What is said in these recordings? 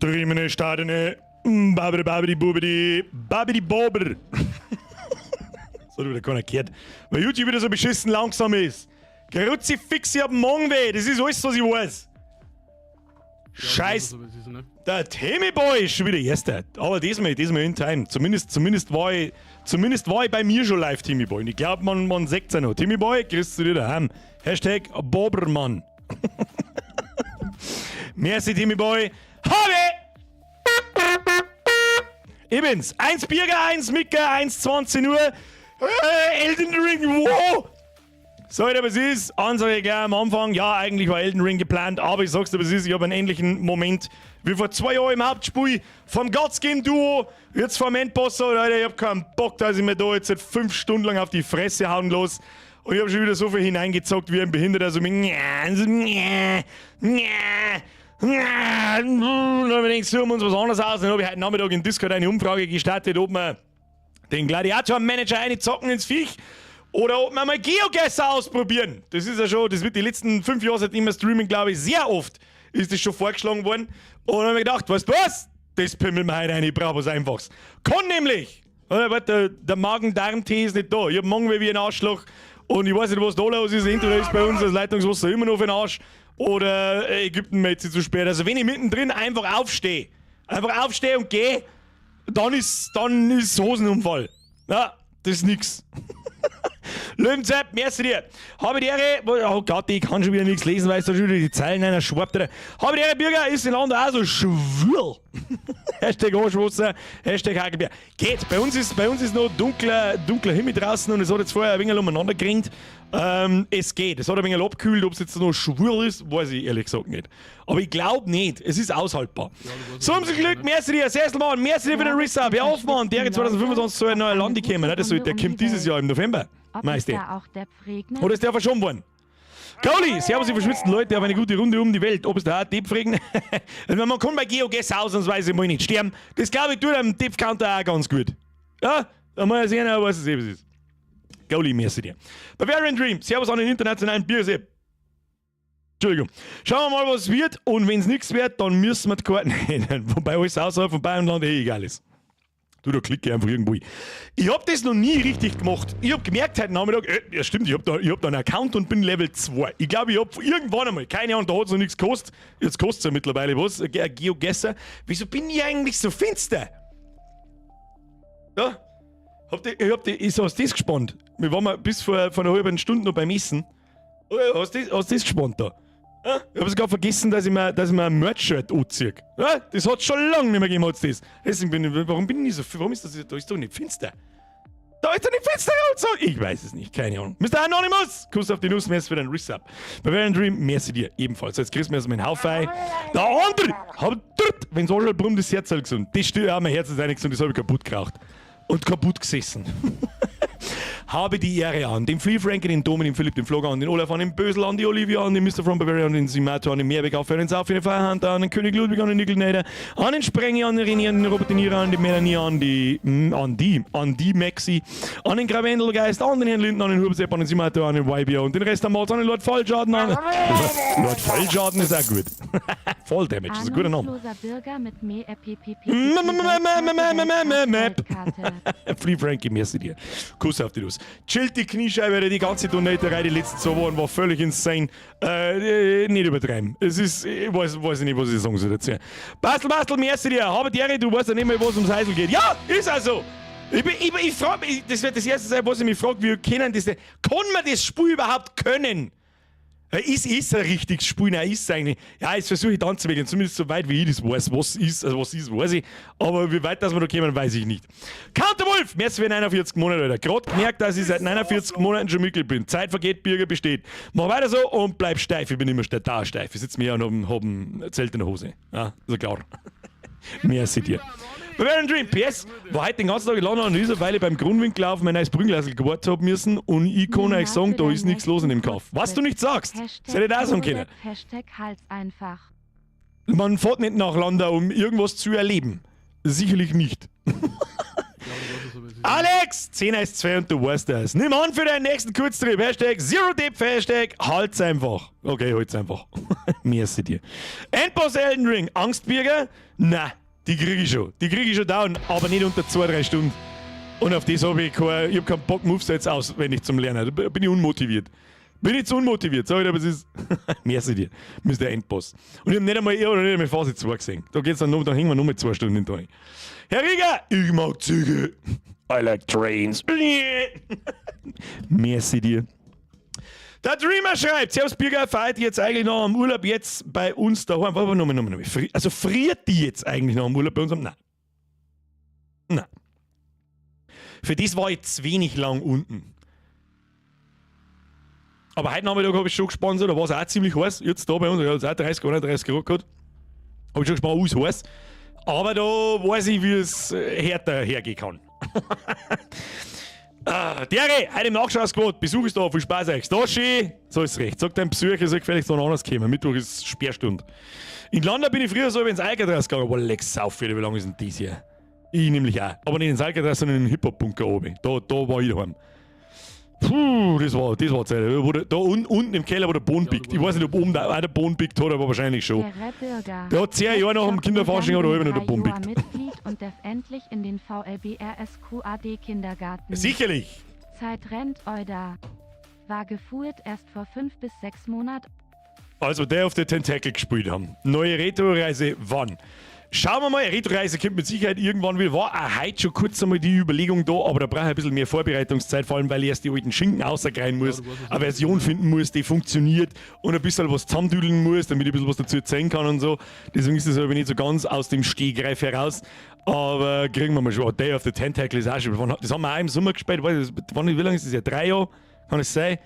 Trimene Stadene, babidi babidi bubidi, babidi bobber. Das hat wieder keiner gehört. Weil YouTube wieder so beschissen langsam ist. Kruzifix, ich hab Magenweh. Das ist alles, was ich weiß. Scheiß. Ne? Der Timmy Boy ist schon wieder Erster. Aber diesmal in Time. Zumindest war ich bei mir schon live, Timmy Boy. Und ich glaube, man sieht's ja noch. Timmy Boy, grüßt du dir daheim. #Bobermann. Merci, Timmy Boy. Habe! Ich bin's. 1 Birger, 1 Micke, 1,20 Uhr. Elden Ring, wo? Sag ich dir, was ist? Ansage gleich am Anfang. Ja, eigentlich war Elden Ring geplant, aber ich sag's dir, was ist. Ich habe einen ähnlichen Moment wie vor 2 Jahren im Hauptspiel vom Gods Game Duo. Jetzt vom Endboss, Alter, ich hab keinen Bock, dass ich mir da jetzt seit 5 Stunden lang auf die Fresse hauen los. Und ich habe schon wieder so viel hineingezockt wie ein Behinderter, so mit so, nja, nja, nja. Und dann hab ich gedacht, suchen wir uns was anderes aus. Dann habe ich heute Nachmittag in Discord eine Umfrage gestartet, ob wir den Gladiator Manager einzocken ins Viech oder ob wir mal GeoGuessr ausprobieren. Das ist ja schon, das wird die letzten 5 Jahre, seitdem wir streamen, glaube ich, sehr oft ist das schon vorgeschlagen worden. Und dann habe ich gedacht, weißt du was? Das pimmeln wir heute rein, ich brauche was Einfaches. Kann nämlich! Oder, warte, der Magen-Darm-Tee ist nicht da. Ich hab Magenweh wie ein Arschloch und ich weiß nicht, was da los ist. Entweder ist bei uns das Leitungswasser immer noch für den Arsch oder Ägypten meldet sich zu spät. Also wenn ich mittendrin einfach aufstehe und gehe, dann ist Hosenunfall. Ja, das ist nix. Löwenzepp, merci dir. Habe die Ehre, oh Gott, ich kann schon wieder nichts lesen, weil es da schon wieder die Zeilen einer schwappt. Habe die Ehre, Bürger, ist in Land auch so schwül. #Arschwasser, #Hagelbier. Geht, bei uns ist noch dunkler, dunkler Himmel draußen und es hat jetzt vorher ein wenig umeinander geregnet. Es geht, es hat ein wenig abgekühlt, ob es jetzt noch schwül ist, weiß ich ehrlich gesagt nicht. Aber ich glaube nicht, es ist aushaltbar. So haben Sie Glück, merci dir, Sesselmann, merci dir für den Resub. Ja, Hoffmann, der 2025 soll ein neuer Landi kommen, ne? Der kommt dieses Jahr im November. Ob Meinst es du? da auch Depp regnet? Oder ist der verschoben worden? Goalie, servus, ihr verschwitzten Leute, auf eine gute Runde um die Welt. Ob es da auch Depp regnet? Also man kann bei GeoGuessr ausnahmsweise mal nicht sterben. Das, glaube ich, tut einem Depp-Counter auch ganz gut. Ja, da muss ich sehen, was es eben ist. Goalie, merci dir. Bavarian Dream, servus an den internationalen Biersepp. Entschuldigung. Schauen wir mal, was wird. Und wenn es nichts wird, dann müssen wir die Karten ändern. Wobei alles außerhalb von Bayernland eh egal ist. Du, da klicke ich einfach irgendwo hin. Ich hab das noch nie richtig gemacht. Ich hab gemerkt heute Nachmittag, ja stimmt, ich hab da einen Account und bin Level 2. Ich glaube, ich hab irgendwann einmal, keine Ahnung, da hat es noch nichts gekostet. Jetzt kostet es ja mittlerweile was, GeoGuessr. Wieso bin ich eigentlich so finster? Ja, ich hab die, ist, hast das gespannt? Wir waren mal bis vor einer halben Stunde noch beim Essen. Oh ja, hast das gespannt da? Ja? Ich habe sogar vergessen, dass ich mir ein Merch-Shirt anziehe. Ja? Das hat schon lange nicht mehr gegeben, hat's das. Deswegen bin ich, warum bin ich nicht so, warum ist das, da ist doch nicht finster. Da ist doch nicht finster und so. Ich weiß es nicht, keine Ahnung. Mr. Anonymous, Kuss auf die Nuss, merci für den Resub. Bavarian Dream, merci dir ebenfalls. Jetzt kriegst du mir erstmal einen Haufen. Der andere hat dort, wenn's Arschl brummt, ist das Herz gesund. Das stimmt, ja, mein Herz ist eigentlich gesund, das habe ich kaputt geraucht. Und kaputt gesessen. Habe die Ehre an den Flea Frankie, den Domin, den Philipp, den Flogger, an den Olaf, an den Bösel, an die Olivia, an den Mr. From Bavaria, an den Simato, an den Meerweg, auf den Sauf, den Firehunter, an den König Ludwig, an den Nickelnader, an den Sprengi, an den René, an den Robert De Niro, an die Melanie, an die Maxi, an den Gravendelgeist, an den Herrn Linden, an den Hubsepp, an den Simato, an den YBO und den Rest am Mods, an den Lord Vollschaden, an Lord Vollschaden ist auch gut. Voll Damage, ist ein guter Name. Ahnungsloser Bürger mit Me PPP. M- m- m- m- m- m- m- Map. Karte. Free Frankie, merci dir. Kuss auf die Nuss. Chillt die Kniescheibe, die ganze Donaterei die letzten 2 Wochen war völlig insane. Nicht übertreiben. Es ist, ich weiß nicht, was ich sagen soll dazu. Bastel, Bastel, merci dir. Habe die Ehre, du weißt ja nicht mehr, was ums Heisel geht. Ja, ist also. Ich frage mich, das wird das erste sein, was ich mich frage, wie können das denn? Kann man das Spiel überhaupt können? Ist ein richtiges Spiel? Nein, ist es eigentlich. Ja, jetzt versuche ich dann zu wegen, zumindest so weit, wie ich das weiß. Was ist, also was ist, weiß ich. Aber wie weit das wir da kommen, weiß ich nicht. Counterwolf, merci für 49 Monate, Alter. Gerade gemerkt, dass ich seit 49 Monaten schon Mitglied bin. Zeit vergeht, Bürger besteht. Mach weiter so und bleib steif. Ich bin immer da steif. Ich sitze mir und hab ein Zelt in der Hose. Ja, ist ja klar. Merci dir. Bavarian Dream, PS, war heute den ganzen Tag in London und ist, weil ich beim Grundwinkel auf mein neues Brünglasel gewartet hab müssen und ich kann euch sagen, da ist nichts los in dem Kaff. Was du nicht sagst, das hätte ich auch sagen können. #HalsEinfach. Man fährt nicht nach Landau, um irgendwas zu erleben. Sicherlich nicht. Ja, du weißt es, aber es Alex! 10 ist 2 und du weißt das. Nimm an für deinen nächsten Kurztrip. #ZeroDepth, #Halt's einfach. Okay, halt's einfach. Merci dir. Endboss Elden Ring. Angstbürger? Na, die krieg ich schon. Die krieg ich schon down, aber nicht unter 2, 3 Stunden. Und auf das habe ich kein, ich hab keinen Bock, Movesets auswendig zum Lernen. Da bin ich unmotiviert. Bin ich zu unmotiviert, sag ich dir, aber es ist. Merci dir, Mr. Endboss. Und ich hab nicht einmal, ich hab noch nicht einmal Phase 2 gesehen. Da geht's dann noch, da hängen wir noch mit 2 Stunden hinter. Herr Rieger, ich mag Züge. I like trains. Merci dir. Der Dreamer schreibt: Servus Birger, feiert jetzt eigentlich noch am Urlaub jetzt bei uns daheim? Warte, nochmal, nochmal, nochmal. Also friert die jetzt eigentlich noch am Urlaub bei uns? Nein. Nein. Für das war ich zu wenig lang unten. Aber heute Nachmittag habe ich schon gesponsert, da war es auch ziemlich heiß. Jetzt da bei uns, ja, es auch 30, 31 Grad gehabt. Habe ich schon gespart, oh, ist heiß. Aber da weiß ich, wie es härter hergehen kann. Ah, Dere, heute im Nachschau-Squad, Besuch ist da, viel Spaß euch. Da schön, so ist recht. Sagt dein Besucher, soll gefälligst noch anders kommen. Mittwoch ist Sperrstunde. In London bin ich früher so ins Alcatraz gegangen. Boah, leck sau, wie lange ist denn das hier? Ich nämlich auch. Aber nicht ins Alcatraz, sondern in den Hip-Hop-Bunker oben. Da war ich daheim. Puh, das war Zeit. Wo der, da unten im Keller, wo der Boden biegt. Ich weiß nicht, ob oben da auch der Boden biegt hat, aber wahrscheinlich schon. Der Bürger. Der hat 10 Jahre nach dem Kinderfasching oder halb noch der Boden biegt. Mitglied und darf endlich in den VLBRSQAD Kindergarten. Sicherlich. Zeit rennt, Oida. War gefühlt erst vor 5 bis 6 Monaten. Also Day of the Tentacle gespielt haben. Neue Retro-Reise wann? Schauen wir mal, Retro-Reise kommt mit Sicherheit irgendwann wieder. War auch heute schon kurz einmal die Überlegung da, aber da brauche ich ein bisschen mehr Vorbereitungszeit, vor allem weil ich erst die alten Schinken außerkriegen muss, eine Version finden muss, die funktioniert und ein bisschen was zusammendüdeln muss, damit ich ein bisschen was dazu erzählen kann und so. Deswegen ist das aber nicht so ganz aus dem Stegreif heraus. Aber kriegen wir mal schon. Oh, Day of the Tentacle ist auch schon. Das haben wir auch im Sommer gespielt. Weiß ich, wie lange ist das ja? 3 Jahre? Kann es sein?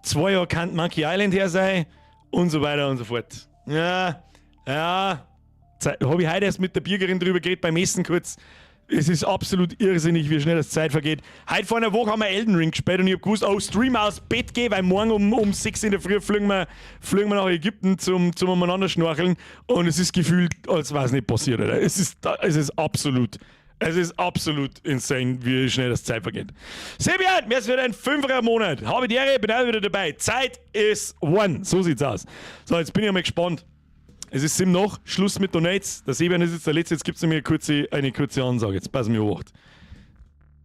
2 Jahre kann Monkey Island her sein und so weiter und so fort. Ja. Habe ich heute erst mit der Bürgerin drüber geredet beim Essen kurz. Es ist absolut irrsinnig, wie schnell das Zeit vergeht. Heute vor einer Woche haben wir Elden Ring gespielt und ich habe gewusst, oh, Stream aus Bett gehen, weil morgen um 6 in der Früh fliegen wir nach Ägypten zum umeinander schnorcheln und es ist gefühlt, als wäre es nicht passiert. Alter. Es ist absolut insane, wie schnell das Zeit vergeht. Sebian, mir ist wieder ein Fünfer Monat. Habe die Ehre, bin auch wieder dabei. Zeit ist one. So sieht's aus. So, jetzt bin ich einmal gespannt. Es ist 7 noch, Schluss mit Donates. Der Sebian ist jetzt der Letzte, jetzt gibt es nämlich eine kurze Ansage. Jetzt passen wir auf.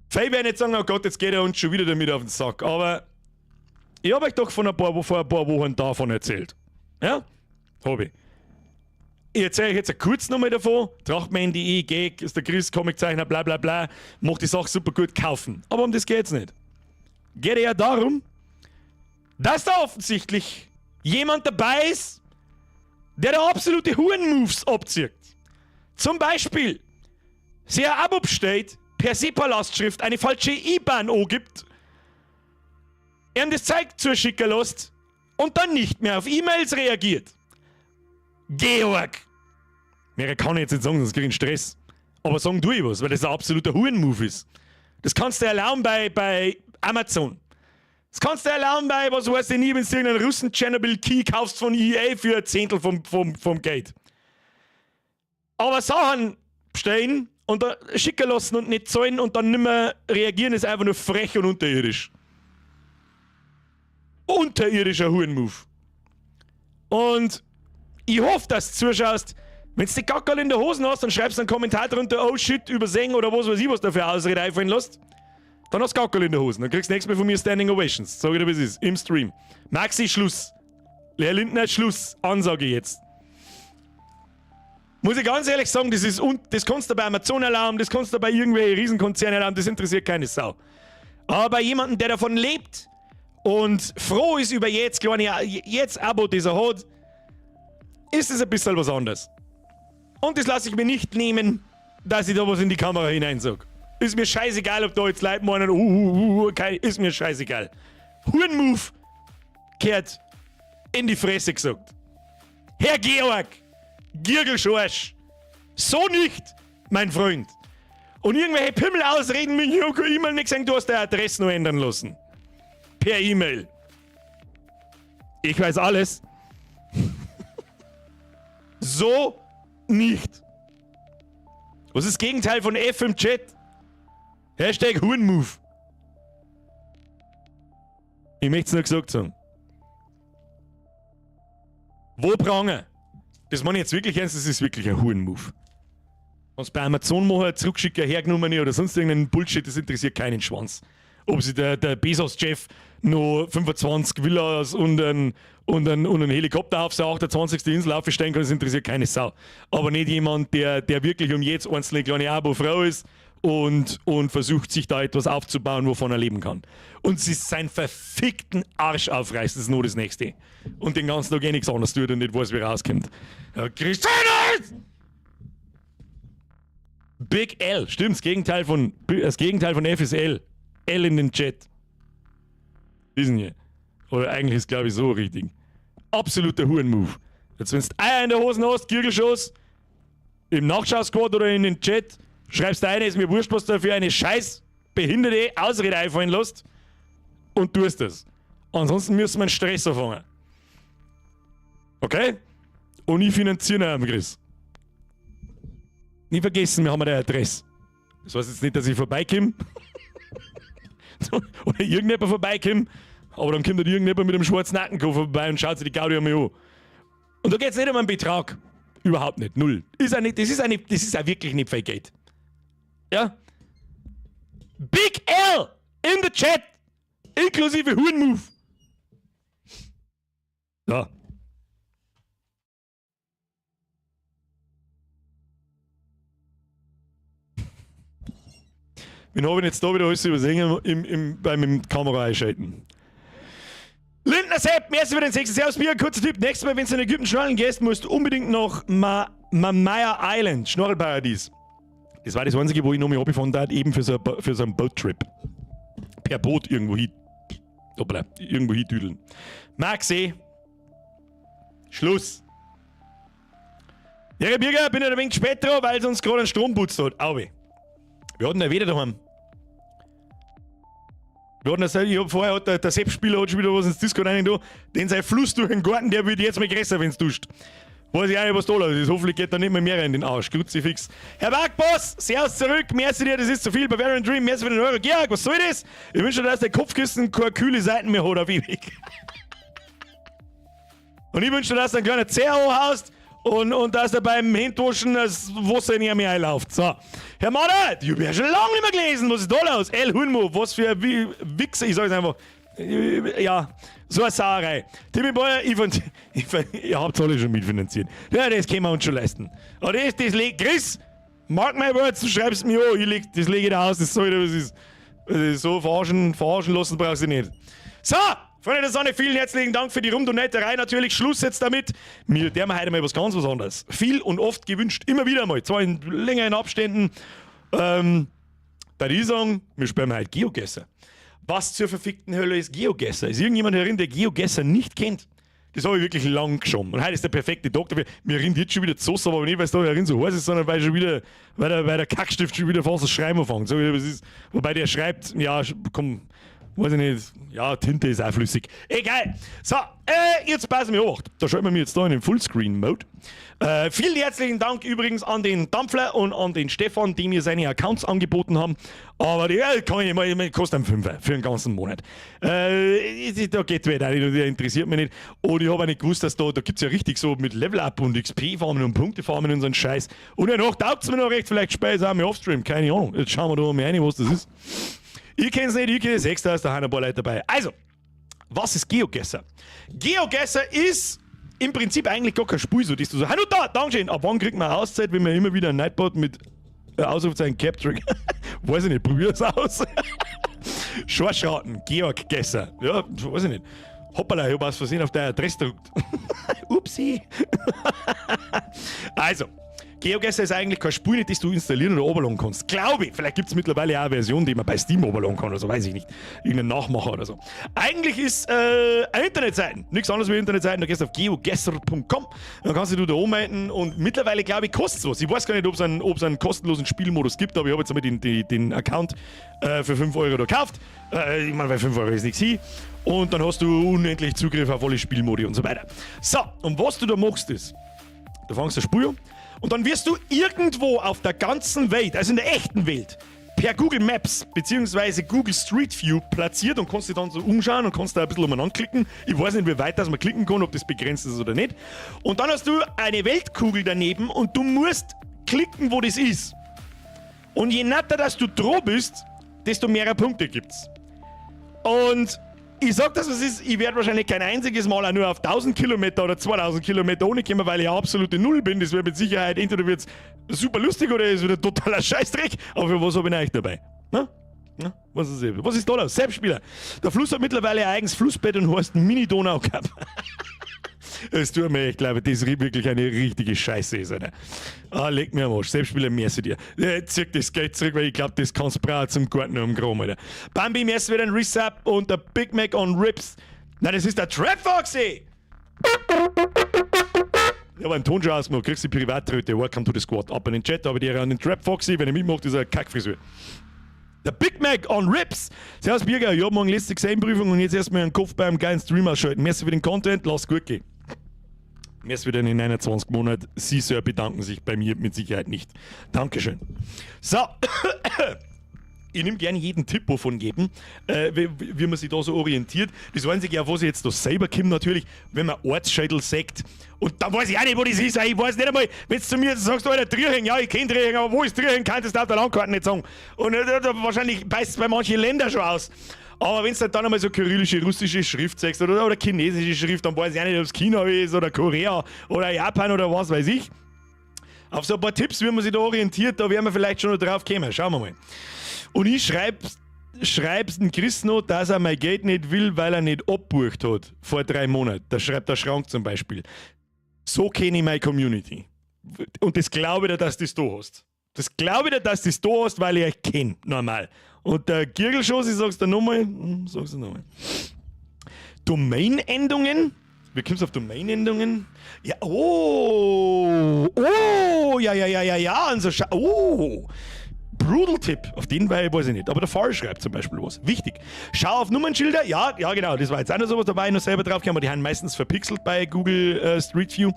Viele werden jetzt sagen, oh Gott, jetzt geht er uns schon wieder damit auf den Sack. Aber ich habe euch doch vor ein paar Wochen davon erzählt. Ja? Hab ich. Ich erzähle euch jetzt kurz nochmal davon. Trachtman.de, Gag, ist der Chris, Comiczeichner, bla bla bla. Macht die Sache super gut, kaufen. Aber um das geht's nicht. Geht eher darum, dass da offensichtlich jemand dabei ist, der da absolute Huren-Moves abzieht. Zum Beispiel, sich ein Abo bestellt, per SEPA-Lastschrift eine falsche IBAN angibt, ihm das Zeug zuschicken lässt und dann nicht mehr auf E-Mails reagiert. Georg! Mehr kann ich jetzt nicht sagen, sonst krieg ich einen Stress. Aber sagen tu ich was, weil das ein absoluter Huren-Move ist. Das kannst du erlauben bei Amazon. Das kannst du erlauben bei, was weiß ich nie, wenn du irgendeinen Russen Chernobyl Key kaufst von EA für ein Zehntel vom Geld. Aber Sachen bestellen und dann schicken lassen und nicht zahlen und dann nimmer reagieren, ist einfach nur frech und unterirdisch. Unterirdischer Huren-Move. Und ich hoffe, dass du zuschaust. Wenn du die Gackerl in der Hosen hast, dann schreibst du einen Kommentar drunter, oh shit, übersehen oder was weiß ich, was da für Ausrede einfallen lässt. Dann hast du Gackerl in der Hosen. Dann kriegst du nächstes Mal von mir Standing Ovations. Sag ich dir, wie es ist. Im Stream. Maxi, Schluss. Herr Lindner, Schluss. Ansage jetzt. Muss ich ganz ehrlich sagen, das kannst du bei Amazon erlauben, das kannst du bei irgendwelchen Riesenkonzernen erlauben, das interessiert keine Sau. Aber bei jemandem, der davon lebt und froh ist über jetzt kleine, jetzt Abo, das er hat, ist es ein bisschen was anderes. Und das lasse ich mir nicht nehmen, dass ich da was in die Kamera hinein sag. Ist mir scheißegal, ob da jetzt Leute meinen, okay, ist mir scheißegal. Hurenmove kehrt in die Fresse gesagt. Herr Georg, Giergelschorsch, so nicht, mein Freund. Und irgendwelche Pimmel-Ausreden mit ich hab E-Mail nicht gesagt, du hast deine Adresse nur ändern lassen. Per E-Mail. Ich weiß alles. So nicht. Was ist das Gegenteil von F im Chat? Hashtag Hurenmove. Ich möchte es nur gesagt sagen. Wo Pranger? Das meine ich jetzt wirklich ernst, das ist wirklich ein Huren-Move. Wenn's bei Amazon machen, zurückschicken, hergenommen oder sonst irgendeinen Bullshit, das interessiert keinen Schwanz. Ob sich der Bezos-Jeff noch 25 Villas und einen Helikopter auf seine 28. Insel aufstellen kann, das interessiert keine Sau. Aber nicht jemand, der wirklich um jedes einzelne kleine Abo froh ist und versucht, sich da etwas aufzubauen, wovon er leben kann. Und sich seinen verfickten Arsch aufreißt, das ist nur das Nächste. Und den ganzen Tag eh nichts anderes tut und nicht weiß, wie er rauskommt. Ja, Christian! Big L, stimmt, das Gegenteil von F ist L. L in den Chat. Diesen hier. Oder eigentlich ist, glaube ich, so richtig. Absoluter Huren-Move. Jetzt, wenn du Eier in der Hosen hast, Gürgelschoss, im Nachschau-Squad oder in den Chat, schreibst du eine, ist mir wurscht, was du für eine scheiß behinderte Ausrede einfallen lässt und tust das. Ansonsten müssen wir einen Stress anfangen. Okay? Und ich finanziere ihn, Chris. Nie vergessen, wir haben eine Adresse. Das heißt jetzt nicht, dass ich vorbeikomme. Oder irgendjemand vorbeikommt. Aber dann kommt dann irgendjemand mit einem schwarzen Aktenkoffer vorbei und schaut sich die Gaudi einmal an. Und da geht es nicht um einen Betrag. Überhaupt nicht. Null. Ist auch nicht, das, ist auch nicht, das ist auch wirklich nicht viel Geld. Ja? Big L in the chat. Inklusive Huren-Move. So. Wen habe ich jetzt da wieder alles übersehen beim Kamera einschalten? Lindner Sepp, merci für den 6. Servus, Bier. Kurzer Tipp. Nächstes Mal, wenn du in Ägypten schnorcheln gehst, musst du unbedingt nach Mamaia Island, Schnorchelparadies. Das war das Einzige, wo ich noch mal abgefahren habe, eben für so einen Boat-Trip. Per Boot irgendwo hin. Hoppla, irgendwo hin düdeln. Maxi, Schluss. Ja, Birger, bin ich ein wenig spät dran, weil es uns gerade einen Strom putzt hat. Au weh. Wir hatten ja wieder daheim. Wir hatten das, ich hab vorher hat der Sepp-Spieler hat schon wieder was ins Discord rein da. Den sein Fluss durch den Garten, der wird jetzt mal größer, wenn's duscht. Weiß ich auch nicht, was da los ist. Hoffentlich geht da nicht mehr in den Arsch. Kruzifix. Herr Bergboss, servus zurück. Merci dir, das ist zu viel. Bavarian Dream, merci für den Euro. Georg, was soll das? Ich wünsche dir, dass der Kopfkissen keine kühle Seiten mehr hat auf ewig. Und ich wünsche dir, dass du ein kleiner CO haust und dass du beim Händewaschen das Wasser nicht mehr einläuft. So. Herr Mader, ich hab ja schon lange nicht mehr gelesen. Was ist da los? El Hunmo, was für ein Wichser. Ich sag's einfach. Ja, so eine Sauerei. Timmy Beuer, ihr habt alle schon mitfinanziert. Ja, das können wir uns schon leisten. Aber das leg, Chris, mark my words, du schreibst mir an, das lege ich da aus, das soll was ist. So verarschen lassen brauchst du nicht. So, Freunde der Sonne, vielen herzlichen Dank für die Rumdonetterei. Natürlich Schluss jetzt damit. Wir der heute mal was ganz was anderes. Viel und oft gewünscht, immer wieder mal, zwar in längeren Abständen. Da ich sagen, wir spielen heute GeoGuessr. Was zur verfickten Hölle ist GeoGuessr? Ist irgendjemand herin, der GeoGuessr nicht kennt? Das habe ich wirklich lang geschoben. Und heute ist der perfekte Tag dafür. Mir rinnt jetzt schon wieder zu, aber nicht, weil es da herin so heiß ist, sondern weil der Kackstift schon wieder fast das Schreiben anfängt. So, es ist, wobei der schreibt, ja, komm, weiß ich nicht, ja, Tinte ist auch flüssig. Egal. So, jetzt passen wir auf. Da schalten wir mich jetzt da in den Fullscreen-Mode. Vielen herzlichen Dank übrigens an den Dampfler und an den Stefan, die mir seine Accounts angeboten haben. Aber die kann ich mal, kostet einen Fünfer für einen ganzen Monat. Da geht wieder nicht, der interessiert mich nicht. Und ich habe auch nicht gewusst, dass da gibt es ja richtig so mit Level-Up und XP-Farmen und Punkte-Farmen und so einen Scheiß. Und danach taugt es mir noch recht, vielleicht spiele ich auch mal Offstream, keine Ahnung. Jetzt schauen wir da mal rein, was das ist. Ich kenn's nicht, ich kenne es extra, ist da ein paar Leute dabei. Also, was ist GeoGuessr? GeoGuessr ist im Prinzip eigentlich gar kein Spiel, so dass du so, hallo da, Dankeschön. Ab wann kriegt man eine Auszeit, wenn man immer wieder ein Nightbot mit Ausrufezeichen Capture? Weiß ich nicht, probier's aus. Schorschraten, Georg Gesser. Ja, weiß ich nicht. Hoppala, ich hab aus Versehen auf deine Adresse gedruckt. Upsi. Also, GeoGuessr ist eigentlich kein Spiel, das du installieren oder runterladen kannst. Glaube ich. Vielleicht gibt es mittlerweile auch eine Version, die man bei Steam runterladen kann oder so, weiß ich nicht. Irgendein Nachmacher oder so. Eigentlich ist eine Internetseite. Nichts anderes wie Internetseiten. Da gehst du auf geoguessr.com, dann kannst du da anmelden und mittlerweile, glaube ich, kostet es was. Ich weiß gar nicht, ob es einen kostenlosen Spielmodus gibt, aber ich habe jetzt einmal den Account für 5 Euro da gekauft. Ich meine, weil 5 Euro ist nichts hin. Und dann hast du unendlich Zugriff auf alle Spielmodi und so weiter. So, und was du da machst ist, du fängst das Spiel an und dann wirst du irgendwo auf der ganzen Welt, also in der echten Welt, Per Google Maps bzw. Google Street View platziert und kannst dich dann so umschauen und kannst da ein bisschen umeinander klicken. Ich weiß nicht, wie weit das man klicken kann, ob das begrenzt ist oder nicht. Und dann hast du eine Weltkugel daneben und du musst klicken, wo das ist. Und je näher, dass du dran bist, desto mehr Punkte gibt's. Und ich sag das, was ist, ich werde wahrscheinlich kein einziges Mal auch nur auf 1000 Kilometer oder 2000 Kilometer ohne kommen, weil ich ja absolute Null bin. Das wird mit Sicherheit, entweder wird's super lustig oder es wird ein totaler Scheißdreck. Aber für was habe ich denn eigentlich dabei? Na? Na? Was ist, was ist da los? Selbstspieler. Der Fluss hat mittlerweile ein eigenes Flussbett und heißt Mini-Donau Cup. Es tut mir echt leid, das ist wirklich eine richtige Scheiße ist, Alter. Ah, leck mir am Arsch. Selbstspieler, merci dir. Zieh das Geld zurück, weil ich glaube, das kannst du brauchen zum Garten um Kram, Alter. Bambi, merci für den Resub und der Big Mac on Ribs. Nein, das ist der Trap Foxy! Ich habe einen Ton schon ausgemacht, kriegst die Privattröte. Welcome to the squad. Ab in den Chat, aber die an den Trap Foxy, wenn er mitmacht, ist er Kackfrisur. Der Big Mac on Ribs. Servus Birger, ich hab morgen letzte Examenprüfung und jetzt erstmal einen Kopf beim geilen Stream ausschalten. Merci für den Content, lass gut gehen. Merci wieder in den 29 Monaten. Sie, Sir, bedanken sich bei mir mit Sicherheit nicht. Dankeschön. So. Ich nehme gerne jeden Tipp von jedem, wie man sich da so orientiert. Das Einzige, auf was ich jetzt da selber komme, natürlich, wenn man Ortsschädel sagt, und dann weiß ich auch nicht, wo das ist. Ich weiß nicht einmal, wenn du zu mir sagst, Alter, Triering, ja, ich kenne Triering, aber wo ist Triering, kannst du auf der Landkarte nicht sagen. Und wahrscheinlich beißt es bei manchen Ländern schon aus. Aber wenn du dann einmal so kyrillische russische Schrift sagst oder chinesische Schrift, dann weiß ich auch nicht, ob es China ist oder Korea oder Japan oder was weiß ich. Auf so ein paar Tipps, wie man sich da orientiert, da werden wir vielleicht schon noch drauf kommen. Schauen wir mal. Und ich schreib's den Chris noch, dass er mein Geld nicht will, weil er nicht abbucht hat vor 3 Monaten. Das schreibt der Schrank zum Beispiel. So kenne ich meine Community. Und das glaube ich dir, dass du das da hast. Das glaube ich dir, dass du das da hast, weil ich euch kenne, normal. Und der Girgelschoss, ich sag's dir nochmal, sag's dir nochmal. Domain-Endungen? Wie kommst du auf Domain-Endungen? Ja, oh, ja, also, oh, Brutal Tipp, auf den weiß ich nicht. Aber der Fall schreibt zum Beispiel was. Wichtig. Schau auf Nummernschilder. Ja, genau. Das war jetzt auch noch sowas dabei, noch selber drauf gekommen, aber die haben meistens verpixelt bei Google Street View.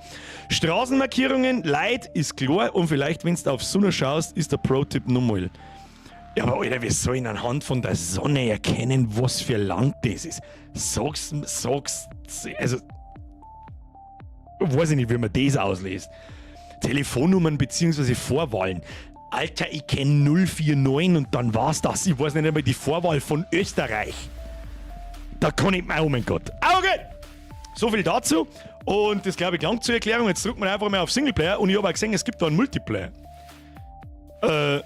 Straßenmarkierungen, Light ist klar und vielleicht, wenn du auf Sonne schaust, ist der Pro-Tipp nochmal. Ja, aber Alter, wir sollen anhand von der Sonne erkennen, was für Land das ist. Sag's, sag's, also, weiß ich nicht, wie man das ausliest. Telefonnummern bzw. Vorwahlen. Alter, ich kenne 049 und dann war's das. Ich weiß nicht einmal die Vorwahl von Österreich. Da kann ich. Oh mein Gott. Okay. So viel dazu. Und das, glaube ich, langt zur Erklärung. Jetzt drücken wir einfach mal auf Singleplayer und ich habe auch gesehen, es gibt da einen Multiplayer.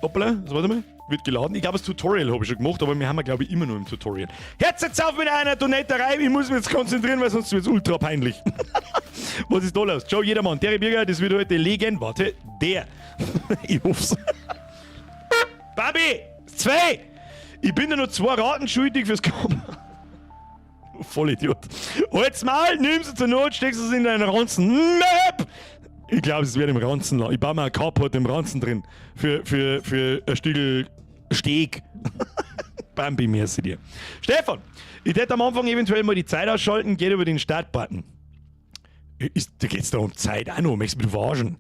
Hoppla, warte mal. Wird geladen. Ich glaube, das Tutorial habe ich schon gemacht, aber wir haben ja, glaube ich, immer nur im Tutorial. Hört jetzt auf mit einer Donaterei. Ich muss mich jetzt konzentrieren, weil sonst wird es ultra peinlich. Was ist da los? Ciao, jedermann. Der Birger, das wird heute legen. Warte, der. Ich hoff's. Babi! Zwei! Ich bin dir noch zwei Raten schuldig fürs Kommen. Vollidiot. Halt's Maul, nimm sie zur Not, steckst sie in deinen Ranzen. Map! Ich glaube, es wird im Ranzen. Ich baue mir ein Carport im Ranzen drin. Für ein Stück Steg. Bambi, merci dir. Stefan, ich hätte am Anfang eventuell mal die Zeit ausschalten, geht über den Startbutton. Da geht's da um Zeit auch noch, möchtest du mich verarschen?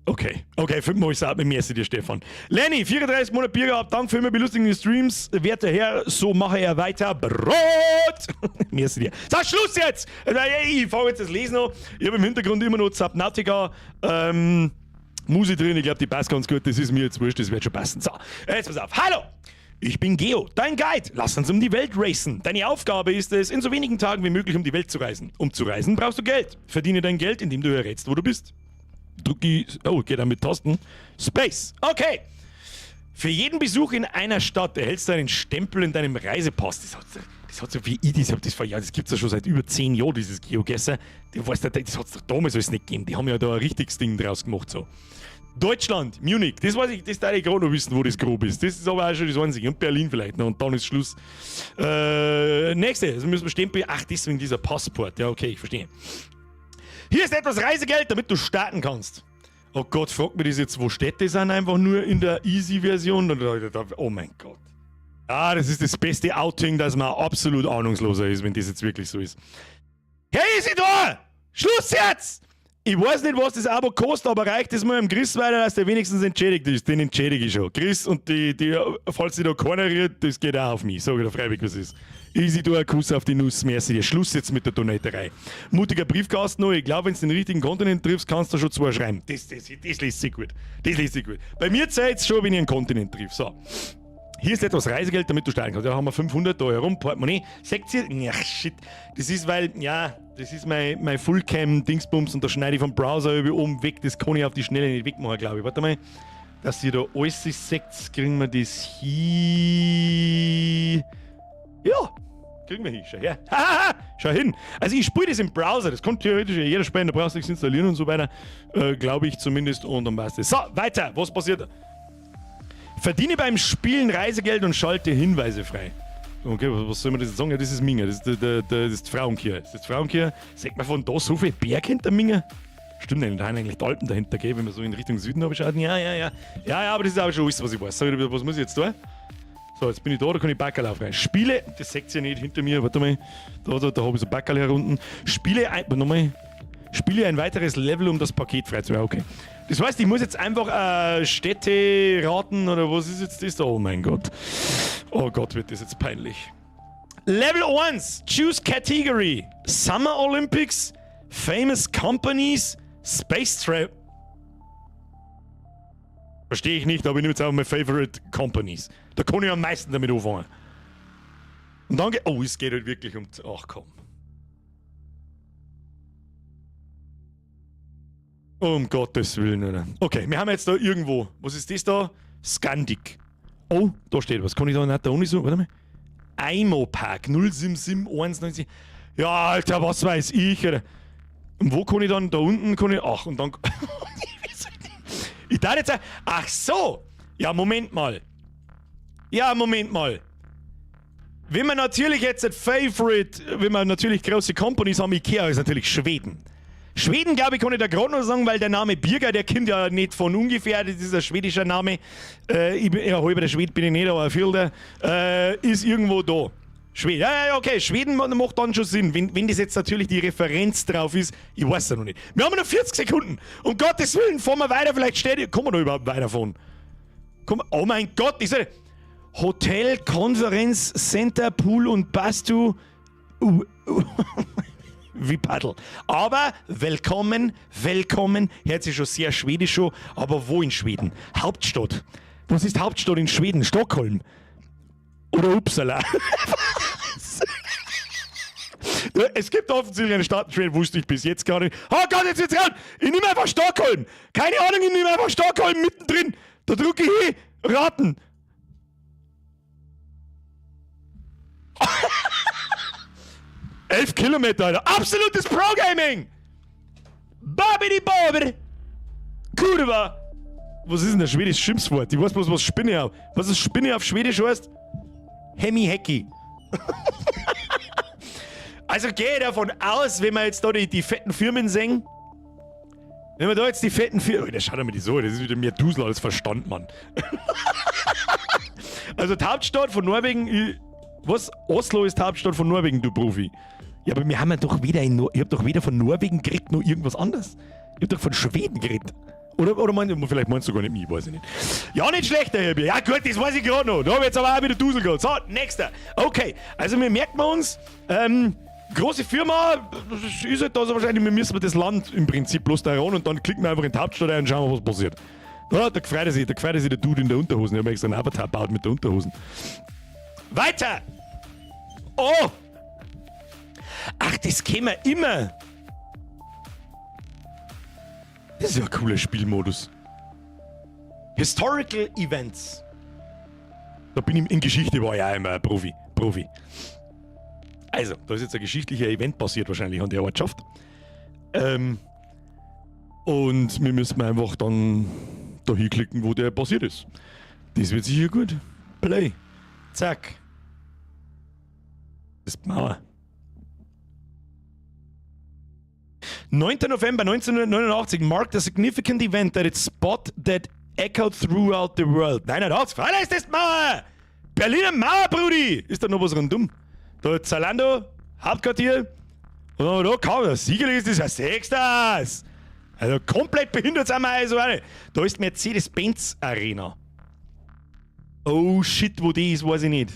Okay, fünfmal ist mit merci dir, Stefan. Lenny, 34 Monate Bier gehabt, danke für immer belustigende Streams. Werter Herr, so mache er weiter. Brot! Merci dir. So, Schluss jetzt! Ich fange jetzt das Lesen an. Ich habe im Hintergrund immer noch Subnautica. Musik drin, ich glaube, die passt ganz gut. Das ist mir jetzt wurscht, das wird schon passen. So, jetzt pass auf. Hallo! Ich bin Geo, dein Guide. Lass uns um die Welt racen. Deine Aufgabe ist es, in so wenigen Tagen wie möglich um die Welt zu reisen. Um zu reisen, brauchst du Geld. Verdiene dein Geld, indem du errätst, wo du bist. Drück die. Oh, geht da mit Tasten. Space. Okay. Für jeden Besuch in einer Stadt erhältst du einen Stempel in deinem Reisepass. Das hat so wie ich das hab das vor Jahren, das gibt es ja schon seit über 10 Jahren, dieses GeoGuessr. Du weißt, das hat es doch damals alles nicht gegeben. Die haben ja da ein richtiges Ding draus gemacht. So. Deutschland, Munich, das weiß ich, das darf ich gerade noch wissen, wo das grob ist. Das ist aber auch schon das Einzige. Und Berlin vielleicht noch und dann ist Schluss. Nächste, also müssen wir Stempel. Ach, deswegen dieser Passport. Ja, okay, ich verstehe. Hier ist etwas Reisegeld, damit du starten kannst. Oh Gott, fragt mir das jetzt, wo Städte sind, einfach nur in der Easy-Version? Oh mein Gott. Ah, das ist das beste Outing, dass man absolut ahnungsloser ist, wenn das jetzt wirklich so ist. Hey, Isidor! Schluss jetzt! Ich weiß nicht, was das Abo kostet, aber reicht es mal im Chris weiter, dass der wenigstens entschädigt ist. Den entschädige ich schon. Chris und die, die, falls sich da keiner rührt, das geht auch auf mich. Sag ich dir freiwillig, was ist. Easy, du ein Kuss auf die Nuss, merci dir. Schluss jetzt mit der Donaterei. Mutiger Briefkasten noch. Ich glaube, wenn du den richtigen Kontinent triffst, kannst du schon zwei schreiben. Das, das, das liest sich gut. Das liest sich gut. Bei mir zählt's schon, wenn ich einen Kontinent triff. So. Hier ist etwas Reisegeld, damit du steigen kannst. Da haben wir 500 da herum, Portemonnaie. Seht ihr? Ja, shit. Das ist, weil, ja, das ist mein, mein Fullcam-Dingsbums und da schneide ich vom Browser über oben weg. Das kann ich auf die Schnelle nicht wegmachen, glaube ich. Warte mal, dass ihr da alles seht, kriegen wir das hier. Ja, kriegen wir hin. Schau her. Hahaha, schau hin. Also ich spiele das im Browser. Das kann theoretisch jeder spielen, da brauchst du nichts installieren und so weiter. Glaube ich zumindest. Und dann passt es. So, weiter. Was passiert da? Verdiene beim Spielen Reisegeld und schalte Hinweise frei. Okay, was soll man das jetzt sagen? Ja, das ist Minga, das ist, der, der, das ist die Frauenkirche. Das ist die Frauenkirche. Sieht man von da so viel Berg hinter Minga? Stimmt nicht, da haben eigentlich die Alpen dahinter, gell? Wenn man so in Richtung Süden schaut. Ja, ja, ja. Ja, ja, aber das ist auch schon alles, was ich weiß. Sag, was muss ich jetzt tun? So, jetzt bin ich da, da kann ich Backerl aufreißen. Spiele, das seht ihr nicht hinter mir, warte mal. Da, da, da habe ich so Backerl hier unten. Spiele, ein, nochmal. Spiele ein weiteres Level, um das Paket freizumachen. Okay. Das heißt, ich muss jetzt einfach Städte raten oder was ist jetzt das da? Oh mein Gott. Oh Gott, wird das jetzt peinlich. Level 1, choose category. Summer Olympics, Famous Companies, Space Travel. Verstehe ich nicht, aber ich nehme jetzt einfach meine Favorite Companies. Da kann ich am meisten damit anfangen. Und dann geht. Oh, es geht halt wirklich um. Ach komm. Um Gottes Willen, oder? Okay, wir haben jetzt da irgendwo. Was ist das da? Scandic. Oh, da steht was. Kann ich da nicht da unten so? Warte mal. Aimo Park 07719. Ja, Alter, was weiß ich, oder? Und wo kann ich dann? Da unten kann ich. Ach, und dann. Ich darf jetzt. Ach so! Ja, Moment mal. Ja, Moment mal. Wenn man natürlich jetzt ein Favorite, wenn man natürlich große Companies haben, Ikea ist natürlich Schweden. Schweden, glaube ich, kann ich da gerade noch sagen, weil der Name Birger, der kommt ja nicht von ungefähr, das ist ein schwedischer Name. Ich bin, ja, halber der Schwede bin ich nicht, aber ein Viertel, ist irgendwo da. Schweden, ja, ja, okay, Schweden macht dann schon Sinn. Wenn das jetzt natürlich die Referenz drauf ist, ich weiß ja noch nicht. Wir haben noch 40 Sekunden. Um Gottes Willen, fahren wir weiter, vielleicht steht, kommen wir da überhaupt weiterfahren? Komm, oh mein Gott, ist ja Hotel, Konferenz, Center, Pool und Bastu. Wie Paddel. Aber willkommen, willkommen. Hört sich schon sehr schwedisch an, aber wo in Schweden? Hauptstadt. Was ist Hauptstadt in Schweden? Stockholm. Oder Uppsala. Es gibt offensichtlich eine Stadt in Schweden, wusste ich bis jetzt gar nicht. Oh Gott, jetzt wird's raus! Ich nehme einfach Stockholm! Keine Ahnung, ich nehme einfach Stockholm mittendrin! Da drücke ich hin! Raten! 11 Kilometer, Alter. Absolutes Pro-Gaming! Babidi Bobber! Kurva! Was ist denn das schwedische Schimpfwort? Ich weiß bloß, was Spinne auf. Was ist Spinne auf Schwedisch heißt? Hemmi Hecki. Also gehe ich davon aus, wenn wir jetzt da die fetten Firmen sehen, wenn wir da jetzt die fetten Firmen. Oh, das schaut mir die so, das ist wieder mehr Dusel als Verstand, Mann. Also die Hauptstadt von Norwegen, was? Oslo ist die Hauptstadt von Norwegen, du Profi. Ja, aber wir haben ja doch weder in Nor ich hab doch weder von Norwegen geredet noch irgendwas anderes. Ich hab doch von Schweden geredet. Oder meinst, vielleicht meinst du gar nicht mich, weiß ich nicht. Ja, nicht schlecht, der Herr Bier. Ja, gut, das weiß ich gerade noch. Da hab ich jetzt aber auch wieder Dusel gehabt. So, nächster. Okay, also wir merken uns, große Firma, das ist halt da so wahrscheinlich, wir müssen das Land im Prinzip bloß da ran und dann klicken wir einfach in die Hauptstadt ein und schauen, was passiert. Ja, da freut er sich, da freut er sich der Dude in der Unterhosen. Ich hab mir extra einen Avatar gebaut mit der Unterhosen. Weiter! Oh! Ach, das kennen wir immer! Das ist ja ein cooler Spielmodus. Historical Events. Da bin ich in Geschichte war ich auch immer ein Profi. Profi. Also, da ist jetzt ein geschichtlicher Event passiert wahrscheinlich an der Ortschaft. Und wir müssen einfach dann da hinklicken, wo der passiert ist. Das wird sicher gut. Play. Zack. Das ist die Mauer. 9. November 1989 marked a significant event that its spot that echoed throughout the world. 89, Alter, ist das die Mauer! Berliner Mauer, Brudi! Ist da noch was rundum? Da Zalando, Hauptquartier. Und da kam das. Sicherlich ist das ja sechstes. Also komplett behindert sind wir also auch nicht. Da ist Mercedes-Benz Arena. Oh shit, wo die ist, weiß ich nicht.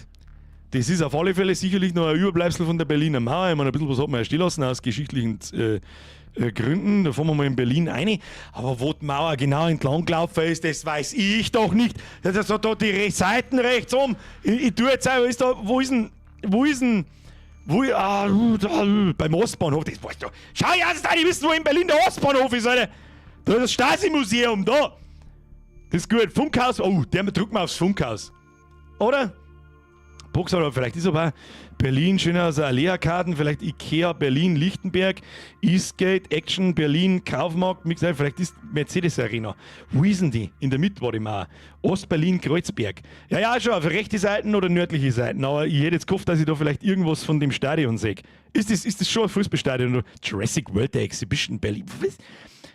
Das ist auf alle Fälle sicherlich noch ein Überbleibsel von der Berliner Mauer. Ich meine, ein bisschen was hat man ja stehen lassen aus geschichtlichen Gründen. Da fahren wir mal in Berlin rein. Aber wo die Mauer genau entlang gelaufen ist, das weiß ich doch nicht. Das ist da die Seiten rechts um. Ich tue jetzt einfach, ist da, wo ist denn, wo ist denn, wo, ah, da, beim Ostbahnhof, das weißt du. Schau ja, das da, die wissen, wo in Berlin der Ostbahnhof ist, Alter. Da ist das Stasi-Museum, da. Das ist gut. Funkhaus, oh, der drückt mal aufs Funkhaus. Oder? Box, oder vielleicht ist aber Berlin schöner als Alea-Karten, vielleicht Ikea Berlin, Lichtenberg, Eastgate, Action Berlin, Kaufmarkt, wie gesagt, vielleicht ist Mercedes Arena. Wo ist denn die? In der Mitte war die mal. Ost-Berlin, Kreuzberg. Ja, ja, schon, auf rechte Seiten oder nördliche Seiten, aber ich hätte jetzt gehofft, dass ich da vielleicht irgendwas von dem Stadion sehe. Ist das schon ein Fußballstadion? Jurassic World Exhibition Berlin. Was?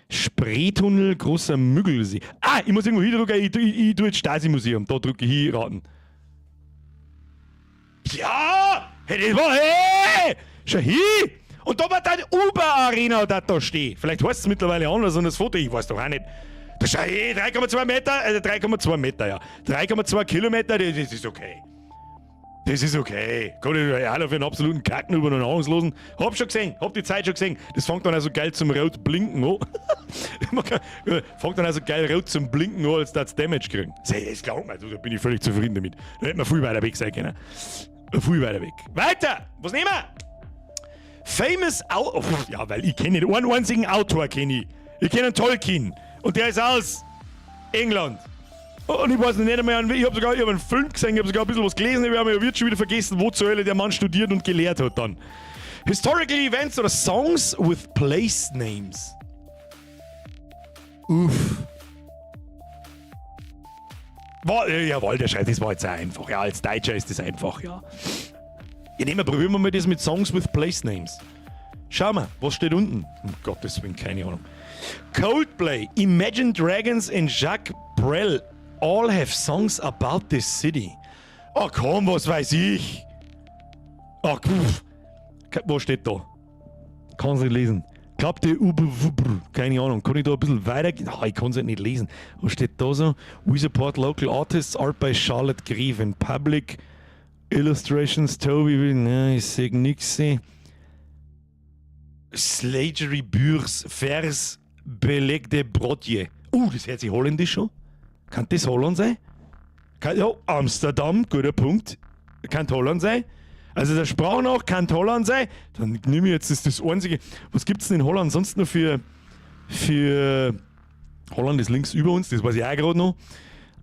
Spreetunnel, großer Müggelsee. Ah, ich muss irgendwo hindrücken, ich tue jetzt Stasi-Museum, da drücke ich hin, raten. Ja! Hey, das war, hey! Schau hin! Und da war dann Uber-Arena da, da stehen. Vielleicht heißt es mittlerweile anders und das Foto, ich weiß doch auch nicht. Da schau hin, 3,2 Meter, 3,2 Meter, ja. 3,2 Kilometer, das ist okay. Das ist okay. Kann ich auch für einen absoluten Kacken über einen Ahnungslosen. Hab schon gesehen, hab die Zeit schon gesehen. Das fängt dann also geil zum Rot blinken an. Man kann, fängt dann also geil rot zum Blinken an, als das Damage kriegen. Das glaubt man, da bin ich völlig zufrieden damit. Da hätten wir viel weiter weg sein können. Viel weiter weg. Weiter! Was nehmen wir? Famous Autor. Oh, ja, weil ich kenne nicht einen einzigen Autor, kenne ich. Ich kenne einen Tolkien. Und der ist aus England. Und ich weiß nicht einmal, ich hab sogar, ich hab einen Film gesehen, ich hab sogar ein bisschen was gelesen, ich habe mir schon wieder vergessen, wo zur Hölle der Mann studiert und gelehrt hat dann. Historical Events oder Songs with Place Names. Uff. War, jawohl, der Scheiß, das war jetzt auch einfach. Ja, als Deutscher ist das einfach, ja. Ja, nehmen wir, probieren wir mal das mit Songs with Place Names. Schau mal, was steht unten? Um Gottes Willen, keine Ahnung. Coldplay, Imagine Dragons and Jacques Brel all have songs about this city. Ach komm, was weiß ich? Ach, pff. Was steht da? Kann's nicht lesen. Glaubt ihr, keine Ahnung. Kann ich da ein bisschen weitergehen? Ah, ich kann's halt nicht lesen. Was steht da so? We support local artists, art by Charlotte Greven. Public Illustrations, Toby, ne, ich seh nix. Slagery Bürs, Vers, belegte Brotje. Das hört sich holländisch schon. Kann das Holland sein? Kann, ja, Amsterdam, guter Punkt. Kann Holland sein. Also der Sprach nach kann Holland sein. Dann nehme ich jetzt das einzige. Was gibt's denn in Holland sonst noch für Holland ist links über uns, das weiß ich auch gerade noch.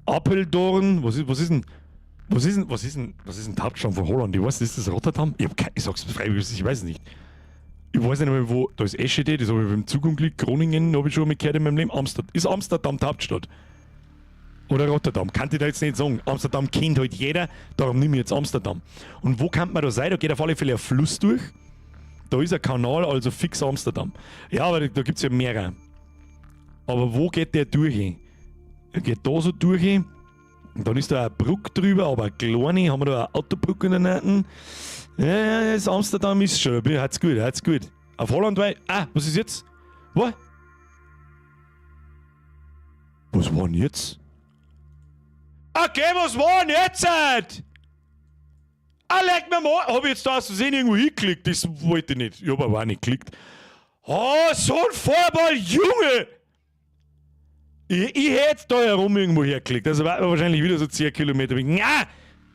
Apeldoorn, was ist denn? Was ist denn die Hauptstadt von Holland? Ich weiß, ist das Rotterdam? Ich, hab kein, ich sag's freiwillig, ich weiß es nicht. Ich weiß nicht mehr, wo. Da ist Eschede, das habe ich beim Zugunglück. Groningen habe ich schon mal gehört in meinem Leben. Amsterdam. Ist Amsterdam die Hauptstadt? Oder Rotterdam? Kann ich da jetzt nicht sagen. Amsterdam kennt halt jeder, darum nehme ich jetzt Amsterdam. Und wo kann man da sein? Da geht auf alle Fälle ein Fluss durch. Da ist ein Kanal, also fix Amsterdam. Ja, aber da gibt es ja mehrere. Aber wo geht der durch? Er geht da so durch. Und dann ist da eine Brücke drüber, aber eine kleine. Haben wir da eine Autobrücke in der Nähe? Ja, ja, das Amsterdam ist schon. Hat's gut, hat's gut. Auf Holland, weil. Ah, was ist jetzt? Was? Was war denn jetzt? Okay, was war denn jetzt? Ah, leck mir mal. Hab ich jetzt da aus Versehen irgendwo hingeklickt? Das wollte ich nicht. Ich hab aber auch nicht geklickt. Oh, so ein Feuerball, Junge! Ich hätte da herum irgendwo hergeklickt. Also war wahrscheinlich wieder so 10 Kilometer. Na,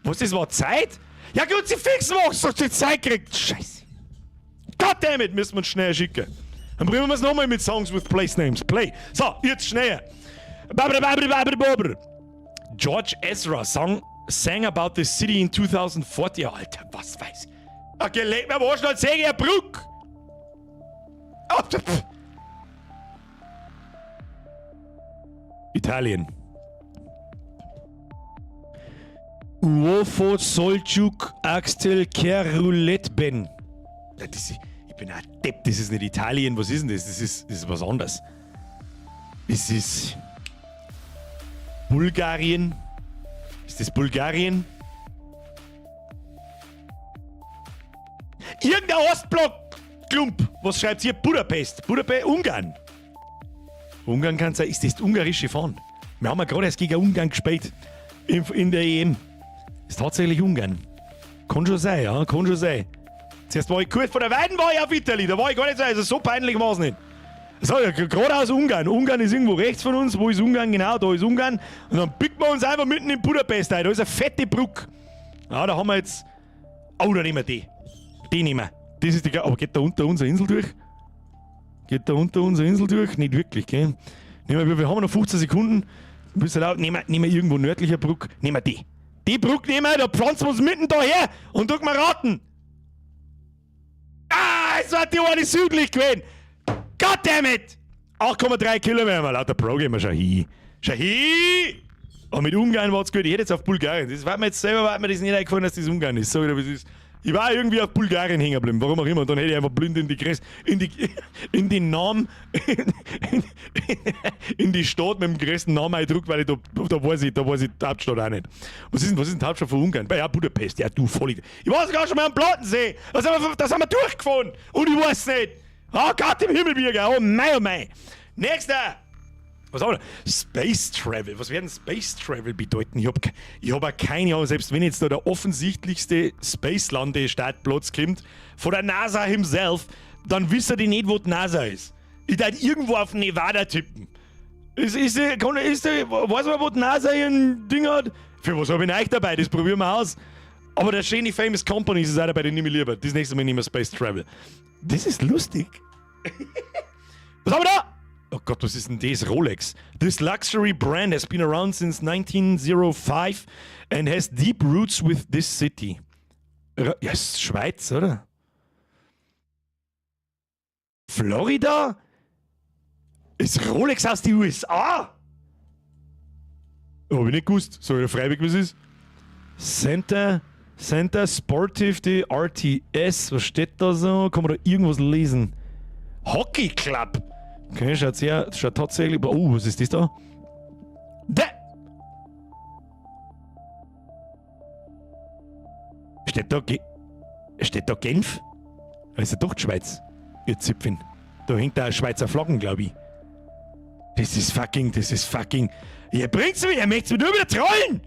was, das war Zeit? Ja gut, sie fix machst, dass du die Zeit kriegt. Scheiße. Goddammit, müssen wir uns schnell schicken. Dann probieren wir es nochmal mit Songs with Place Names. Play. So, jetzt schnell. George Ezra sang about the city in 2040. Ja, Alter, was weiß ich. Okay, leg mir mal schnell, seh ich Brück. Oh, pff. Italien. Uofo Soljuk Axel Keruletben. Das ist, ich bin ein Depp, das ist nicht Italien. Was ist denn das? Das ist was anderes. Das ist Bulgarien. Ist das Bulgarien? Irgendein Ostblock-Klump. Was schreibt hier? Budapest. Budapest, Ungarn. Ungarn kann sein, ist das die ungarische Fahne? Wir haben ja gerade erst gegen Ungarn gespielt. In der EM. Ist tatsächlich Ungarn. Kann schon sein, ja, kann schon sein. Zuerst war ich kurz vor der Weiden war ich auf Italy, da war ich gar nicht so, also so peinlich war es nicht. So, ja, gerade aus Ungarn. Ungarn ist irgendwo rechts von uns. Wo ist Ungarn? Genau, da ist Ungarn. Und dann biegt wir uns einfach mitten in Budapest ein. Da ist eine fette Brücke. Ja, da haben wir jetzt. Oh, da nehmen wir die. Die nehmen wir. Das ist die. Aber geht da unter unsere Insel durch? Geht da unter unsere Insel durch? Nicht wirklich, gell? Nehmen wir, wir haben noch 15 Sekunden. Ein bisschen laut. Nehmen wir irgendwo nördlicher Brücke. Nehmen wir die. Die Brücke nehmen wir, da pflanzen wir uns mitten daher und drücken wir raten. Ah, es war die eine südlich gewesen. God damn it! 8,3 Kilometer, lauter Pro gehen wir schon hin. Schon hin! Aber mit Ungarn war es gut. Ich hätte jetzt auf Bulgarien. Das war mir jetzt selber, war mir das nicht eingefallen, dass das Ungarn ist. Sag ich dir, was ist. Ich war irgendwie auf Bulgarien hängen geblieben, warum auch immer. Und dann hätte ich einfach blind in die Grenze, in die Namen, in die Stadt mit dem größten Namen eingedruckt, weil ich da weiß ich die Hauptstadt auch nicht. Was ist denn die Hauptstadt von Ungarn? Ja, Budapest. Ja, du Vollidiot. Ich war sogar schon mal am Plattensee. Das haben wir durchgefahren. Und ich weiß nicht. Oh Gott im Himmel, Birger. Oh mei, oh mei. Nächster. Was haben wir da? Space Travel. Was wird denn Space Travel bedeuten? Ich hab auch keine Ahnung, selbst wenn jetzt da der offensichtlichste Space-Landestartplatz kommt, von der NASA himself, dann wissen die nicht, wo die NASA ist. Ich darf irgendwo auf Nevada tippen. Weiß man, wo die NASA ihren Ding hat? Für was habe ich euch dabei? Das probieren wir aus. Aber der schöne Famous Companies ist auch dabei, den nehme ich lieber. Das nächste Mal nehmen wir Space Travel. Das ist lustig. Was haben wir da? Oh Gott, was ist denn das? Rolex. This luxury brand has been around since 1905 and has deep roots with this city. Ja, ist Schweiz, oder? Florida? Ist Rolex aus den USA? Hab ich nicht gewusst. Soll ich freiwillig, was ist? Center Sportif de RTS. Was steht da so? Kann man da irgendwas lesen? Hockey Club. Okay, schaut tatsächlich. Oh, was ist das da? Da! Steht da Genf? Das ist ja doch die Schweiz. Ihr Zipfen. Da hängt da eine Schweizer Flaggen, glaube ich. Das ist fucking. Ihr bringt's mir, ihr möchtet mich nur wieder trollen!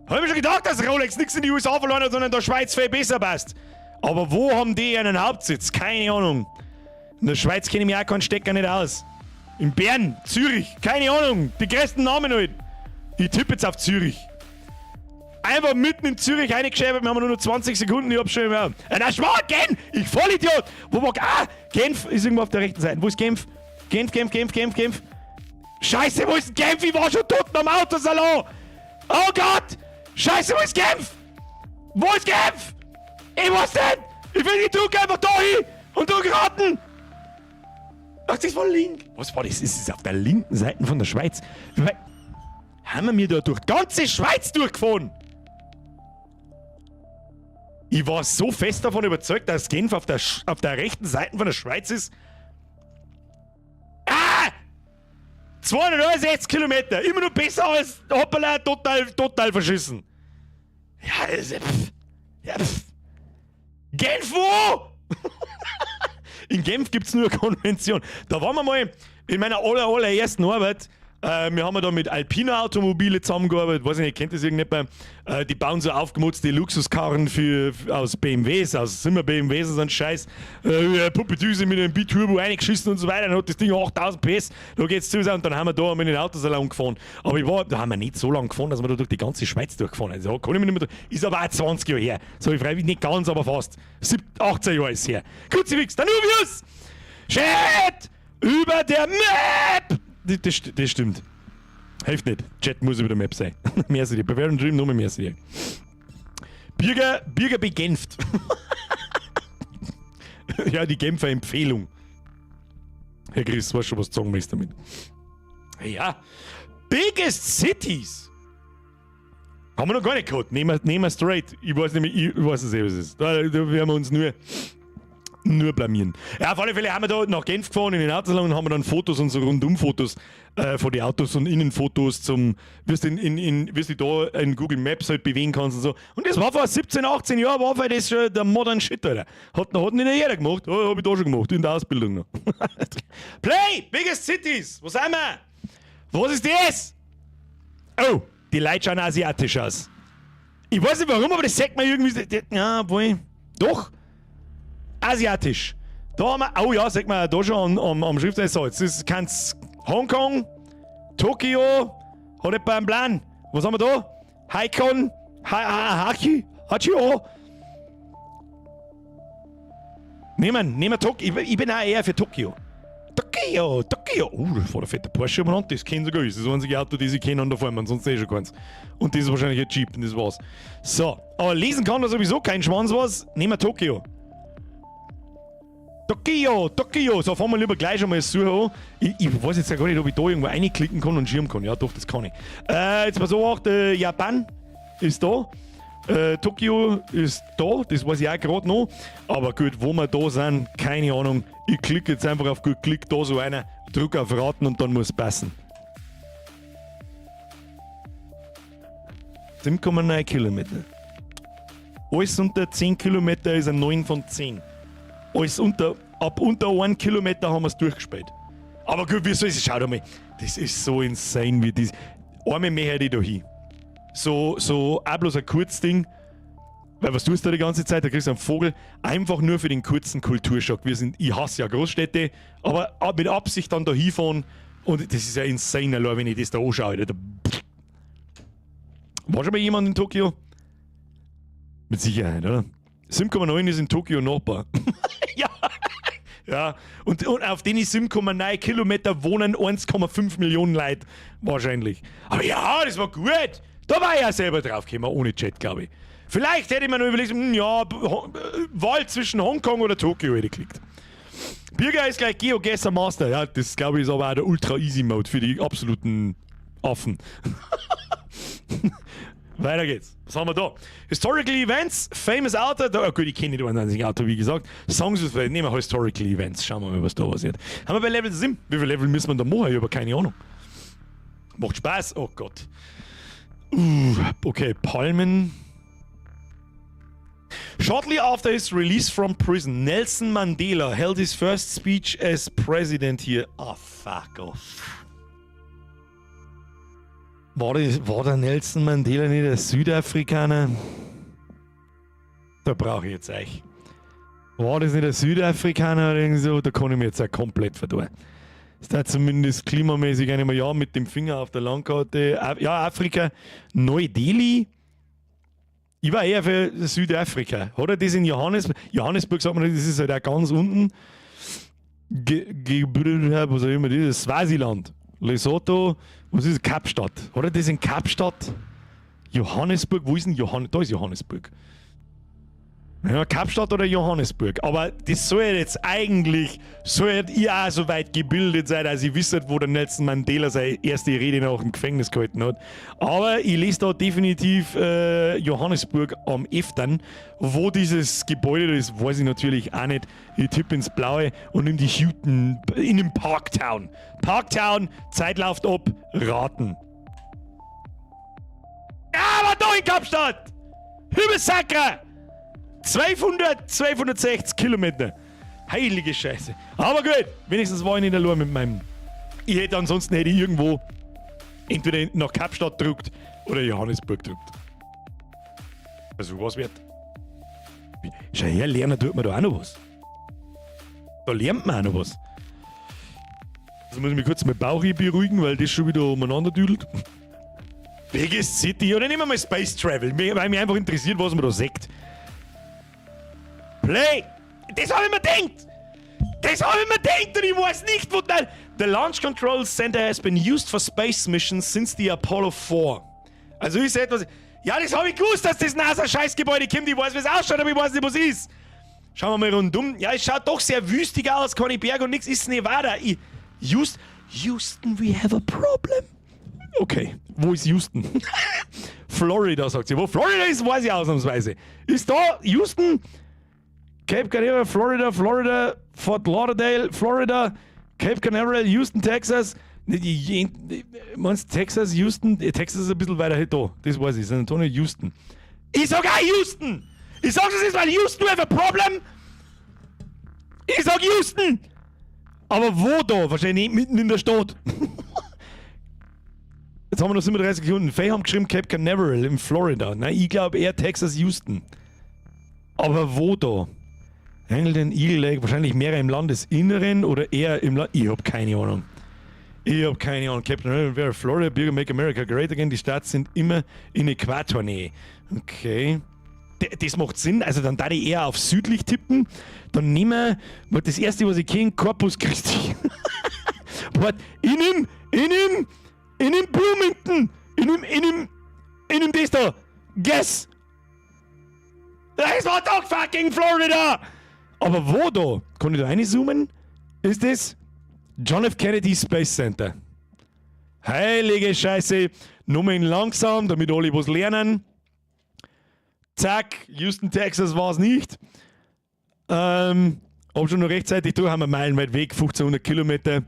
Hab ich mir schon gedacht, dass Rolex nichts in die USA verloren hat, sondern in der Schweiz viel besser passt. Aber wo haben die einen Hauptsitz? Keine Ahnung. In der Schweiz kenne ich mich auch keinen Stecker nicht aus. In Bern, Zürich, keine Ahnung. Die größten Namen halt. Ich tippe jetzt auf Zürich. Einfach mitten in Zürich reingeschäbert, wir haben nur noch 20 Sekunden, ich hab schon immer. Na, Schmarrn, Genf! Ich Vollidiot! Wo war. Ah! Genf ist irgendwo auf der rechten Seite. Wo ist Genf? Genf, Genf, Genf, Genf, Genf. Scheiße, wo ist denn Genf? Ich war schon tot am Autosalon! Oh Gott! Scheiße, wo ist Genf? Wo ist Genf? Ich weiß nicht! Ich will die Druck einfach da hin und du geraten! Ach, das war link. Was war das? Ist es auf der linken Seite von der Schweiz? Wobei, haben wir da durch die ganze Schweiz durchgefahren? Ich war so fest davon überzeugt, dass Genf auf der rechten Seite von der Schweiz ist. Ah! 269 Kilometer. Immer noch besser als hoppala, total, total verschissen. Ja, ist, pff. Ja, pff. Genf wo? In Genf gibt es nur eine Konvention. Da waren wir mal in meiner allerersten Arbeit. Wir haben ja da mit Alpina Automobile zusammengearbeitet. Weiß ich nicht, kennt das irgendjemand? Die bauen so aufgemotzte Luxuskarren aus BMWs, aus Simmer BMWs und so ein Scheiß. Puppetüse mit einem Biturbo eingeschissen und so weiter. Dann hat das Ding 8000 PS. Da geht's zu und dann haben wir da mit den Autosalon gefahren. Aber da haben wir nicht so lange gefahren, dass wir da durch die ganze Schweiz durchgefahren sind. Also, kann ich mich nicht mehr, ist aber auch 20 Jahre her. So, ich freiwillig nicht ganz, aber fast. 17, 18 Jahre ist her. Kruzifix, Danuvius! Shit! Über der Map! Das stimmt. Hilft nicht. Chat muss über der Map sein. Merci dir. Bavarian Dream, nur merci dir. Birger, Birger begenft. Ja, die Genfer Empfehlung. Herr Chris, weißt schon, was du sagen möchtest damit. Ja. Biggest Cities. Haben wir noch gar nicht gehabt. Nehmen wir straight. Ich weiß nicht mehr, ich weiß es eh, was es ist. Da werden wir uns nur. Nur blamieren. Ja, auf alle Fälle haben wir da nach Genf gefahren in den Autosalon und haben wir dann Fotos und so Rundum-Fotos von den Autos und Innenfotos zum, wirst in, wirst du da in Google Maps halt bewegen kannst und so. Und das war vor 17, 18 Jahren, war das schon der modern Shit, Alter. Hat nicht jeder gemacht. Oh, hab ich da schon gemacht, in der Ausbildung noch. Play! Biggest Cities! Wo sind wir? Was ist das? Oh, die Leute schauen asiatisch aus. Ich weiß nicht, warum, aber das sagt mir irgendwie. Ja, obwohl. Doch. Asiatisch. Da haben wir, oh ja, sagt man da schon am Schriftzeichen. So, jetzt ist kann's Hongkong, Tokio, hat jemand einen Plan? Was haben wir da? Haikon, ha, Hachi, Hachio. Nehmen wir Tokio. Ich bin auch eher für Tokio. Tokio, Tokio. Oh, da fährt ein fetter Porsche umeinander. Das kennt sogar ich. Das ist das einzige Auto, das ich kenne an der Form. Ansonsten eh schon keins. Und das ist wahrscheinlich ein Jeep und das war's. So, aber lesen kann da sowieso kein Schwanz was. Nehmen wir Tokio. Tokio, Tokio. So, fangen wir lieber gleich schon mal das Suchen an. Ich weiß jetzt ja gar nicht, ob ich da irgendwo reinklicken kann und schirmen kann. Ja, doch, das kann ich. Jetzt pass auf, Japan ist da. Tokio ist da, das weiß ich auch gerade noch. Aber gut, wo wir da sind, keine Ahnung. Ich klicke jetzt einfach auf gut, klick da so einer, drück auf Raten und dann muss es passen. 7,9 Kilometer. Alles unter 10 Kilometer ist ein 9 von 10. Alles unter, ab unter 1 Kilometer haben wir es durchgespielt. Aber gut, wie soll es? Schau doch mal, das ist so insane, wie das. Einmal mehr hätte ich da hin. So auch bloß ein Kurzding. Weil was tust du da die ganze Zeit? Da kriegst du einen Vogel. Einfach nur für den kurzen Kulturschock. Ich hasse ja Großstädte, aber mit Absicht dann da hinfahren. Und das ist ja insane, allein wenn ich das da anschaue. Alter. War schon mal jemand in Tokio? Mit Sicherheit, oder? 7,9 ist in Tokio Nachbar. Ja. Ja. Und auf den 7,9 Kilometer wohnen 1,5 Millionen Leute. Wahrscheinlich. Aber ja, das war gut. Da war ich ja selber drauf gekommen, ohne Chat, glaube ich. Vielleicht hätte ich mir noch überlegt, ja, Wahl zwischen Hongkong oder Tokio hätte ich geklickt. Birger ist gleich GeoGuessr Master. Ja, das, glaube ich, ist aber auch der Ultra Easy Mode für die absoluten Affen. Weiter geht's. Was haben wir da? Historical Events, Famous Author. Da, oh gut, ich kenne nicht einen einzigen Autor, wie gesagt. Songs with, nehmen wir Historical Events. Schauen wir mal, was da passiert. Haben wir bei Level 7? Wie viel Level müssen wir da machen? Ich habe keine Ahnung. Macht Spaß. Oh Gott. Okay, Palmen. Shortly after his release from prison, Nelson Mandela held his first speech as president here. Ah, oh, fuck off. War der Nelson Mandela nicht der Südafrikaner? Da brauche ich jetzt euch. War das nicht der Südafrikaner oder irgend so? Da kann ich mir jetzt auch komplett verdorren. Ist da zumindest klimamäßig einmal ja mit dem Finger auf der Landkarte. Ja, Afrika, Neu-Delhi. Ich war eher für Südafrika. Hat er das in Johannesburg? Johannesburg sagt man, das ist halt auch ganz unten. Was auch immer das ist, Swasiland. Lesotho, was ist Kapstadt? Hat er das in Kapstadt? Johannesburg, wo ist denn Johannesburg? Da ist Johannesburg. Ja, Kapstadt oder Johannesburg. Aber das soll jetzt eigentlich, soll ihr auch so weit gebildet sein, dass ihr wisst, wo der Nelson Mandela seine erste Rede nach dem Gefängnis gehalten hat. Aber ich lese da definitiv Johannesburg am öfteren. Wo dieses Gebäude ist, weiß ich natürlich auch nicht. Ich tippe ins Blaue und nimm die Houghton in dem Parktown. Parktown, Zeit läuft ab, raten. Ja, aber da in Kapstadt! Himmelssacker! 200, 260 Kilometer. Heilige Scheiße. Aber gut, wenigstens war ich nicht allein mit meinem. Ich hätte ansonsten hätte ich irgendwo entweder nach Kapstadt gedruckt oder Johannesburg gedruckt. Also was wird? Schau her, lernen tut man da auch noch was. Da lernt man auch noch was. Also muss ich mich kurz mein Bauch beruhigen, weil das schon wieder umeinander düdelt. Biggest City oder nehmen wir mal Space Travel, weil mich einfach interessiert, was man da sagt. Play! Das habe ich mir gedacht! Das habe ich mir gedacht und ich weiß nicht, wo der. The Launch Control Center has been used for space missions since the Apollo 4. Also ist etwas. Ja, das habe ich gewusst, dass das NASA-Scheißgebäude kommt. Ich weiß, wie es ausschaut, aber ich weiß nicht, was es ist. Schauen wir mal rundum. Ja, es schaut doch sehr wüstig aus, keine Berge und nichts. Ist Nevada. Houston, Houston, we have a problem. Okay, wo ist Houston? Florida, sagt sie. Wo Florida ist, weiß ich ausnahmsweise. Ist da Houston? Cape Canaveral, Florida, Florida, Fort Lauderdale, Florida, Cape Canaveral, Houston, Texas. Meinst Texas, Houston? Texas ist ein bisschen weiter da. Das weiß ich. San Antonio, Houston. Ich sag auch Houston! Ich sag, das ist, weil Houston, we have a problem! Ich sag Houston! Aber wo da? Wahrscheinlich nicht mitten in der Stadt. Jetzt haben wir noch 37 Sekunden. Fei haben geschrieben Cape Canaveral in Florida. Nein, ich glaube eher Texas, Houston. Aber wo da? Angleton, Eagle Lake, wahrscheinlich mehr im Landesinneren oder eher im Land. Ich hab keine Ahnung. Ich hab keine Ahnung. Cape Canaveral, Florida, Bürger Make America Great Again. Die Starts sind immer in Äquatornähe. Okay. Das macht Sinn. Also dann da ich eher auf südlich tippen. Dann nehmen wir das Erste, was ich kenne, Corpus Christi. Warte, in dem Bloomington, in dem das da. Guess! Das war doch fucking Florida! Aber wo da? Kann ich da reinzoomen? Ist das John F. Kennedy Space Center? Heilige Scheiße. Nur in langsam, damit alle was lernen. Zack, Houston, Texas war es nicht. Hab schon noch rechtzeitig durch, haben wir meilenweit weg, 1500 Kilometer.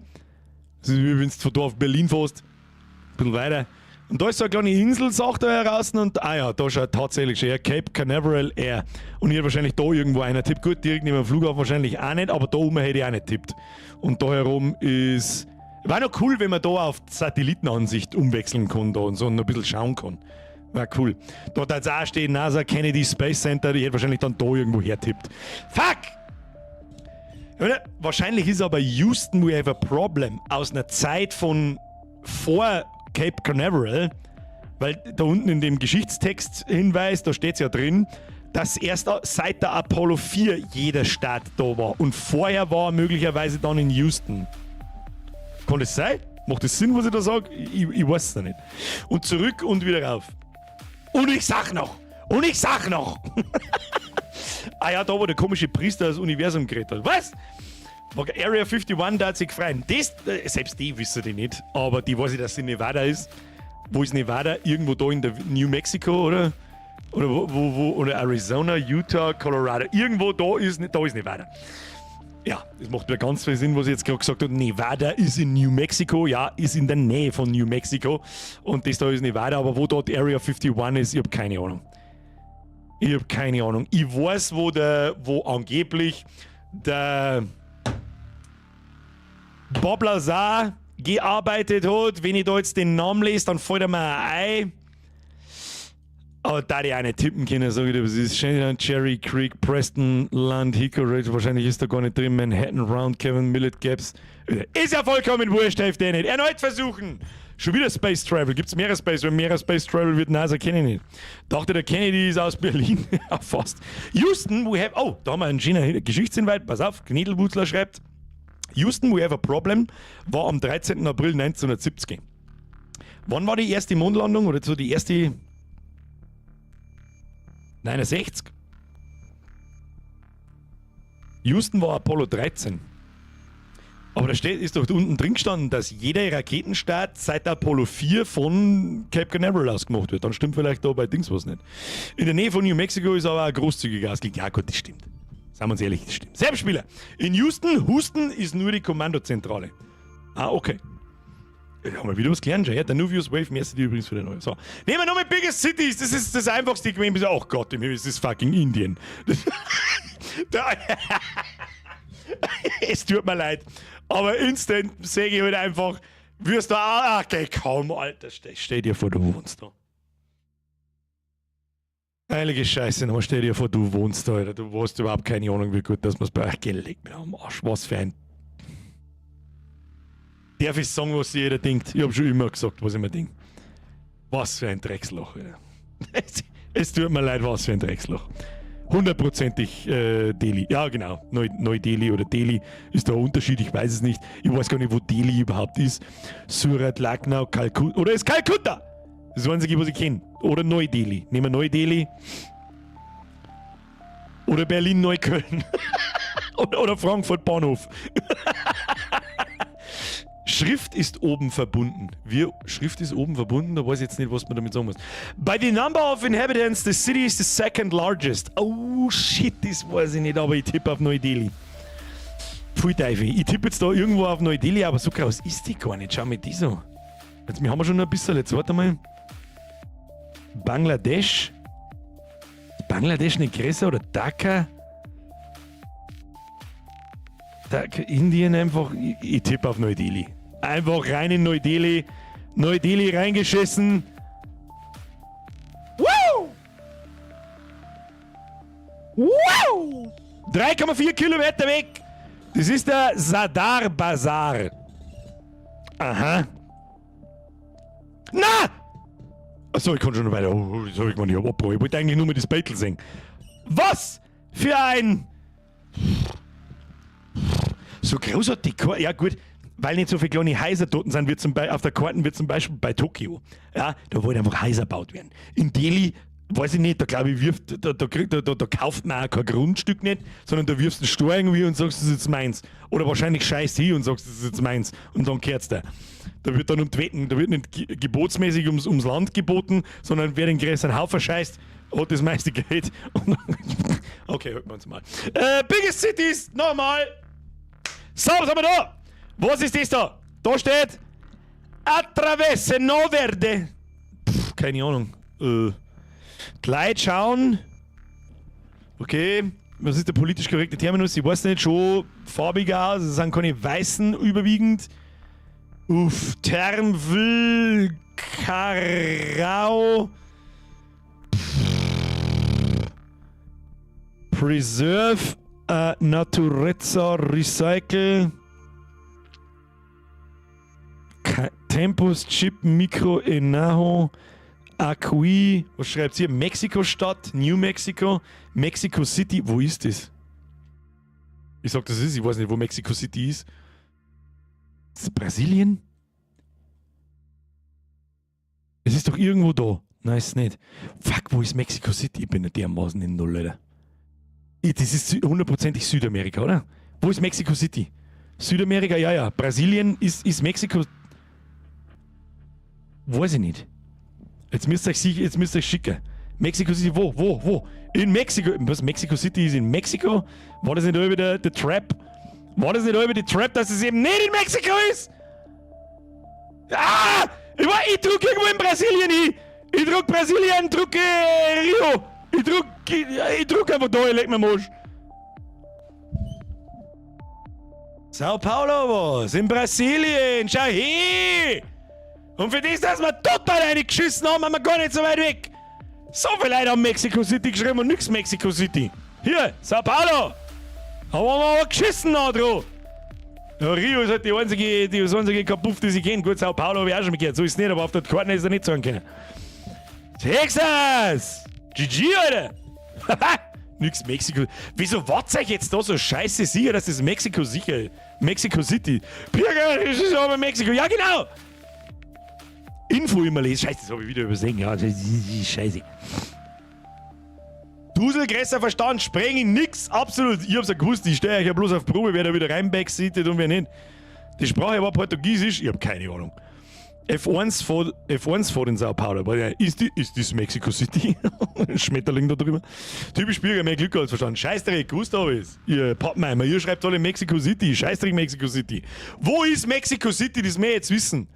Das ist, wie wenn du von da auf Berlin fährst. Ein bisschen weiter. Und da ist so eine kleine Inselsache da heraus und, ah ja, da schaut tatsächlich schon her, Cape Canaveral Air. Und hier wahrscheinlich da irgendwo einer tippt. Gut, direkt neben dem Flughafen wahrscheinlich auch nicht, aber da oben hätte ich auch nicht tippt. Und da herum ist. War noch cool, wenn man da auf Satellitenansicht umwechseln kann da und so und ein bisschen schauen kann. War cool. Dort hat es auch stehen, NASA Kennedy Space Center, die hätte wahrscheinlich dann da irgendwo hertippt. Fuck! Wahrscheinlich ist aber Houston, we have a problem aus einer Zeit von vor Cape Canaveral, weil da unten in dem Geschichtstext Hinweis, da steht es ja drin, dass erst seit der Apollo 4 jeder Start da war. Und vorher war er möglicherweise dann in Houston. Kann das sein? Macht das Sinn, was ich da sage? Ich weiß es noch nicht. Und zurück und wieder rauf. Und ich sag noch! Und ich sag noch! Ah ja, da, wo der komische Priester das Universum geredet hat. Was? Area 51, da hat sich gefreut. Das, selbst die wissen die nicht, aber die weiß ich, dass es in Nevada ist. Wo ist Nevada? Irgendwo da in der New Mexico, oder? Oder wo, oder Arizona, Utah, Colorado. Irgendwo da ist Nevada. Ja, das macht wieder ganz viel Sinn, was ich jetzt gerade gesagt habe. Nevada ist in New Mexico, ja, ist in der Nähe von New Mexico. Und das da ist Nevada, aber wo dort Area 51 ist, ich habe keine Ahnung. Ich habe keine Ahnung. Ich weiß, wo angeblich der Bob Lazar gearbeitet hat. Wenn ich da jetzt den Namen lese, dann fällt er mir ein. Aber da die auch nicht tippen können, sage ich dir, was ist. Shannon, Cherry Creek, Preston, Land, Hickory Ridge, wahrscheinlich ist da gar nicht drin. Manhattan, Round, Kevin, Millet, Gaps. Ist ja vollkommen wurscht, hilft eh nicht. Erneut versuchen. Schon wieder Space Travel. Gibt es mehrere Space? Wenn mehrere Space Travel wird NASA, kenne ich nicht. Dachte, der Kennedy ist aus Berlin. Ja, fast. Houston, we have. Oh, da haben wir einen schönen Geschichtshinweis. Pass auf, Knedelwutzler schreibt: Houston, we have a problem war am 13. April 1970. Wann war die erste Mondlandung oder so die erste? 69? Houston war Apollo 13. Aber da ist doch unten drin gestanden, dass jeder Raketenstart seit Apollo 4 von Cape Canaveral aus gemacht wird. Dann stimmt vielleicht da bei Dings was nicht. In der Nähe von New Mexico ist aber auch großzügig ausgelegt. Ja gut, das stimmt. Sagen wir uns ehrlich, das stimmt. Selbstspieler. In Houston, Houston ist nur die Kommandozentrale. Ah, okay. Ja, haben wir wieder was gelernt schon. Ja, Danuvius Wave, merci dir übrigens für den neuen. So. Nehmen wir nochmal Biggest Cities. Das ist das Einfachste gewesen. Oh Gott im Himmel, das ist fucking Indien. Es tut mir leid. Aber instant sage ich halt einfach, wirst du auch, okay, komm, Alter, stell dir vor, du wohnst da. Heilige Scheiße, noch stell dir vor, du wohnst da, Alter. Du hast überhaupt keine Ahnung, wie gut dass man es bei euch gelegt mit am Arsch. Was für ein. Darf ich sagen, was jeder denkt? Ich habe schon immer gesagt, was ich mir denke. Was für ein Drecksloch, Alter. Es tut mir leid, was für ein Drecksloch. Hundertprozentig Delhi. Ja, genau. Neu-Delhi oder Delhi ist der Unterschied, ich weiß es nicht. Ich weiß gar nicht, wo Delhi überhaupt ist. Surat, Lucknow, Kalkutta. Oder ist Kalkutta? Das ist das Einzige, was ich kenne. Oder Neu-Delhi. Nehmen wir Neu-Delhi. Oder Berlin-Neukölln. Oder Frankfurt Bahnhof. Shanghai, Shanghai, Schrift ist oben verbunden. Wir, Schrift ist oben verbunden, da weiß ich jetzt nicht, was man damit sagen muss. By the number of inhabitants, the city is the second largest. Oh shit, das weiß ich nicht, aber ich tippe auf Neu-Delhi. Pfui Teufel, ich tippe jetzt da irgendwo auf Neu-Delhi, aber so groß ist die gar nicht. Schau mir die so. Jetzt, wir haben schon noch ein bisschen. Jetzt warte mal. Bangladesch? Ist Bangladesch nicht größer oder Dhaka? Dhaka, Indien einfach. Ich tippe auf Neu-Delhi. Einfach rein in Neu-Delhi. Neu-Delhi reingeschissen. Woo! Wow! 3,4 Kilometer weg. Das ist der Sadar Bazar. Aha. Na! Achso, ich kann schon noch weiter. Oh, das hab ich mir nicht abgebrochen. Ich wollte eigentlich nur mal das Beitel sehen. Was für ein. So groß hat die Karte. Ja, gut, weil nicht so viele kleine Häuser dort sind, wird zum Be auf der Karte wird zum Beispiel bei Tokio. Ja, da wollte einfach Häuser gebaut werden. In Delhi, weiß ich nicht, da glaube ich, wirft, da, da, kriegt, da, da, da kauft man auch kein Grundstück nicht, sondern da wirfst du einen Stein irgendwie und sagst, das ist jetzt meins. Oder wahrscheinlich scheißt hin und sagst, das ist jetzt meins. Und dann kehrt's da. Da wird dann um die Wetten, da wird nicht gebotsmäßig ums Land geboten, sondern wer den größeren Haufen scheißt, hat das meiste Geld. Und dann, okay, halten wir uns mal. Biggest Cities, nochmal. So, was haben wir da? Was ist das da? Da steht Atravesse no Verde. Pff, keine Ahnung. Die Leute schauen. Okay, was ist der politisch korrekte Terminus? Ich weiß nicht, schon farbig aus. Es sind keine Weißen überwiegend. Uff, Termvil Karau. Preserve Naturezza Recycle. Tempus Chip Micro Enaho Acqui. Was schreibt hier? Mexiko-Stadt, New Mexico, Mexico City. Wo ist das? Ich sag, das ist, ich weiß nicht, wo Mexico City ist. Ist das Brasilien? Es ist doch irgendwo da. Nein, ist es nicht. Fuck, wo ist Mexico City? Ich bin nicht dermaßen in Null, Alter. Das ist hundertprozentig Südamerika, oder? Wo ist Mexico City? Südamerika, ja. Brasilien ist Mexiko. Weiß ich nicht. Jetzt müsst ihr euch schicken. Mexico City, wo, wo, wo? In Mexiko. Was, Mexico City ist in Mexiko? War das nicht über der Trap? War das nicht über die Trap, dass es eben nicht in Mexiko ist? Ah! Ich druck irgendwo in Brasilien hin. Ich druck Brasilien, drucke Rio. Ich druck einfach da, ich leg mir am Arsch. Sao Paulo was? In Brasilien. Schau her! Und für das, dass wir total reingeschissen haben, haben wir gar nicht so weit weg. So viele Leute haben Mexico City geschrieben und nix Mexico City. Hier, Sao Paulo. Haben wir aber geschissen da dran. Ja, Rio ist halt das einzige Kapuff, das ich kenne. Gut, Sao Paulo habe ich auch schon mal gehört. So ist es nicht, aber auf der Karte ist er nicht sagen können. Texas! GG, Alter! Nix Mexiko. Wieso wart euch jetzt da so scheiße sicher, dass das Mexiko sicher ist? Mexico City. Birger, das ist aber Mexiko. Ja, genau! Info immer lesen. Scheiße, das habe ich wieder übersehen. Ja, das ist scheiße. Dusel, größer Verstand, sprengen, nix, absolut. Ich hab's ja gewusst, ich stehe euch ja bloß auf Probe, wer da wieder reinbacksietet und wer nicht. Die Sprache war Portugiesisch, ich hab keine Ahnung. F1 vor in Sao Paulo. Ist das Mexico City? Schmetterling da drüber. Typisch Bürger, mehr Glück als Verstand. Scheißdreck, gewusst hab ich's. Ihr Pappenheimer, ihr schreibt alle Mexico City. Scheißdreck Mexico City. Wo ist Mexico City? Das wir jetzt wissen.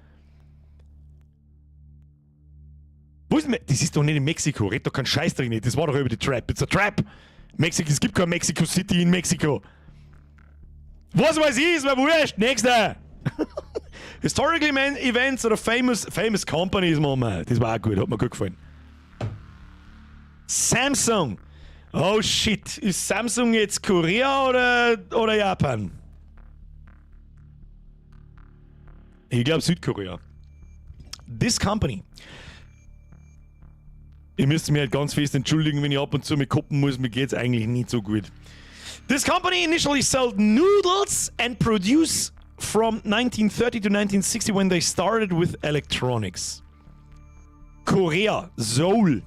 Wo ist Das ist doch nicht in Mexiko. Red doch keinen Scheißdreck nicht. Das war doch über die Trap. It's a trap. Mexiko, es gibt kein Mexico City in Mexiko. Was weiß ich, ist mir wurscht. Nächster. Historical Events oder famous Companies machen wir. Das war auch gut, hat mir gut gefallen. Samsung. Oh shit, ist Samsung jetzt Korea oder Japan? Ich glaube Südkorea. This company. Ihr müsst mir halt ganz fest entschuldigen, wenn ich ab und zu mit koppen muss. Mir geht's eigentlich nicht so gut. This company initially sold noodles and produce from 1930 to 1960 when they started with electronics. Korea, Seoul.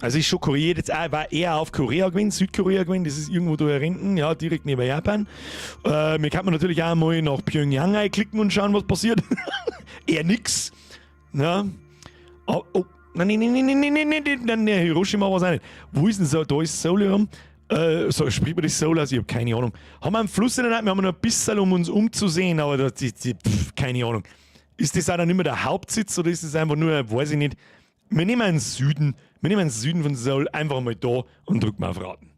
Also ist schon Korea jetzt auch, war eher auf Korea gewesen, Südkorea gewesen, das ist irgendwo da hinten, ja, direkt neben Japan. Wir kann man natürlich auch mal nach Pyongyang einklicken und schauen, was passiert. Eher nix. Ja. Oh, oh. Nein, nein, nein, nein, nein, nein, nein, nein, nein, Hiroshima war es auch nicht. Wo ist denn so? Da ist Seoul herum. So, spricht man das Seoul aus? Ich hab keine Ahnung. Haben wir einen Fluss in der Nähe? Wir haben noch ein bisschen, um uns umzusehen, aber das, die, pff, keine Ahnung. Ist das auch dann nicht mehr der Hauptsitz oder ist das einfach nur, weiß ich nicht. Wir nehmen einen Süden, wir nehmen einen Süden von Seoul einfach mal da und drücken mal auf Raten.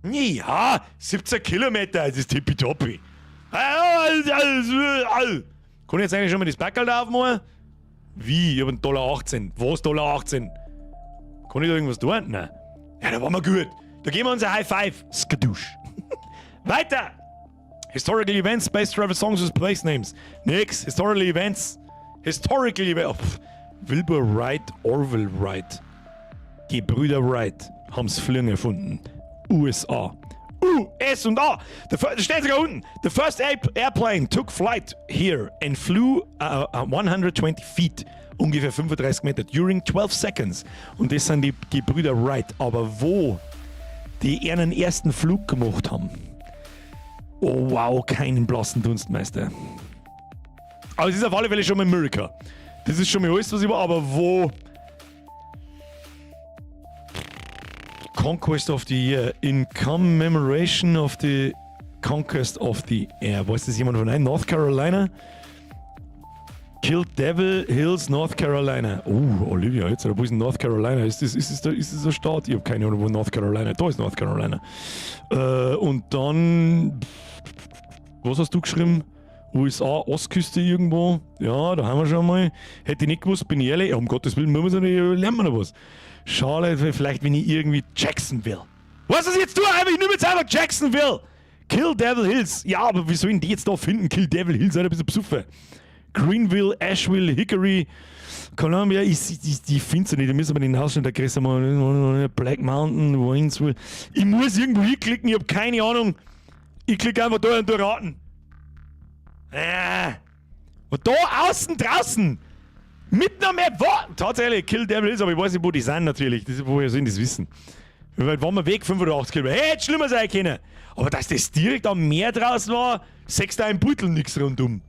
Ja, 17 Kilometer, das ist tippitoppi. Kann ich jetzt eigentlich schon mal das Backerl da aufmachen? Wie? Ich hab einen Dollar 18. Was Dollar 18? Kann ich da irgendwas tun? Nein. Ja, da waren wir gut. Da geben wir uns ein High Five. Skadusch. Weiter! Historical Events, Space Travel Songs with Place Names. Nix. Historical Events. Historical Events. Oh, pff. Wilbur Wright, Orville Wright. Gebrüder Wright haben's Fliegen erfunden. USA. U, S und A. The steht sogar unten. The first airplane took flight here and flew 120 feet, ungefähr 35 Meter, during 12 seconds. Und das sind die Gebrüder Wright. Aber wo die ihren ersten Flug gemacht haben. Oh wow, keinen blassen Dunstmeister. Aber es ist auf alle Fälle schon mal America. Das ist schon mal alles, was ich war, aber wo? Conquest of the Year. In commemoration of the Conquest of the Air. Weiß das jemand von euch? North Carolina? Kill Devil Hills, North Carolina. Oh, Olivia, jetzt, wo ist denn North Carolina? Ist das ein Staat? Ich hab keine Ahnung, wo North Carolina. Da ist North Carolina. Und dann. Was hast du geschrieben? USA, Ostküste irgendwo. Ja, da haben wir schon mal. Hätte ich nicht gewusst, bin ich ehrlich. Ja, um Gottes Willen, muss man nicht, lernen wir noch was. Charlotte, vielleicht wenn ich irgendwie Jacksonville. Was ist jetzt du? Einfach, ich nehme jetzt einfach Jacksonville. Kill Devil Hills. Ja, aber wie sollen die jetzt da finden? Kill Devil Hills, Alter, bist du besoffen. Greenville, Asheville, Hickory, Columbia, ich find's ja nicht. Da müssen wir den Hausschnitt der Größe mal. Black Mountain, Waynesville. Ich muss irgendwo hinklicken, ich hab keine Ahnung. Ich klicke einfach da und da raten. Und da außen, draußen, mitten am Meer, wo? Tatsächlich, Kill Devil Hills, aber ich weiß nicht, wo die sind natürlich. Das, woher sollen die das wissen? Wie weit waren wir weg? 85 Kilometer. Hey, hätte schlimmer sein können. Aber dass das direkt am Meer draußen war, sechst da im Beutel nix rundum.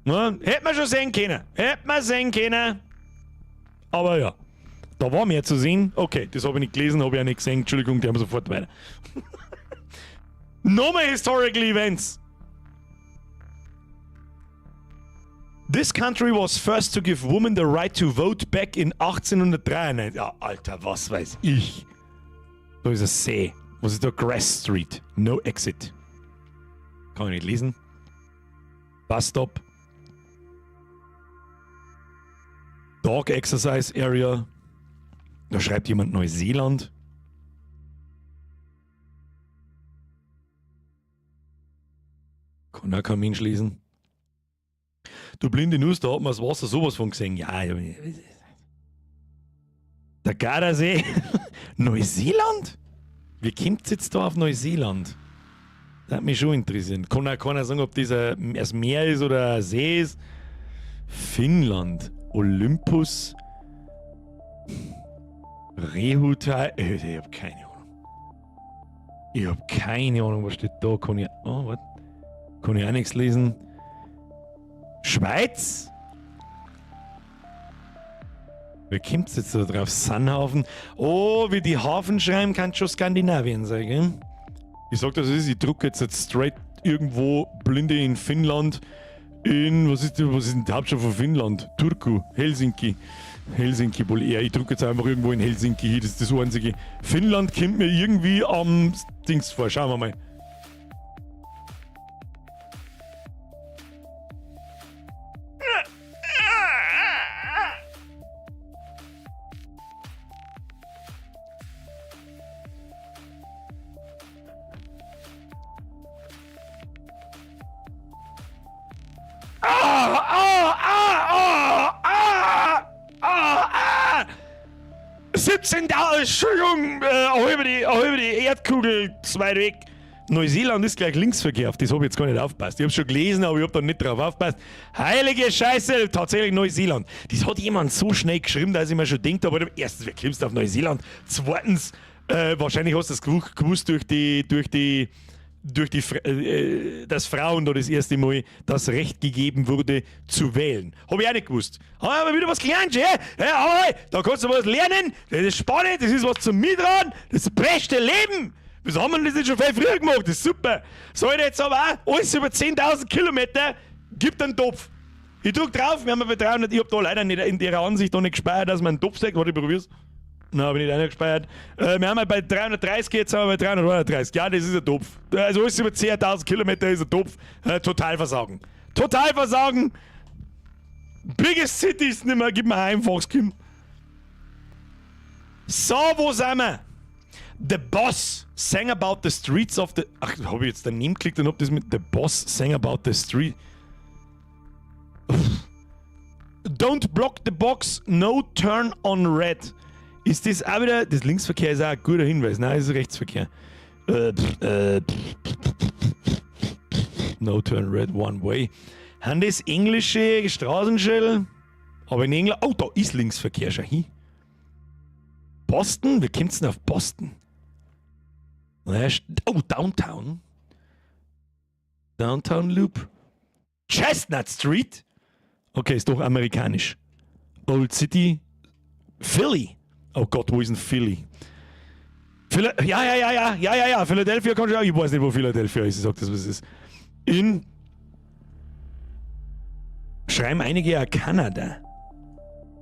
Na, hätte man schon sehen können. Hätte man sehen können. Aber ja, da war mehr zu sehen. Okay, das habe ich nicht gelesen, habe ich auch nicht gesehen. Entschuldigung, die haben sofort weiter. Nochmal Historical Events. This country was first to give women the right to vote back in 1893. Ja, Alter, was weiß ich. Da ist ein See. Was ist da? Grass Street. No exit. Kann ich nicht lesen. Bus Stop. Dog Exercise Area. Da schreibt jemand Neuseeland. Kann auch kein Mensch lesen. Du blinde Nuss, da hat man das Wasser sowas von gesehen. Ja, ja. Der Gardasee. Neuseeland? Wie kommt's jetzt da auf Neuseeland? Das hat mich schon interessieren. Kann auch keiner sagen, ob das ein Meer ist oder ein See ist. Finnland. Olympus. Rehutai. Ich hab keine Ahnung. Ich hab keine Ahnung, was steht da. Kann ich. Oh, warte. Kann ich auch nichts lesen. Schweiz? Wie kommt's jetzt da drauf? Sandhaufen? Oh, wie die Hafen schreiben, kann schon Skandinavien sein, gell? Ich sag das ist, ich druck jetzt straight irgendwo blinde in Finnland. In, was ist denn die Hauptstadt von Finnland? Turku, Helsinki. Helsinki wohl eher. Ich druck jetzt einfach irgendwo in Helsinki hin, das ist das einzige. Finnland kommt mir irgendwie am Dings vor. Schauen wir mal. Ah, ah, ah, ah, ah, ah, 17.000, Entschuldigung, auch über die Erdkugel, zu weit weg. Neuseeland ist gleich Linksverkehr, auf das habe ich jetzt gar nicht aufgepasst. Ich habe schon gelesen, aber ich habe da nicht drauf aufgepasst. Heilige Scheiße, tatsächlich Neuseeland. Das hat jemand so schnell geschrieben, dass ich mir schon denkt habe, erstens, wer kommst du auf Neuseeland? Zweitens, wahrscheinlich hast du das gewusst durch die, dass Frauen da das erste Mal das Recht gegeben wurde, zu wählen. Habe ich auch nicht gewusst. Haben wir wieder was gelernt, ja? Ja, aber hey, da kannst du was lernen, das ist spannend, das ist was zum Mitraten, das beste Leben. Wieso haben wir das nicht schon viel früher gemacht? Das ist super. So, jetzt aber auch alles über 10.000 Kilometer gibt einen Topf. Ich drück drauf, wir haben bei 300, ich hab da leider nicht in der Ansicht noch nicht gespeichert, dass man einen Topf sagt. Warte, ich probier's. Nein, habe ich nicht eingespeichert. Wir haben halt bei 330, jetzt sind wir bei 331. Ja, das ist ein Topf. Also alles über 10.000 Kilometer ist ein Topf. Totalversagen. Totalversagen! Biggest Cities nicht mehr, gib mir ein einfaches, Kim. So, wo sind wir? The Boss sang about the streets of the. Ach, habe ich jetzt daneben geklickt und hab das mit The Boss sang about the street. Don't block the box, no turn on red. Ist das auch wieder. Das Linksverkehr ist auch ein guter Hinweis. Nein, das ist Rechtsverkehr. No turn red, one way. Haben das englische Straßenschilder? Aber in England. Oh, da ist Linksverkehr schon hin. Boston? Wie kommt's denn auf Boston? Oh, Downtown. Downtown Loop. Chestnut Street? Okay, ist doch amerikanisch. Old City. Philly. Oh Gott, wo ist denn Philly? Ja. Philadelphia kann schon auch. Ich weiß nicht, wo Philadelphia ist. Ich sag das, was es ist. In. Schreiben einige ja Kanada.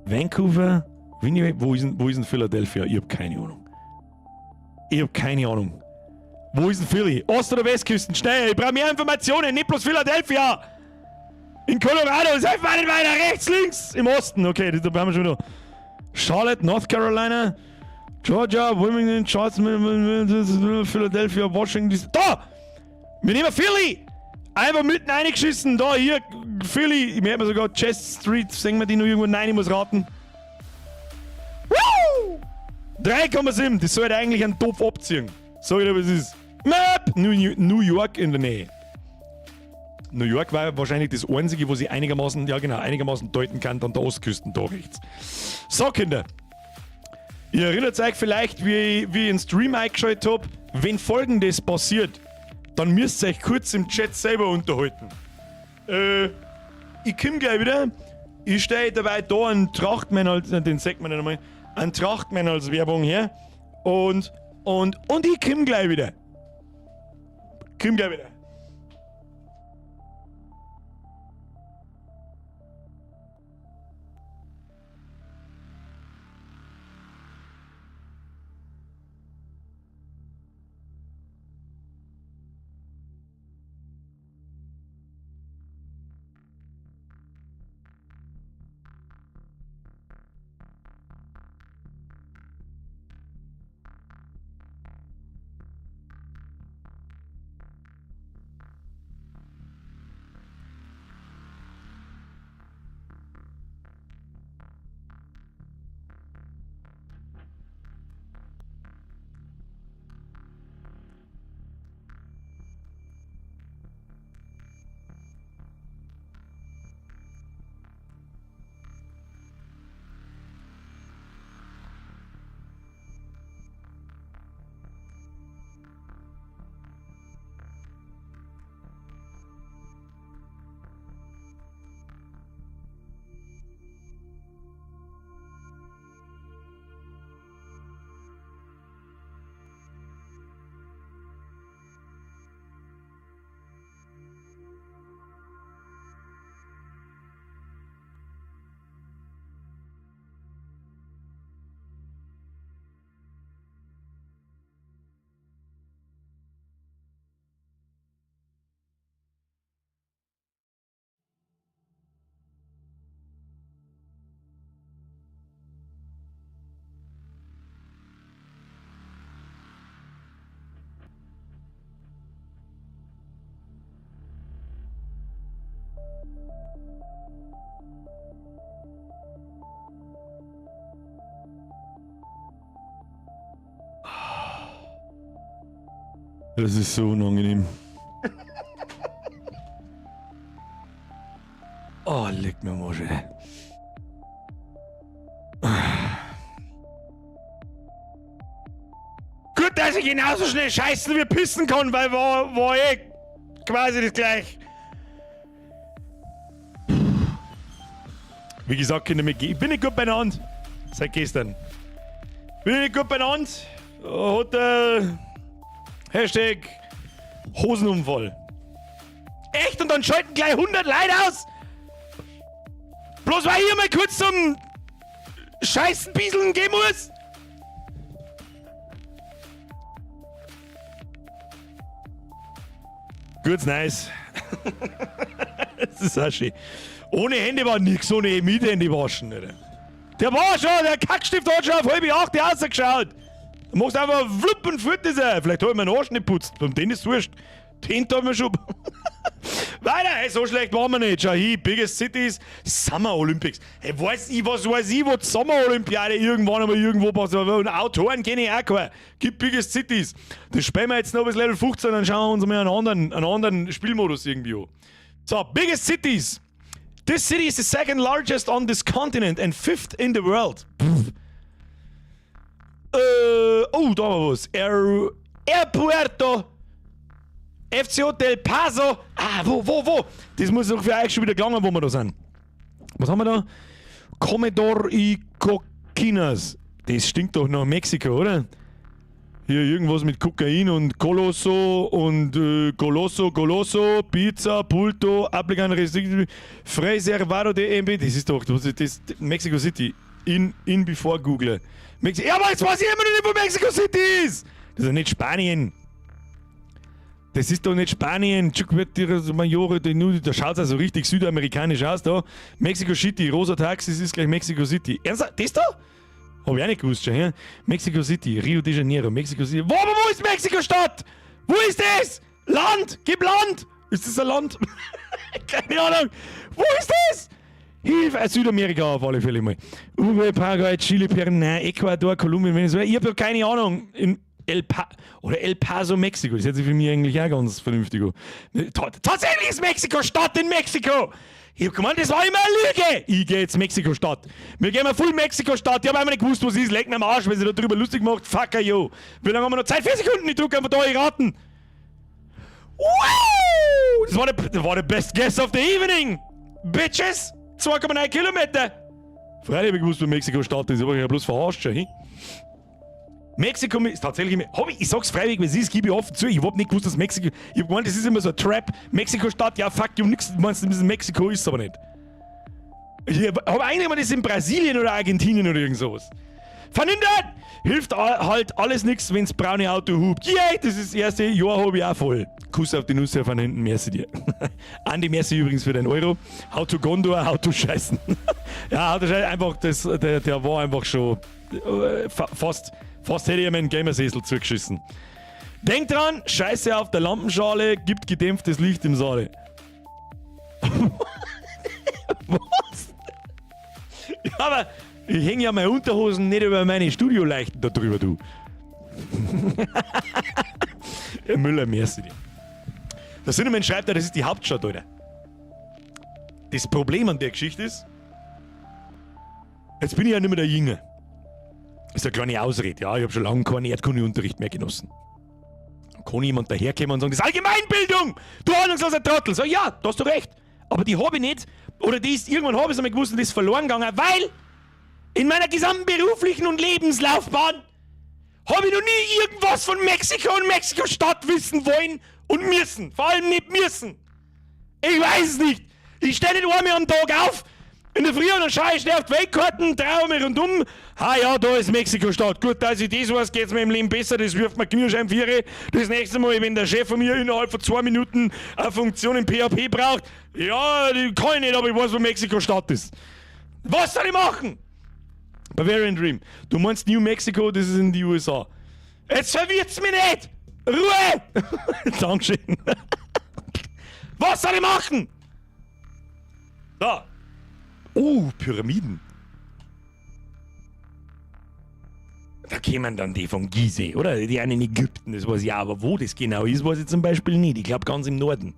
Vancouver. Winnipeg. Wo ist denn Philadelphia? Ich hab keine Ahnung. Ich hab keine Ahnung. Wo ist denn Philly? Ost- oder Westküsten? Schnell, ich brauche mehr Informationen, nicht bloß Philadelphia! In Colorado, ist einfach nicht weiter, rechts, links! Im Osten, okay, da haben wir schon wieder. Charlotte, North Carolina, Georgia, Wilmington, Charleston, Philadelphia, Washington. Da! Wir nehmen Philly! Einfach mitten reingeschissen. Da, hier, Philly. Wir haben sogar Chest Street. Sehen wir die noch irgendwo? Nein, ich muss raten. Woo! 3,7. Das sollte eigentlich einen Topf abziehen. Sag ich dir, was es ist. Map! New York in der Nähe. New York war wahrscheinlich das einzige, wo sie einigermaßen, ja genau, einigermaßen deuten kann, an der Ostküste da rechts. So, Kinder. Ihr erinnert euch vielleicht, wie ich einen Stream eingeschaltet habe. Wenn Folgendes passiert, dann müsst ihr euch kurz im Chat selber unterhalten. Ich komm gleich wieder. Ich stelle dabei da einen Trachtmann als, den sagt man nicht einmal, einen Trachtmann als Werbung her. Und ich komm gleich wieder. Komm gleich wieder. Das ist so unangenehm. Oh, leck mir am Arsch, ey. Gut, dass ich genauso schnell scheißen wie pissen kann, weil war eh quasi das gleich. Wie gesagt, Kinder, ich bin nicht gut beieinander. Seit gestern. Bin ich nicht gut beieinander. Hat der Hashtag Hosenunfall. Echt? Und dann schalten gleich 100 Leute aus? Bloß weil ich mal kurz zum Scheißen bieseln gehen muss? Gut, nice. Das ist auch schön. Ohne Hände war nix, ohne mit Hände waschen. Alter. Der war schon, der Kackstift hat schon auf 7:30 rausgeschaut. Da machst du einfach flupp und fort ist er. Vielleicht hab ich meinen Arsch nicht putzt. Beim Tennis wurscht. Den haben wir schon. Weiter, hey, so schlecht waren wir nicht. Schau hier, Biggest Cities, Summer Olympics. Hey, weiß ich, was weiß ich, wo die Sommerolympiade irgendwann einmal irgendwo passiert. Und Autoren kenne ich auch keinen. Gibt Biggest Cities. Das spielen wir jetzt noch bis Level 15, dann schauen wir uns mal einen anderen Spielmodus irgendwie an. So, Biggest Cities. This city is the second largest on this continent and fifth in the world. Pff. Oh, da war was. Air Puerto. FC Hotel Paso. Ah, wo, wo, wo? Das muss doch für euch schon wieder gelangen, wo wir da sind. Was haben wir da? Comedor y Coquinas. Das stinkt doch nach Mexiko, oder? Hier irgendwas mit Kokain und Colosso und Colosso, Colosso, Pizza, Pulto, Aplican Restricted, Freservado de MB. Das ist doch, das ist Mexico City. In before Google. Ja, aber jetzt weiß ich immer noch nicht, wo Mexico City ist. Das ist ja nicht Spanien. Das ist doch nicht Spanien. Da schaut es also richtig südamerikanisch aus da. Mexico City, Rosa Taxis ist gleich Mexico City. Ernsthaft? Das da? Hab ich auch nicht gewusst schon, ja? Mexico City, Rio de Janeiro, Mexico City. Wo, aber wo ist Mexiko-Stadt? Wo ist das? Land! Gib Land! Ist das ein Land? Keine Ahnung. Wo ist das? Hilfe! Südamerika auf alle Fälle mal. Uruguay, Paraguay, Chile, Peru, nein, Ecuador, Kolumbien, Venezuela. Ich hab doch keine Ahnung. In El Pa oder El Paso, Mexiko. Das hört sich für mich eigentlich auch ganz vernünftig an. Tatsächlich ist Mexiko-Stadt in Mexiko! Ich hab gemeint, das war immer eine Lüge! Ich geh jetzt Mexiko-Stadt. Wir gehen mal full Mexiko-Stadt. Ich hab einmal nicht gewusst, was ist. Leck mir am Arsch, wenn sie da drüber lustig macht. Fuck you. Wie lange haben wir noch Zeit? 4 Sekunden. Ich drück einfach da, ich raten. Wow! Das war der best guess of the evening! Bitches! 2,9 Kilometer! Freilich hab ich gewusst, wo Mexiko-Stadt ist, aber ich hab bloß verarscht schon. Hin? Mexiko ist tatsächlich. Ich sag's freiwillig, wenn es ist, gebe ich offen zu. Ich hab nicht gewusst, dass Mexiko. Ich hab gemeint, das ist immer so ein Trap. Mexiko-Stadt, ja, fuck you, nix. Du meinst, das ist Mexiko, ist aber nicht. Ich hab eigentlich immer das in Brasilien oder Argentinien oder irgend sowas. Van Hindern! Hilft halt alles nix, wenn's braune Auto hupt. Yay, das ist das erste Jahr, hab ich auch voll. Kuss auf die Nüsse von hinten, merci dir. Andi, merci übrigens für den Euro. How to Gondor, how to scheißen. Ja, how to scheißen, einfach, der war einfach schon fast hätte ich ihm einen Gamersessel zugeschissen. Denk dran, Scheiße auf der Lampenschale gibt gedämpftes Licht im Saale. Was? Ja, aber ich hänge ja meine Unterhosen nicht über meine Studioleuchten da drüber, du. Herr Müller, merci dir. Der Cinnamon schreibt ja, das ist die Hauptstadt, Alter. Das Problem an der Geschichte ist, jetzt bin ich ja nicht mehr der Jünger. Das ist eine kleine Ausrede, ja. Ich habe schon lange keinen Erdkundeunterricht mehr genossen. Dann kann jemand daherkommen und sagen, das ist Allgemeinbildung! Du ahnungsloser Trottel! Sag, ja, da hast du recht. Aber die habe ich nicht. Oder die ist, irgendwann habe ich es einmal gewusst und die ist verloren gegangen, weil in meiner gesamten beruflichen und Lebenslaufbahn habe ich noch nie irgendwas von Mexiko und Mexiko-Stadt wissen wollen und müssen. Vor allem nicht müssen. Ich weiß es nicht. Ich stehe nicht einmal am Tag auf in der Früh und dann schaue ich schnell auf die Weltkarten, drehe mich rundum. Ah ja, da ist Mexiko-Stadt. Gut, dass ich das weiß, geht's mir im Leben besser. Das wirft mir Kniescheiben Viere. Das nächste Mal, wenn der Chef von mir innerhalb von 2 Minuten eine Funktion in PHP braucht, ja, die kann ich nicht, aber ich weiß, wo Mexiko-Stadt ist. Was soll ich machen? Bavarian Dream. Du meinst New Mexico, das ist in die USA. Jetzt verwirrt's mich nicht! Ruhe! Dankeschön. Was soll ich machen? Da. Oh, Pyramiden. Da kämen dann die von Gizeh, oder? Die einen in Ägypten, das weiß ich auch, aber wo das genau ist, weiß ich zum Beispiel nicht. Ich glaube ganz im Norden.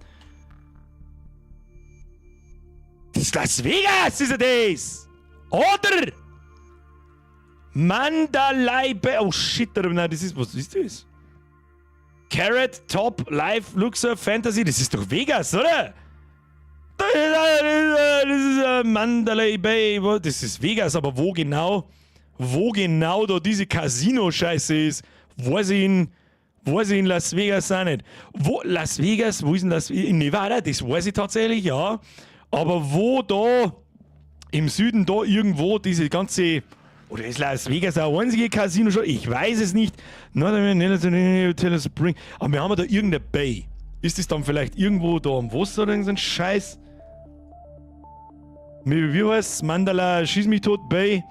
Das ist Las Vegas, ist ja das! Oder? Mandalay Bay. Oh shit, nein, das ist, was ist das? Carrot Top Live Luxor Fantasy, das ist doch Vegas, oder? Das ist Mandalay Bay, das ist Vegas, aber wo genau? Wo genau da diese Casino-Scheiße ist, weiß ich in Las Vegas auch nicht. Wo, Las Vegas, wo ist denn das? In Nevada, das weiß ich tatsächlich, ja. Aber wo da im Süden da irgendwo diese ganze, oder ist Las Vegas auch einzige Casino schon? Ich weiß es nicht. Aber wir haben da irgendeine Bay. Ist das dann vielleicht irgendwo da am Wasser oder irgendein Scheiß? Wie heißt es? Mandala, schieß mich tot, Bay.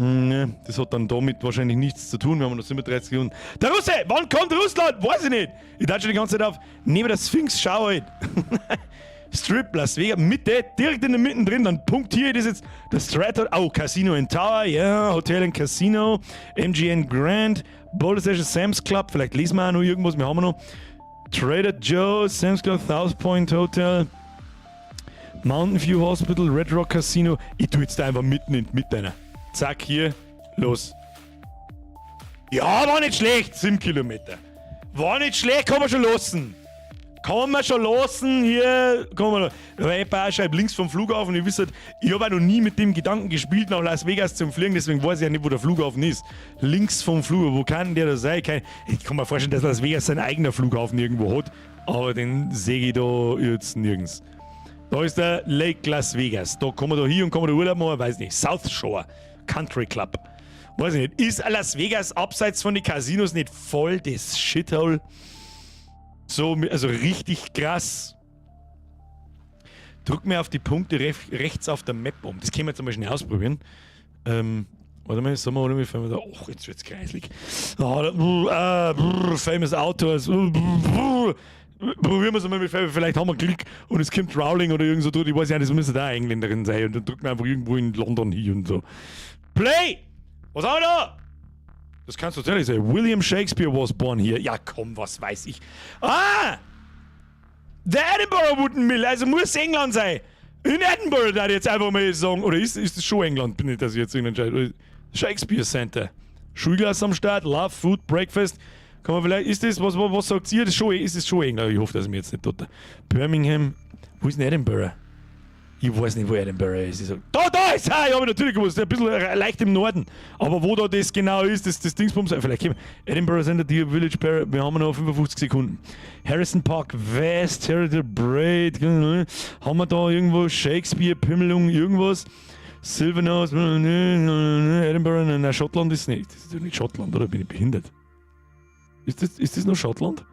Ne, das hat dann damit wahrscheinlich nichts zu tun. Wir haben noch 37 Sekunden. Der Russe! Wann kommt Russland? Weiß ich nicht. Ich dachte schon die ganze Zeit auf. Neben der Sphinx, schau halt. Strip, Las Vegas, Mitte, direkt in der Mitte drin. Dann Punkt hier, das ist jetzt das Stratton. Oh, Casino in Tower, ja, yeah, Hotel and Casino, MGM Grand, Boulder Station, Sam's Club. Vielleicht lesen wir auch noch irgendwas. Wir haben noch Trader Joe's, Sam's Club, South Point Hotel, Mountain View Hospital, Red Rock Casino. Ich tue jetzt da einfach mitten in die Mitte rein. Zack, hier, los. Ja, war nicht schlecht, 7 Kilometer. War nicht schlecht, kann man schon lassen. Kann man schon lassen, hier, kann man. Weil ich schreibe links vom Flughafen, ich weiß halt, ich habe auch noch nie mit dem Gedanken gespielt, nach Las Vegas zum Fliegen, deswegen weiß ich ja nicht, wo der Flughafen ist. Links vom Flughafen, wo kann der da sein? Ich kann mir vorstellen, dass Las Vegas seinen eigenen Flughafen irgendwo hat, aber den sehe ich da jetzt nirgends. Da ist der Lake Las Vegas. Da kann man da hier und kann man da Urlaub machen, weiß nicht. South Shore Country Club. Weiß ich nicht. Ist Las Vegas abseits von den Casinos nicht voll das Shithole? So, also richtig krass. Drück mir auf die Punkte rechts auf der Map um. Das können wir jetzt einmal schnell ausprobieren. Warte mal, sagen wir, oder wie da. Och, jetzt wird's kreislig. Famous Authors. Probieren wir es mal mit, vielleicht haben wir Glück und es kommt Rowling oder irgend so durch. Ich weiß ja nicht, das müsste da Engländerin sein. Und dann drückt man einfach irgendwo in London hier und so. Play! Was haben wir da? Das kannst du tatsächlich sein. William Shakespeare was born here. Ja, komm, was weiß ich. Ah! The Edinburgh Wooden Mill, also muss England sein. In Edinburgh, da ich jetzt einfach mal sagen. Oder ist das schon England? Bin ich, dass ich jetzt entscheide. Shakespeare Center. Schulklasse am Start, Love, Food, Breakfast. Kann man vielleicht, ist das, was sagt ihr? Das schon, ist das schon England? Ich hoffe, dass ich mir jetzt nicht tut. Birmingham, wo ist denn Edinburgh? Ich weiß nicht, wo Edinburgh ist. Ich sag, da ist er! Ich habe natürlich gewusst, ein bisschen leicht im Norden. Aber wo da das genau ist, das Dingsbums, vielleicht kommen Edinburgh Center, die Village, wir haben noch 55 Sekunden. Harrison Park West, Heritage Braid, haben wir da irgendwo Shakespeare, Pimmelung, irgendwas? Silvernouse, Edinburgh, nein, Schottland ist nicht. Das ist doch nicht Schottland, oder? Bin ich behindert? Ist das noch Schottland?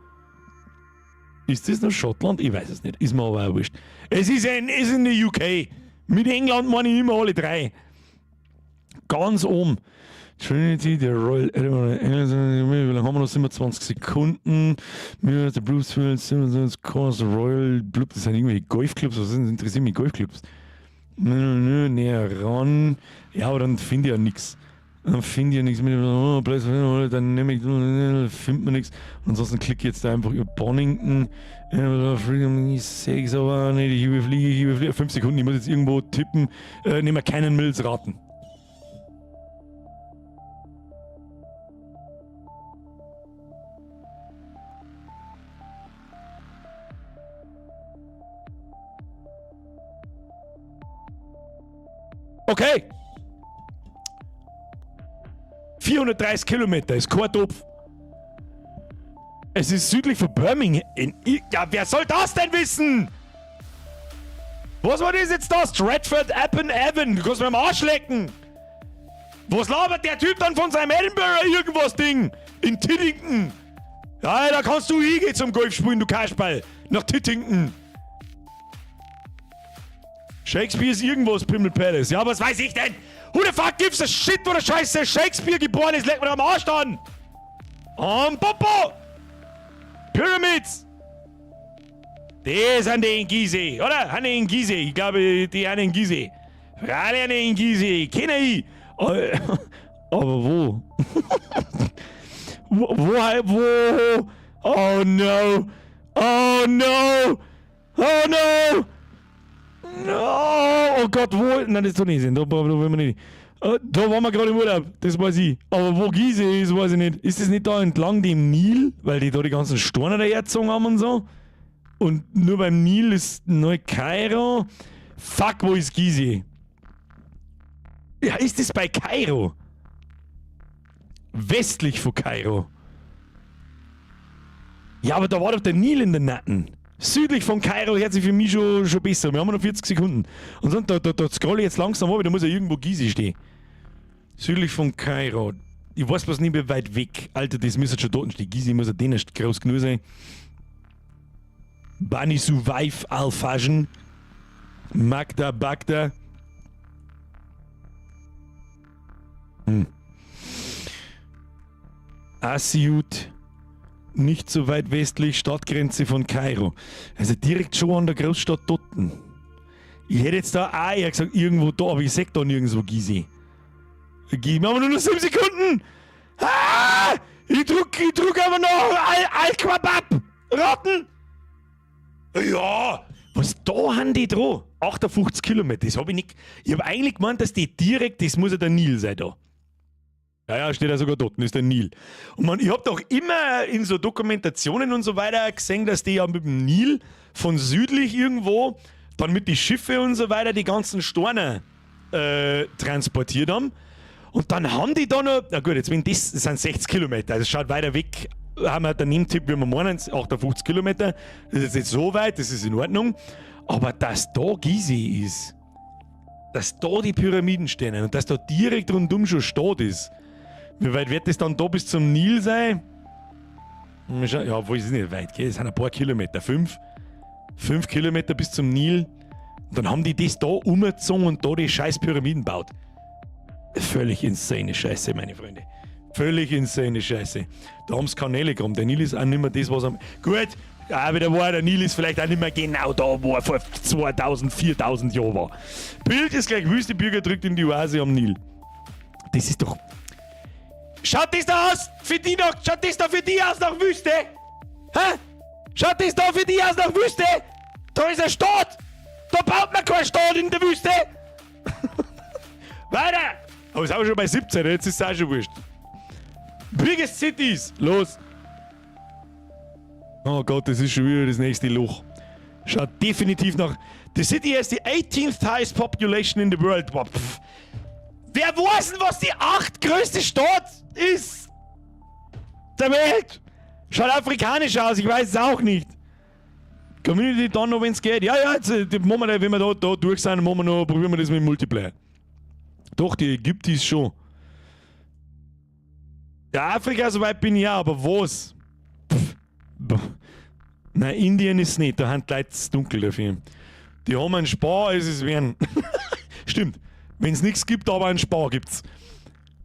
Ist das noch Schottland? Ich weiß es nicht. Ist mir aber auch wurscht. Es ist in der UK. Mit England meine ich immer alle drei. Ganz oben. Trinity, der Royal Edinburgh. Wie lange haben wir noch? 27 Sekunden. The Brucefield, Course, Royal Blub. Das sind irgendwelche Golfclubs. Was interessieren mich Golfclubs? Nö, näher ran. Ja, aber dann finde ich ja nichts. Dann finde ich ja nichts. Dann nehme ich, findet man nichts. Und ansonsten klicke ich jetzt da einfach über Bonnington. Ich sehe es aber nicht. Ich überfliege. 5 Sekunden, ich muss jetzt irgendwo tippen. Nehmen wir keinen Mills raten. Okay. 430 Kilometer ist kein Topf. Es ist südlich von Birmingham. Ja, wer soll das denn wissen? Was war das jetzt da? Stratford upon Avon. Du kannst mir am Arsch lecken. Was labert der Typ dann von seinem Edinburgh irgendwas Ding? In Tiddington. Ja, da kannst du hingehen zum Golfspielen, du Kasperl. Nach Tiddington. Shakespeare ist irgendwas, Pimmel Palace. Ja, was weiß ich denn? Who the fuck gives a shit, wo der Scheiße Shakespeare geboren ist? Leck mir am Arsch an! Am Popo! Pyramids! Die sind die in Gizeh, oder? Sind die in Gizeh? Ich glaube, die sind in Gizeh. Alle sind in Gizeh. Kenne ich! Aber wo? Wo, wo, wo? Oh no! Oh no! Oh no! No! Oh Gott, wo? Nein, das ist Tunesien, da, da wollen wir nicht. Da waren wir gerade im Urlaub, das weiß ich. Aber wo Gizeh ist, weiß ich nicht. Ist das nicht da entlang dem Nil? Weil die da die ganzen Steine dahergezogen haben und so? Und nur beim Nil ist Neu-Kairo. Fuck, wo ist Gizeh? Ja, ist das bei Kairo? Westlich von Kairo. Ja, aber da war doch der Nil in den Nacken. Südlich von Kairo hört sich für mich schon besser. Wir haben noch 40 Sekunden. Und sonst, da scroll ich jetzt langsam runter, da muss ja irgendwo Gizeh stehen. Südlich von Kairo. Ich weiß bloß nicht mehr weit weg. Alter, das müsste schon dort stehen. Gizeh muss ja denen groß genug sein. Bani Suwaif Al-Fajn. Magda Bagda. Asyut. Nicht so weit westlich, Stadtgrenze von Kairo. Also direkt schon an der Großstadt Dotten. Ich hätte jetzt da auch eher gesagt, irgendwo da, aber ich seh da nirgendwo Gizeh. Gib mir aber nur noch 7 Sekunden! Ah! Ich drück aber noch Al-Quabab! Raten! Ja! Was da haben die dran? 58 Kilometer, das hab ich nicht. Ich hab eigentlich gemeint, dass die direkt, das muss ja der Nil sein da. Ja, ja, steht ja sogar dort, ist der Nil. Und man, ich hab doch immer in so Dokumentationen und so weiter gesehen, dass die ja mit dem Nil von südlich irgendwo dann mit die Schiffe und so weiter die ganzen Steine transportiert haben. Und dann haben die da noch, na gut, jetzt wenn das, das sind 60 Kilometer, also schaut weiter weg, haben wir den Nebentipp, wie wir meinen, 58 Kilometer, das ist jetzt nicht so weit, das ist in Ordnung. Aber dass da Gizeh ist, dass da die Pyramiden stehen und dass da direkt rundum schon Stadt ist, wie weit wird das dann da bis zum Nil sein? Ja, obwohl, es ist nicht weit, gell? Es sind ein paar Kilometer, 5. 5 Kilometer bis zum Nil. Und dann haben die das da umgezogen und da die scheiß Pyramiden gebaut. Völlig insane Scheiße, meine Freunde. Völlig insane Scheiße. Da haben's Kanäle gehabt. Der Nil ist auch nicht mehr das, was am. Gut, auch wieder war, der Nil ist vielleicht auch nicht mehr genau da, wo er vor 2000, 4000 Jahren war. Bild ist gleich Wüste, Bürger drückt in die Oase am Nil. Das ist doch. Schaut das da aus? Für die noch, schaut das da für die aus nach Wüste? Hä? Schaut das da für die aus nach Wüste? Da ist eine Stadt! Da baut man keine Stadt in der Wüste! Weiter! Aber es ist auch schon bei 17, jetzt ist es auch schon wurscht. Biggest Cities! Los! Oh Gott, das ist schon wieder das nächste Loch. Schaut definitiv nach. The city has the 18th highest population in the world. Boah, pff. Wer weiß denn, was die 8 größte Stadt ist der Welt? Schaut afrikanisch aus, ich weiß es auch nicht. Community dann noch, wenn's geht. Ja, ja, jetzt, die machen wir, wenn wir da durch sind, machen wir noch, probieren wir das mit dem Multiplayer. Doch, die Ägyptis schon. Ja, Afrika, soweit bin ich ja, aber was? Pff. Nein, Indien ist nicht, da haben die Leute zu dunkel dafür. Die haben einen Spar, es ist werden. Stimmt. Wenn's nichts gibt, aber einen Spar gibt's.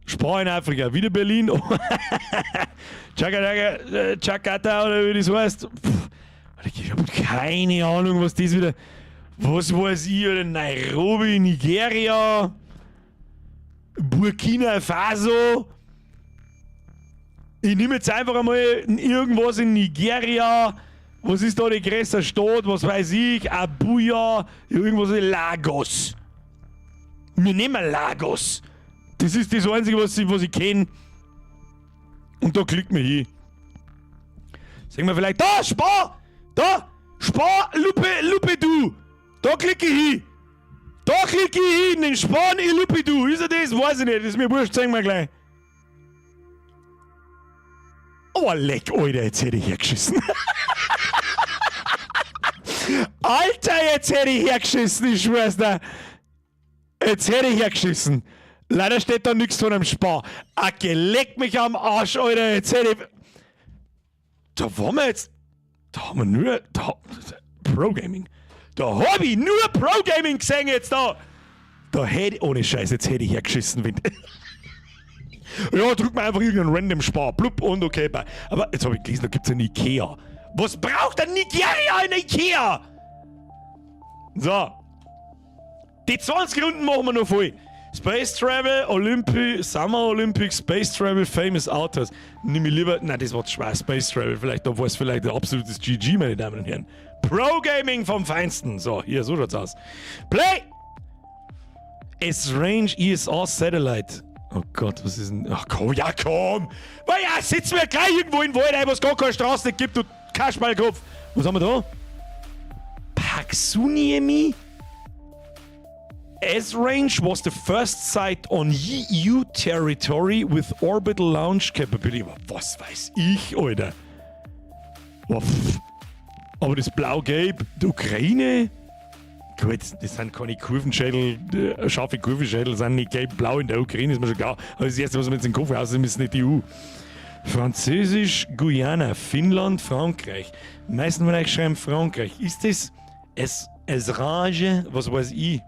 Spar in Afrika, wieder Berlin. Jakarta oder wie das heißt. Pff, ich hab keine Ahnung, was das wieder. Was weiß ich, oder Nairobi, Nigeria, Burkina Faso. Ich nehme jetzt einfach einmal irgendwas in Nigeria. Was ist da die größte Stadt? Was weiß ich? Abuja, irgendwas in Lagos. Wir nehmen Lagos. Das ist das Einzige, was ich kenn. Und da klickt mir hin. Sagen wir vielleicht, da, Spar! Da! Spar, Lupe, Lupe, du! Da klicke ich hin! Da klicke ich hin, den Spar, Lupe, du! Ist er das? Weiß ich nicht, das ist mir wurscht, zeigen wir gleich. Oh, leck, Alter, jetzt hätte ich hergeschissen. Alter, jetzt hätte ich hergeschissen, ich schwör's dir. Jetzt hätte ich hergeschissen. Leider steht da nichts von einem Spar. Ah, geleck mich am Arsch, Alter. Jetzt hätte ich. Da waren wir jetzt. Da haben wir nur. Da, Pro Gaming. Da hab ich nur Pro Gaming gesehen jetzt da. Da hätte ich. Ohne Scheiß, jetzt hätte ich hergeschissen. Wenn ja, drück mal einfach irgendeinen random Spar. Blub und okay, bye. Aber jetzt hab ich gelesen, da gibt's einen Ikea. Was braucht ein Nigeria in Ikea? So. Die 20 Runden machen wir noch voll. Space Travel, Olympi Summer Olympics, Space Travel, Famous Authors. Nimm ich lieber, nein, das war zu schwer. Space Travel, vielleicht, da war es vielleicht ein absolutes GG, meine Damen und Herren. Pro Gaming vom Feinsten. So, hier, so schaut's aus. Play! Esrange ESA Satellite. Oh Gott, was ist denn? Ach komm, ja komm! Ja, sitzen wir gleich irgendwo in Wald ein, wo es gar keine Straße gibt, du Kasperlkopf. Was haben wir da? Paksuniemi? Esrange was the first site on EU territory with orbital launch capability. Was weiß ich, Alter? Oh, aber das Blau-Gelb, die Ukraine? Gut, das sind keine Kurvenschädel, scharfe Kurvenschädel sind nicht gelb-blau in der Ukraine, ist mir schon klar. Aber das erste, was mir jetzt in den Kopf raus ist, ist nicht die EU. Französisch, Guyana, Finnland, Frankreich. Die meisten von euch schreiben Frankreich. Ist das Esrange? Was weiß ich?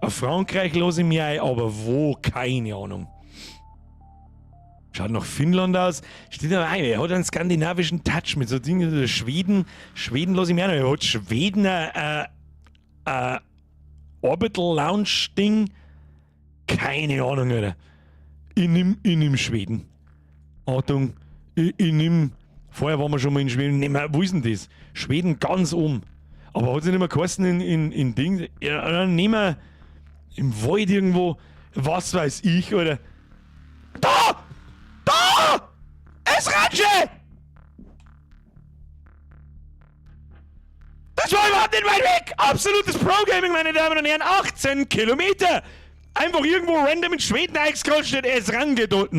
Auf Frankreich lasse ich mich ein, aber wo? Keine Ahnung. Schaut nach Finnland aus. Steht da ein, er hat einen skandinavischen Touch mit so Dingen. Schweden, Schweden lasse ich mich auch noch. Er hat Schweden ein Orbital Launch Ding. Keine Ahnung, Alter. Ich nimm Schweden. Achtung, ich nimm. Vorher waren wir schon mal in Schweden. Nehm, wo ist denn das? Schweden ganz oben. Aber hat es nicht mehr geheißen in Ding? Ja, dann nehmen wir im Wald irgendwo, was weiß ich, oder. Da! Da! Esrange! Das war überhaupt nicht weit weg! Absolutes Pro-Gaming, meine Damen und Herren. 18 Kilometer! Einfach irgendwo random in Schweden eingescrollt steht Esrange dort.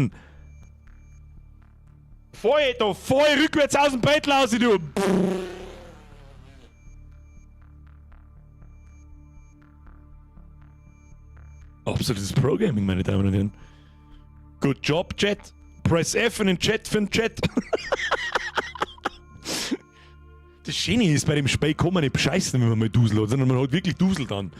Voll, da voll rückwärts aus dem Bett raus, du. Absolutes Pro-Gaming, meine Damen und Herren. Good job, Chat. Press F in den Chat für den Chat. Das Schöne ist, bei dem Spiel kann man nicht bescheißen, wenn man mal Dusel hat, sondern man hat wirklich Dusel dann.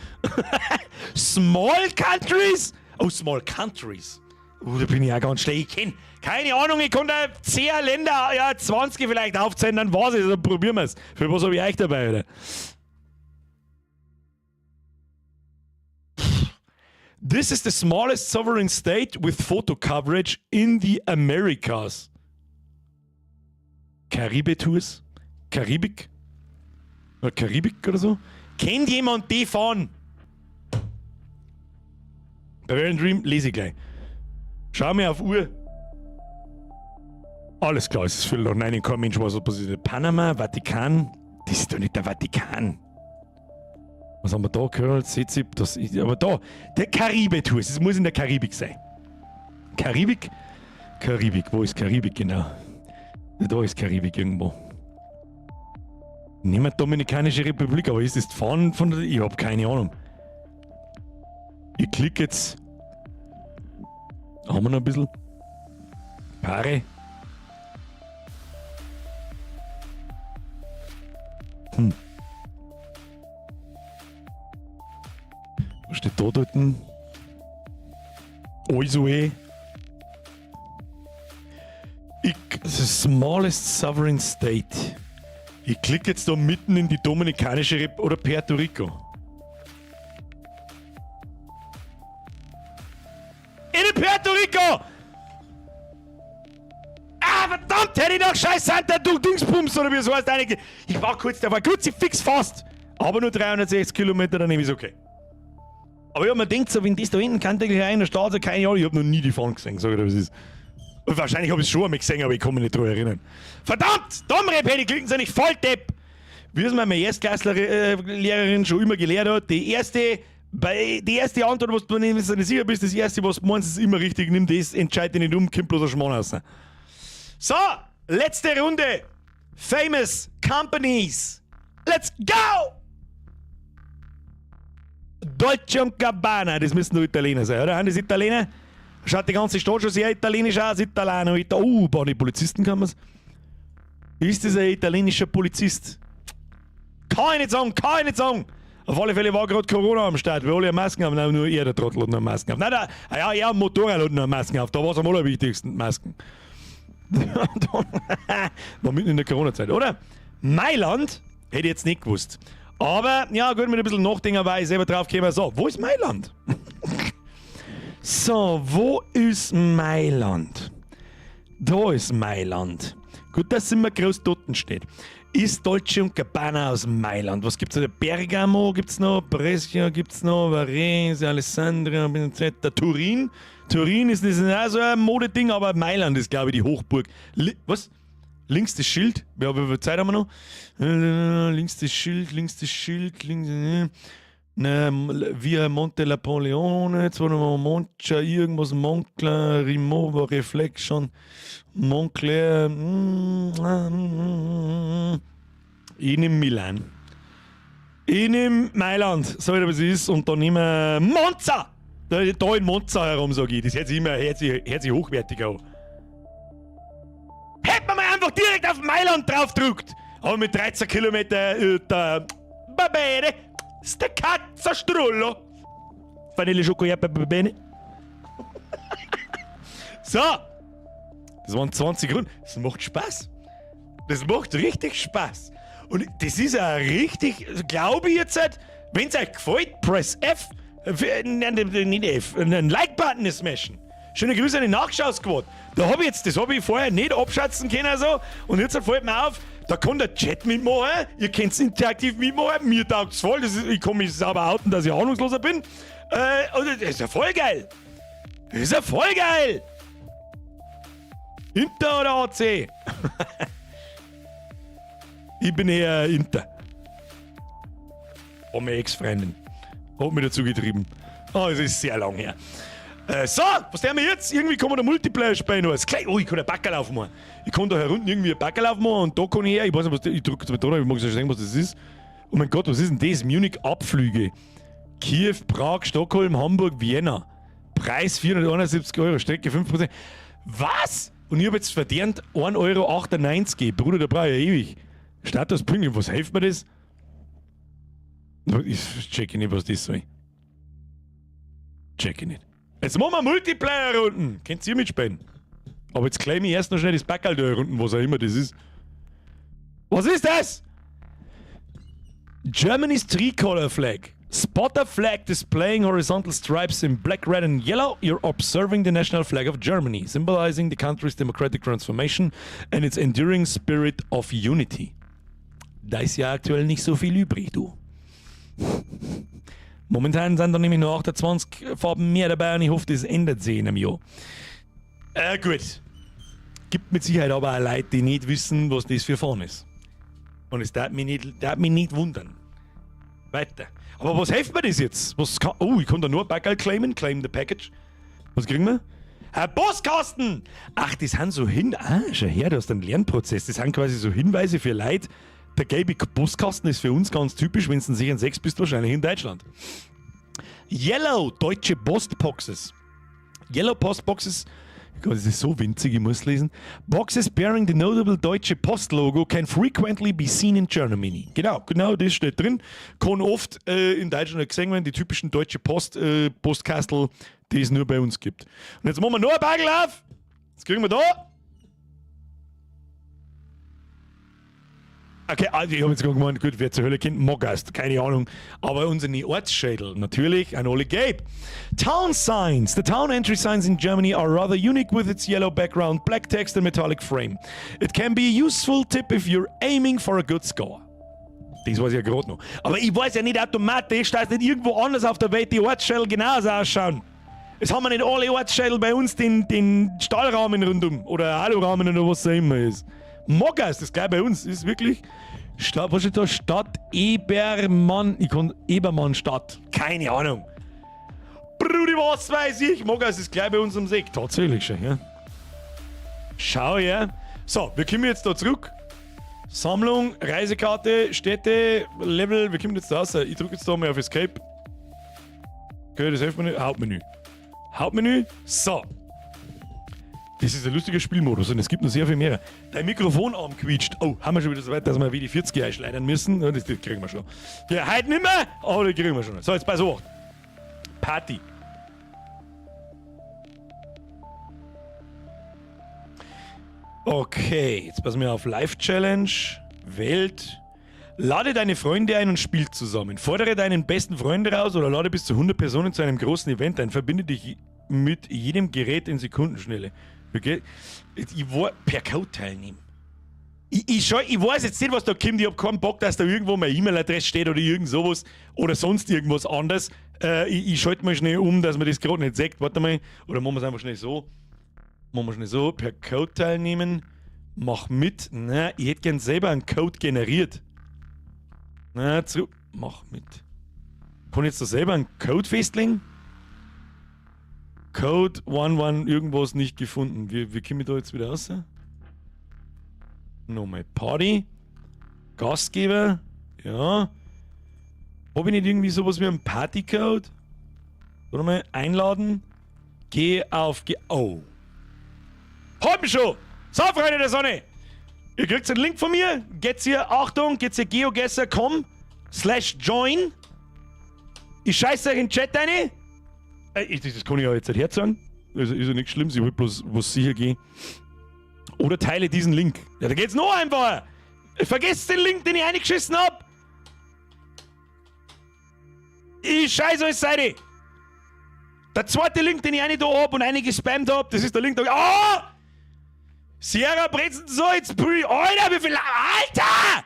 Small Countries? Oh, Small Countries. Oh, da bin ich auch ganz schlecht. Ich kenn keine Ahnung, ich kann da 10 Länder, ja, 20 vielleicht aufzählen, dann weiß ich es, dann probieren wir es. Für was habe ich euch dabei, oder? This is the smallest sovereign state with photo coverage in the Americas. Caribe Tours? Karibik? Oder Karibik oder so? Kennt jemand die fahren? Bavarian Dream lese ich gleich. Schau mir auf Uhr. Alles klar, es ist 8:15, kein Mensch weiß, was passiert. Panama, Vatikan. Das ist doch nicht der Vatikan. Was haben wir da gehört? CZIP, das ist, aber da, der Karibe-Tours, das muss in der Karibik sein. Karibik? Karibik, wo ist Karibik genau? Da ist Karibik irgendwo. Nehmen wir Dominikanische Republik, aber ist das die Fahne von der. Ich hab keine Ahnung. Ich klicke jetzt. Haben wir noch ein bisschen? Paare. Was steht da dort? Also. Ich, the smallest sovereign state. Ich klicke jetzt da mitten in die Dominikanische Republik oder Puerto Rico. In Puerto Rico! Ah, verdammt, hätte ich noch scheiß Santa du Dingsbums oder wie es heißt. Ich war kurz, der war fix fast. Aber nur 360 Kilometer, dann nehme ich es okay. Aber ich hab mir gedacht, so, wenn das da hinten kann, denke ich, einer Stadt, keine Ahnung, ich hab noch nie die Fahne gesehen, sag ich dir, was ist. Und wahrscheinlich hab ich es schon einmal gesehen, aber ich kann mich nicht dran erinnern. Verdammt! Domrep hätte ich klicken sollen, ich Volldepp! Wie es mir meine Erstklässler-Lehrerin schon immer gelehrt hat, die erste Antwort, was du nicht sicher bist, das erste, was du meinst, ist immer richtig, nimm das, entscheid dich nicht um, kommt bloß ein Schmarrn raus. So, letzte Runde. Famous Companies. Let's go! Dolce und Gabbana, das müssen nur Italiener sein, oder? Sind das Italiener? Schaut die ganze Stadt schon sehr italienisch aus. Italiano, oh, bei den Polizisten kann man's. Ist das ein italienischer Polizist? Kann ich nicht sagen, kann ich nicht sagen. Auf alle Fälle war gerade Corona am Start, weil alle eine Masken haben. Nein, nur er, der Trottel, hat noch eine Masken auf. Nein, der, ah ja, er am Motorrad hat noch eine Masken auf. Da war es am allerwichtigsten, Masken. War mitten in der Corona-Zeit, oder? Mailand hätte ich jetzt nicht gewusst. Aber, ja, gut, mit ein bisschen Nachdenken war ich selber drauf gekommen. So, wo ist Mailand? So, wo ist Mailand? Da ist Mailand. Gut, dass immer groß dort steht. Ist Dolce und Gabbana aus Mailand. Was gibt's da? Bergamo gibt's noch, Brescia gibt's noch, Varese, Alessandria, Pinzetta, Turin. Turin ist, das ist auch so ein Modeding, aber Mailand ist, glaube ich, die Hochburg. Li was? Links das Schild. Ja, wie viel Zeit haben wir noch? Links das Schild, links das Schild, links. Ne, Via Monte Napoleone, zweimal Moncha, irgendwas, Moncler, Rimowa, Reflection, Moncler. Ich nehme Milan. Ich nehme Mailand, sag ich dir, was es ist, und dann nehmen wir Monza! Da, da in Monza herum, sag ich. Das hört sich immer hört sich hochwertig an. Hätte man mal einfach direkt auf Mailand draufgedrückt! Aber mit 13 Kilometer, da. Va bene! Ste cazzo strullo! Vanille Schoko, ja, bene. So! Das waren 20 Runden. Das macht Spaß. Das macht richtig Spaß. Und das ist ja richtig, glaube ich jetzt, wenn es euch gefällt, press F, nein, nicht F, einen Like-Button smashen. Schöne Grüße an die Nachschau-Squad. Da habe ich jetzt, das habe ich vorher nicht abschätzen können so. Und jetzt fällt mir auf, da kann der Chat mitmachen, ihr könnt interaktiv mitmachen, mir taugt's voll, das ist, ich kann mich sauber outen, dass ich ahnungsloser bin. Und das ist ja voll geil. Das ist ja voll geil. Inter oder AC? Ich bin eher Inter. War meine Ex-Freundin. Hat mich dazu getrieben. Oh, es ist sehr lang her. So, was tun wir jetzt? Irgendwie kann man da Multiplayer spielen. Was? Oh, ich kann einen Backerl aufmachen. Ich kann da herunten irgendwie einen Backerl aufmachen und da kann ich her. Ich weiß nicht, was das, ich drücke jetzt mal da, ich mag schon sehen, was das ist. Oh mein Gott, was ist denn das? Munich Abflüge. Kiew, Prag, Stockholm, Hamburg, Vienna. Preis 471 Euro, Strecke 5%. Was? Und ich habe jetzt verdient 1,98 Euro. Bruder, da brauche ich ja ewig. Status pünktlich, was hilft mir das? Ich checke nicht, was das soll. Check ich nicht. Jetzt machen wir Multiplayer-Runden. Könnt ihr mitspielen? Aber jetzt claim ich erst noch schnell das Backerl da unten, was auch immer das ist. Was ist das? Germany's Tricolor Flag. Spot a flag displaying horizontal stripes in black, red and yellow. You're observing the national flag of Germany, symbolizing the country's democratic transformation and its enduring spirit of unity. Da ist ja aktuell nicht so viel übrig, du. Momentan sind da nämlich nur 28 Farben mehr dabei und ich hoffe, das ändert sich in einem Jahr. Gut. Gibt mit Sicherheit aber auch Leute, die nicht wissen, was das für Fahne ist. Und es darf mich nicht wundern. Weiter. Aber was hilft mir das jetzt? Was kann, oh, ich kann da nur ein Backerl claimen. Claim the package. Was kriegen wir? Ein Postkasten! Ach, das sind so hin. Ah, schau her, du hast einen Lernprozess. Das sind quasi so Hinweise für Leute. Der gelbe Postkasten ist für uns ganz typisch, wenn du sicher 6 bist, wahrscheinlich in Deutschland. Yellow, Deutsche Post Boxes. Yellow Post Boxes, Gott, das ist so winzig, ich muss lesen. Boxes bearing the notable Deutsche Post Logo can frequently be seen in Germany. Genau, das steht drin. Kann oft in Deutschland gesehen werden, die typischen Deutsche Post Postkastel, die es nur bei uns gibt. Und jetzt machen wir noch ein Bagel auf. Jetzt kriegen wir da. Okay, also ich habe jetzt gerade gemeint, gut, wer zur Hölle kennt Moggast, keine Ahnung. Aber unsere Ortsschädel, natürlich, an alle Gabe. Town Signs. The town entry signs in Germany are rather unique with its yellow background, black text and metallic frame. It can be a useful tip if you're aiming for a good score. Das weiß ich ja gerade noch. Aber ich weiß ja nicht automatisch, dass nicht irgendwo anders auf der Welt die Ortsschädel genauso ausschauen. Es haben wir nicht alle Ortsschädel bei uns den Stahlrahmen rundum oder Alurahmen oder was auch immer ist. Moggast, das ist gleich bei uns, ist wirklich. Stadt, was steht da? Stadt Ebermann. Ich kann Ebermannstadt. Keine Ahnung. Brudi, was weiß ich? Moggast ist gleich bei uns am See. Tatsächlich schon, ja. Schau her. So, wir kommen jetzt da zurück. Sammlung, Reisekarte, Städte, Level. Wir kommen jetzt da raus. Ich drücke jetzt da mal auf Escape. Okay, das hilft mir nicht. Hauptmenü. Hauptmenü. So. Das ist ein lustiger Spielmodus und es gibt noch sehr viel mehr. Dein Mikrofonarm quietscht. Oh, haben wir schon wieder so weit, dass wir WD-40 einschleudern müssen? Ja, das kriegen wir schon. Ja, heute nicht mehr, aber das kriegen wir schon. So, jetzt pass auf. Party. Okay, jetzt passen wir auf Live-Challenge, Welt. Lade deine Freunde ein und spielt zusammen. Fordere deinen besten Freund raus oder lade bis zu 100 Personen zu einem großen Event ein. Verbinde dich mit jedem Gerät in Sekundenschnelle. Okay? Ich war per Code teilnehmen. Ich weiß jetzt nicht, was da kommt. Ich hab keinen Bock, dass da irgendwo meine E-Mail-Adresse steht oder irgend sowas oder sonst irgendwas anderes. Ich schalte mal schnell um, dass man das gerade nicht sieht. Warte mal. Oder machen wir es einfach schnell so. Machen wir schnell so. Per Code teilnehmen. Mach mit. Na, ich hätte gern selber einen Code generiert. Na, zu. Mach mit. Kann ich jetzt da selber einen Code festlegen? Code 11 irgendwas nicht gefunden. Wie komme ich da jetzt wieder raus? Nochmal Party. Gastgeber. Ja. Hab ich nicht irgendwie sowas wie einen Partycode? Warte mal, einladen. Geh auf Ge-, oh. Hab ich schon! So, Freunde der Sonne! Ihr kriegt einen Link von mir. Geht's hier, Achtung, geht's hier geoguessr punkt com slash join. Ich scheiße euch in den Chat rein. Das kann ich ja jetzt nicht herzeigen. Also ist ja nichts Schlimmes, ich will bloß was sicher gehen. Oder teile diesen Link. Ja, da geht's noch einfacher. Vergesst den Link, den ich reingeschissen hab. Ich scheiße euch Seite. Der zweite Link, den ich rein da hab und reingespammt hab, das ist der Link da. Ah! Sierra Brezen Salz, Brü. Alter, wie viel. Alter!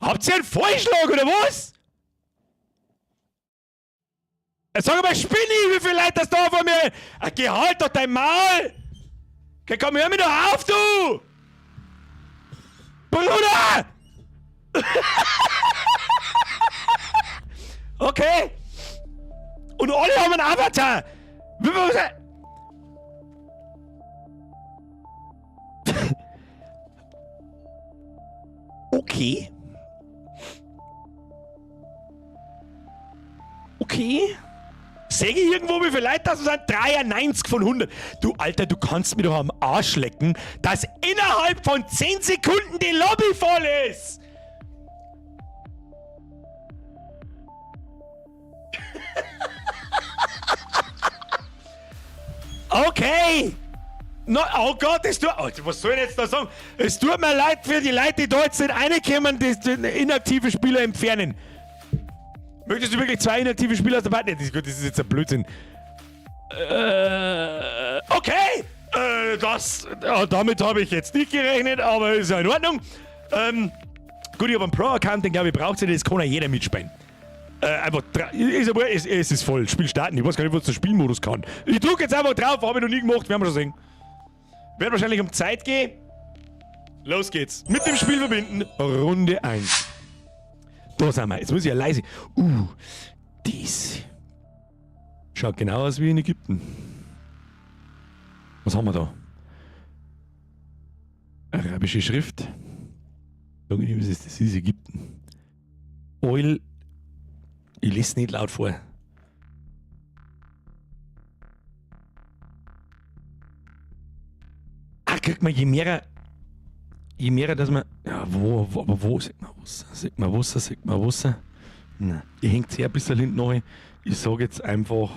Habt ihr einen Vorschlag oder was? Sag mal, spinne ich, wie viele Leute das da vor mir. Ach, geh halt doch dein Maul! Geh, komm, hör mir doch auf, du! Bruder! Okay. Und alle haben einen Avatar! Okay. Okay. Seh ich irgendwo, wie viele Leute das sind? 93 von 100. Du, Alter, du kannst mir doch am Arsch lecken, dass innerhalb von 10 Sekunden die Lobby voll ist. Okay. No, oh Gott, es tut, oh, was soll ich jetzt da sagen? Es tut mir leid für die Leute, die da jetzt nicht reinkommen, die inaktive Spieler entfernen. Möchtest du wirklich 2 inaktive Spieler aus der Party? Nee, das ist jetzt ein Blödsinn. Okay! Damit habe ich jetzt nicht gerechnet, aber ist ja in Ordnung. Gut, ich habe einen Pro-Account, den glaube ich braucht es nicht, das kann ja jeder mitspielen. Einfach ist aber, es, es ist voll. Spiel starten. Ich weiß gar nicht, was der Spielmodus kann. Ich drücke jetzt einfach drauf, habe ich noch nie gemacht, werden wir schon sehen. Wird wahrscheinlich um Zeit gehen. Los geht's. Mit dem Spiel verbinden. Runde 1. Da sind wir. Jetzt muss ich ja leise. Dies. Schaut genau aus wie in Ägypten. Was haben wir da? Arabische Schrift. Sag ich nicht, was ist das? Das ist Ägypten. Oil. Ich lese nicht laut vor. Ach, kriegt man je mehr, je mehr, dass man. Ja, wo, wo, aber wo sieht man Wasser? Sieht man Wasser, sieht man Wasser? Nein, ich hängt sehr ein bisschen hinten nach. Ich sag jetzt einfach.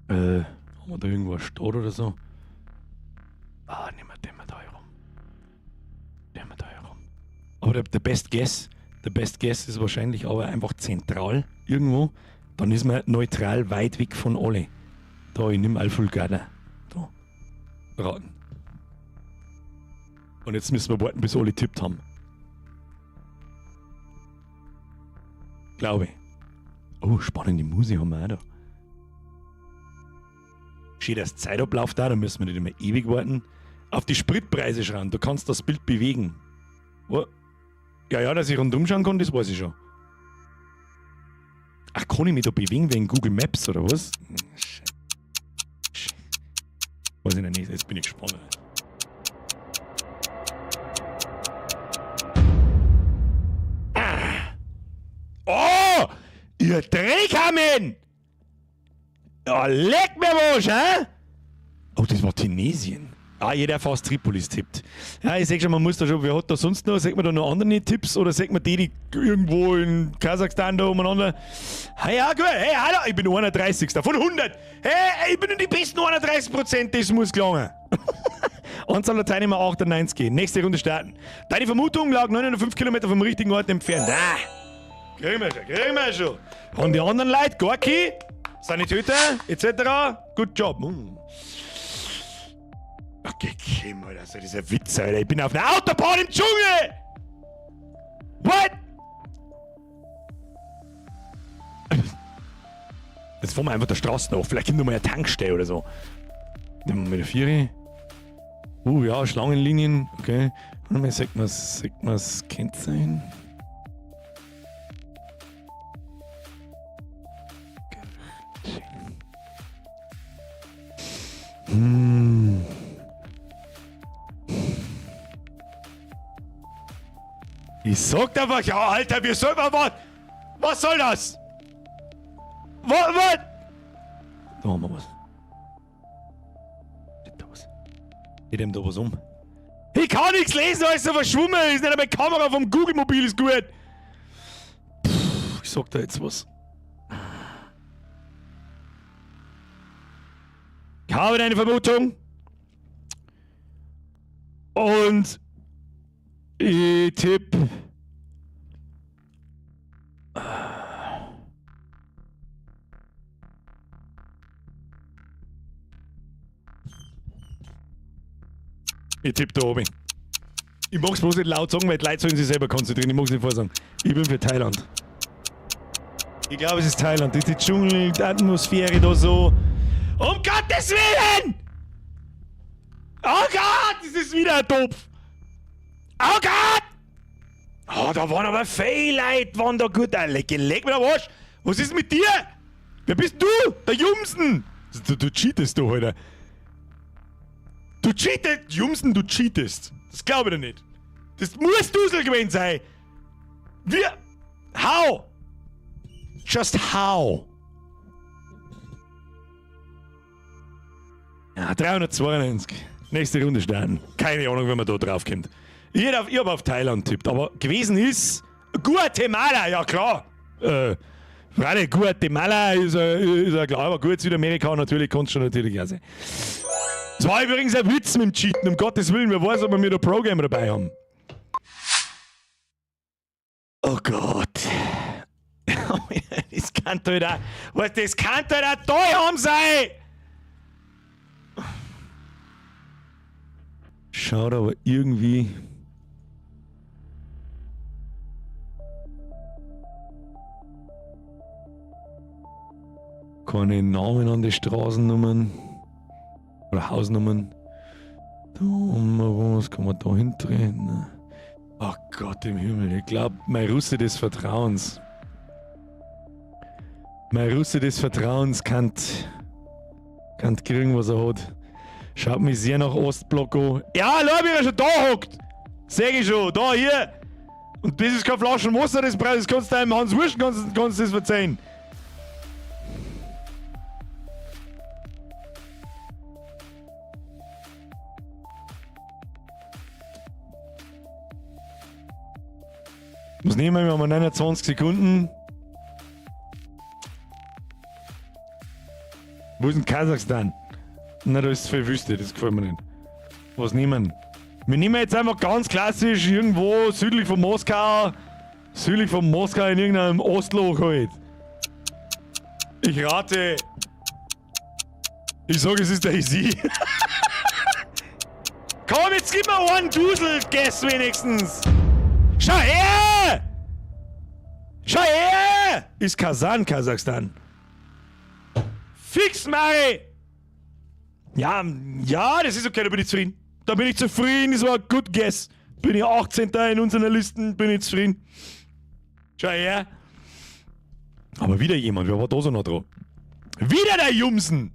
Haben wir da irgendwo eine Stadt oder so? Ah, nehmen wir den mal da herum. Nehmen wir da herum. Aber der Best Guess. Der Best Guess ist wahrscheinlich aber einfach zentral irgendwo. Dann ist man neutral weit weg von alle. Da, ich nehme Al-Fulgada. Da. Raten. Und jetzt müssen wir warten, bis alle tippt haben. Glaube ich. Oh, spannende Musik haben wir auch da. Schön, dass Zeitablauf da, da müssen wir nicht immer ewig warten. Auf die Spritpreise schauen, du kannst das Bild bewegen. Oh. Ja, ja, dass ich rundum schauen kann, das weiß ich schon. Ach, kann ich mich da bewegen wegen Google Maps oder was? Scheiße. Weiß ich noch nicht, jetzt bin ich gespannt. Ah. Oh! Ihr Dreckhammen! Ja, leck mir was, hä? Oh, das war Tunesien. Ah, jeder fast Tripolis tippt. Ja, ich seh schon, man muss da schon, wer hat da sonst noch? Sieht man da noch andere Tipps oder sieht man die, die irgendwo in Kasachstan da umeinander? Hey, ja, gut, hey, hallo, ich bin 31. von 100. Hey, ich bin in die besten 31%, das muss gelangen. Anzahl der Teilnehmer 98. Nächste Runde starten. Deine Vermutung lag 905 Kilometer vom richtigen Ort entfernt. Ah, kriegen wir schon, kriegen wir schon. Haben die anderen Leute, Gorki? Sanitäter, etc. Good job. Okay, Kim, Alter, das ist ein Witz, Alter. Ich bin auf einer Autobahn im Dschungel! What? Jetzt fahren wir einfach der Straße nach. Vielleicht kommt noch mal eine Tankstelle oder so. Nehmen wir mal die Viere. Ja, Schlangenlinien. Okay. Warte mal, sagt man's, Kennzeichen? Ich sag einfach, ja, Alter, wir sollen mal was. Was soll das? Was? Was? Da haben wir was. Da was. Ich nehme da was um. Ich kann nichts lesen, weil es so verschwommen ist. Nicht einmal die Kamera vom Google-Mobil ist gut. Puh, ich sag da jetzt was. Ich habe eine Vermutung. Und ich tippe. Ich tippe da oben. Ich mag's bloß nicht laut sagen, weil die Leute sollen sich selber konzentrieren. Ich mag's nicht vorsagen. Ich bin für Thailand. Ich glaube, es ist Thailand. Das ist die Dschungel, die Atmosphäre da so. Um Gottes Willen! Oh Gott, das ist wieder ein Topf! Oh Gott! Oh, da waren aber viele Leute, waren da gut. Leck mir am Arsch! Was ist mit dir? Wer bist du? Der Jumsen! Du cheatest du, Alter. Du cheatest! Jumsen, du cheatest. Das glaube ich dir nicht. Das muss Dusel gewesen sein. Wir... How? Just how? Ja, 392. Nächste Runde starten. Keine Ahnung, wenn man da drauf kommt. Ich hab auf Thailand tippt, aber gewesen ist Guatemala, ja klar. Freilich, Guatemala ist ja klar, aber gut, Südamerika natürlich, kannst du schon natürlich auch sein. Das war übrigens ein Witz mit dem Cheaten, um Gottes Willen, wer weiß, ob wir da Pro-Gamer dabei haben. Oh Gott. Das kann doch auch, was, das kann doch auch da haben sein! Schaut aber irgendwie. Keine Namen an die Straßennummern. Oder Hausnummern. Da haben wir was, kann man da hindrehen? Oh Gott im Himmel, ich glaub, mein Russe des Vertrauens. Mein Russe des Vertrauens kann kriegen, was er hat. Schaut mich sehr nach Ostblock an. Ja, schau, wie er schon da hockt. Seh ich schon, da, hier. Und das ist keine Flasche Wasser, das brauchst, das kannst du deinem Hans Wurst, kannst du das verzeihen. Was nehmen wir? Wir haben 29 Sekunden. Wo ist denn Kasachstan? Na, da ist viel Wüste, das gefällt mir nicht. Was nehmen wir? Wir nehmen jetzt einfach ganz klassisch irgendwo südlich von Moskau. Südlich von Moskau in irgendeinem Ostloch halt. Ich rate. Ich sag, es ist der Easy. Komm, jetzt gib mir einen Dusel-Guess wenigstens. Schau her! Schau her! Ist Kasan, Kasachstan. Fix, Mari! Ja, ja, das ist okay, da bin ich zufrieden. Da bin ich zufrieden, das war ein good guess. Bin ich 18. in unseren Listen, bin ich zufrieden. Schau her. Aber wieder jemand, wer war da so noch dran? Wieder der Jumsen!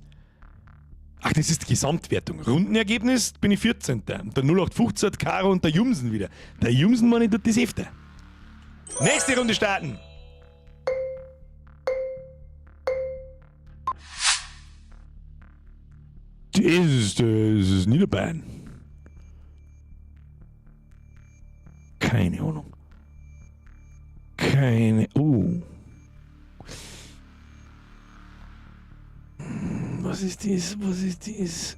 Ach, das ist die Gesamtwertung. Rundenergebnis bin ich 14. Und der 0815 Caro und der Jumsen wieder. Der Jumsen, meine ich, tut das öfter. Nächste Runde starten. Das ist Niederbayern. Keine Ahnung. Keine. Oh. Was ist das? Was ist das?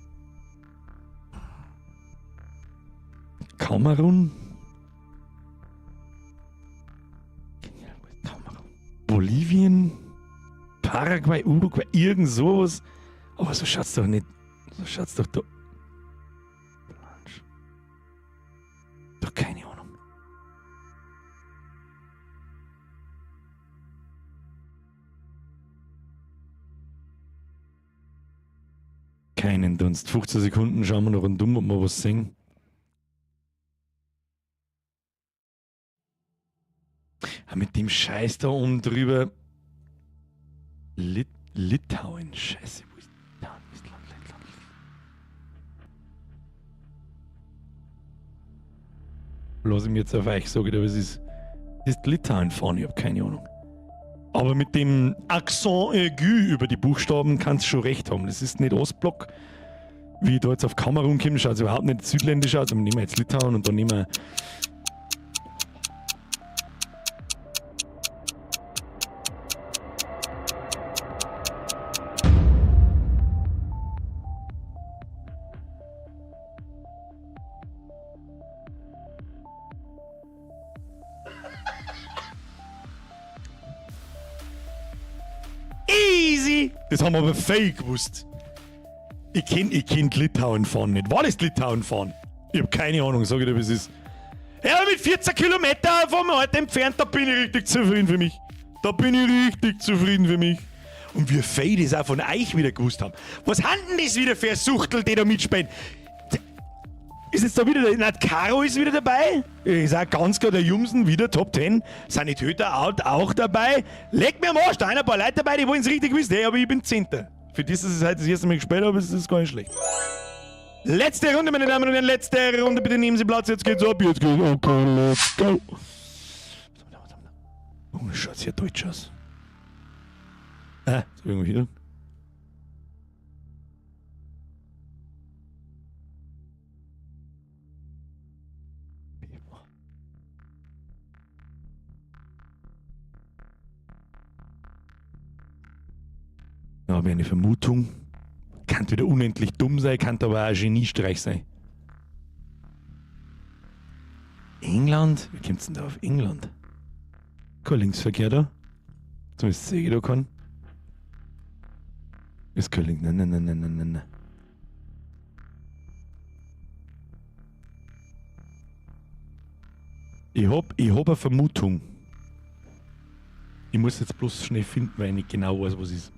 Kamerun? Kamerun. Bolivien? Paraguay, Uruguay, irgend sowas. Aber so schaut's doch nicht. So schaut's doch da. Doch keine Ahnung. Keinen Dunst. 15 Sekunden schauen wir noch rundum, ob wir was sehen. Ah, mit dem Scheiß da oben drüber. Litauen. Scheiße, wo ist Litauen? Estland, Lettland. Lass ich mir jetzt auf euch sagen, aber es ist, das ist Litauen fahren, ich hab keine Ahnung. Aber mit dem Accent aigu über die Buchstaben kannst du schon recht haben. Das ist nicht Ostblock. Wie ich da jetzt auf Kamerun komme, schaut es überhaupt nicht südländisch aus. Aber nehmen wir jetzt Litauen und dann nehmen wir. Easy! Das haben wir aber fake gewusst. Ich kenn, ich kenn Litauen fahren nicht. War das Litauen fahren? Ich hab keine Ahnung, sag ich dir, wie es ist. Ja, mit 14 Kilometer vom Ort entfernt, da bin ich richtig zufrieden für mich. Da bin ich richtig zufrieden für mich. Und wie fein das auch von euch wieder gewusst haben. Was haben denn das wieder für Suchtel, die da mitspielen? Ist jetzt da wieder, der, na, Caro ist wieder dabei. Ich sag ganz klar, der Jumsen wieder Top 10. Sanitäter out auch dabei. Leck mir am Arsch, da sind ein paar Leute dabei, die wollen es richtig wissen. Hey, aber ich bin Zehnter. Für das, dass ich es heute das erste Mal gespielt habe, ist das gar nicht schlecht. Letzte Runde, meine Damen und Herren, letzte Runde. Bitte nehmen Sie Platz, jetzt geht's ab, jetzt geht's. Okay, let's go. Oh, das schaut sehr deutsch aus. Ah, so irgendwie hier. Da habe ich eine Vermutung. Kann wieder unendlich dumm sein, kann aber auch ein Geniestreich sein. England? Wie kommt's denn da auf England? Kein Linksverkehr da? Zumindest sehe ich da keinen. Ist kein Link. Nein, nein, nein, nein, nein, nein. Ich hab eine Vermutung. Ich muss jetzt bloß schnell finden, weil ich nicht genau weiß, was ist.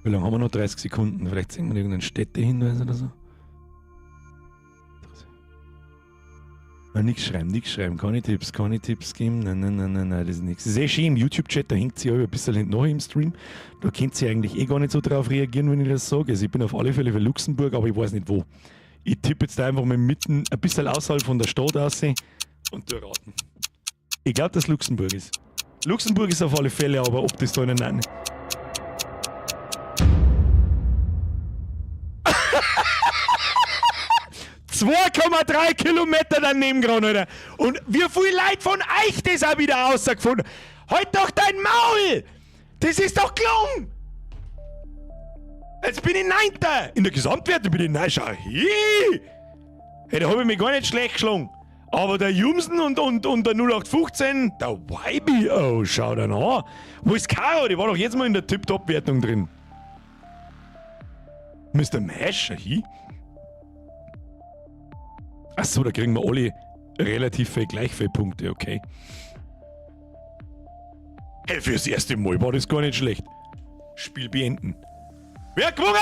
Wie lange haben wir noch? 30 Sekunden. Vielleicht sehen wir irgendeinen Städtehinweis oder so. Nein, nix schreiben, nix schreiben. Keine Tipps, keine Tipps geben. Nein, nein, nein, nein, nein, das ist nix. Das ist eh schön im YouTube-Chat, da hängt sie ein bisschen hinten nach im Stream. Da könnt ihr eigentlich eh gar nicht so drauf reagieren, wenn ich das sage. Also ich bin auf alle Fälle für Luxemburg, aber ich weiß nicht wo. Ich tippe jetzt da einfach mal mitten, ein bisschen außerhalb von der Stadt aus und tu raten. Ich glaub, dass Luxemburg ist. Luxemburg ist auf alle Fälle, aber ob das da in einem 2,3 Kilometer daneben gerade, Alter. Und wie viel Leute von euch das auch wieder rausgefunden. Halt doch dein Maul! Das ist doch gelungen! Jetzt bin ich Neunter! In der Gesamtwertung bin ich Neunter. Schau hin! Hey, da hab ich mich gar nicht schlecht geschlagen. Aber der Jumsen und der 0815, der YBO, schau dir an. Wo ist Caro? Die war doch jetzt mal in der Tip-Top-Wertung drin. Mister Mash, schau hin. Achso, da kriegen wir alle relativ viel, gleich viele Punkte, okay. Hey, fürs erste Mal war das gar nicht schlecht. Spiel beenden. Wer hat gewonnen?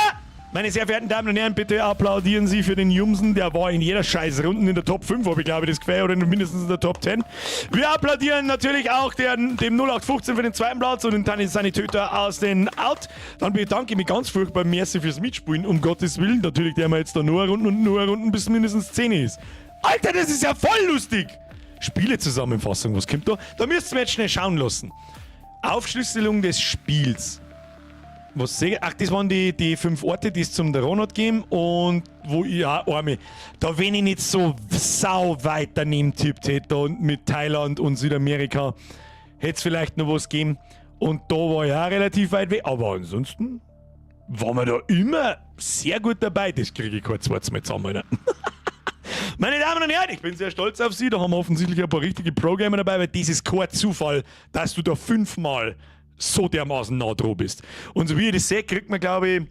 Meine sehr verehrten Damen und Herren, bitte applaudieren Sie für den Jumsen. Der war in jeder scheiß Runde in der Top 5, hab ich glaube das Gefühl, oder mindestens in der Top 10. Wir applaudieren natürlich auch dem 0815 für den zweiten Platz und den Tani Sanitäter aus den Out. Dann bedanke ich mich ganz furchtbar, merci fürs Mitspielen, um Gottes Willen. Natürlich, der wir jetzt da nur Runden und nur Runden bis mindestens 10 ist. Alter, das ist ja voll lustig! Spielezusammenfassung, was kommt da? Da müsst ihr mir jetzt schnell schauen lassen. Aufschlüsselung des Spiels. Was sehe ich? Ach, das waren die 5 Orte, die es zum Ronald gegeben und wo ich auch arme. Da, wenn ich nicht so sau weit daneben tippt hätte und mit Thailand und Südamerika, hätte es vielleicht noch was gegeben. Und da war ich auch relativ weit weg. Aber ansonsten waren wir da immer sehr gut dabei. Das kriege ich kein zweites Mal zusammen, Alter. Meine Damen und Herren, ich bin sehr stolz auf Sie. Da haben wir offensichtlich ein paar richtige Pro-Gamer dabei, weil das ist kein Zufall, dass du da fünfmal so dermaßen nah dran bist. Und so wie ich das sehe, kriegt man, glaube ich,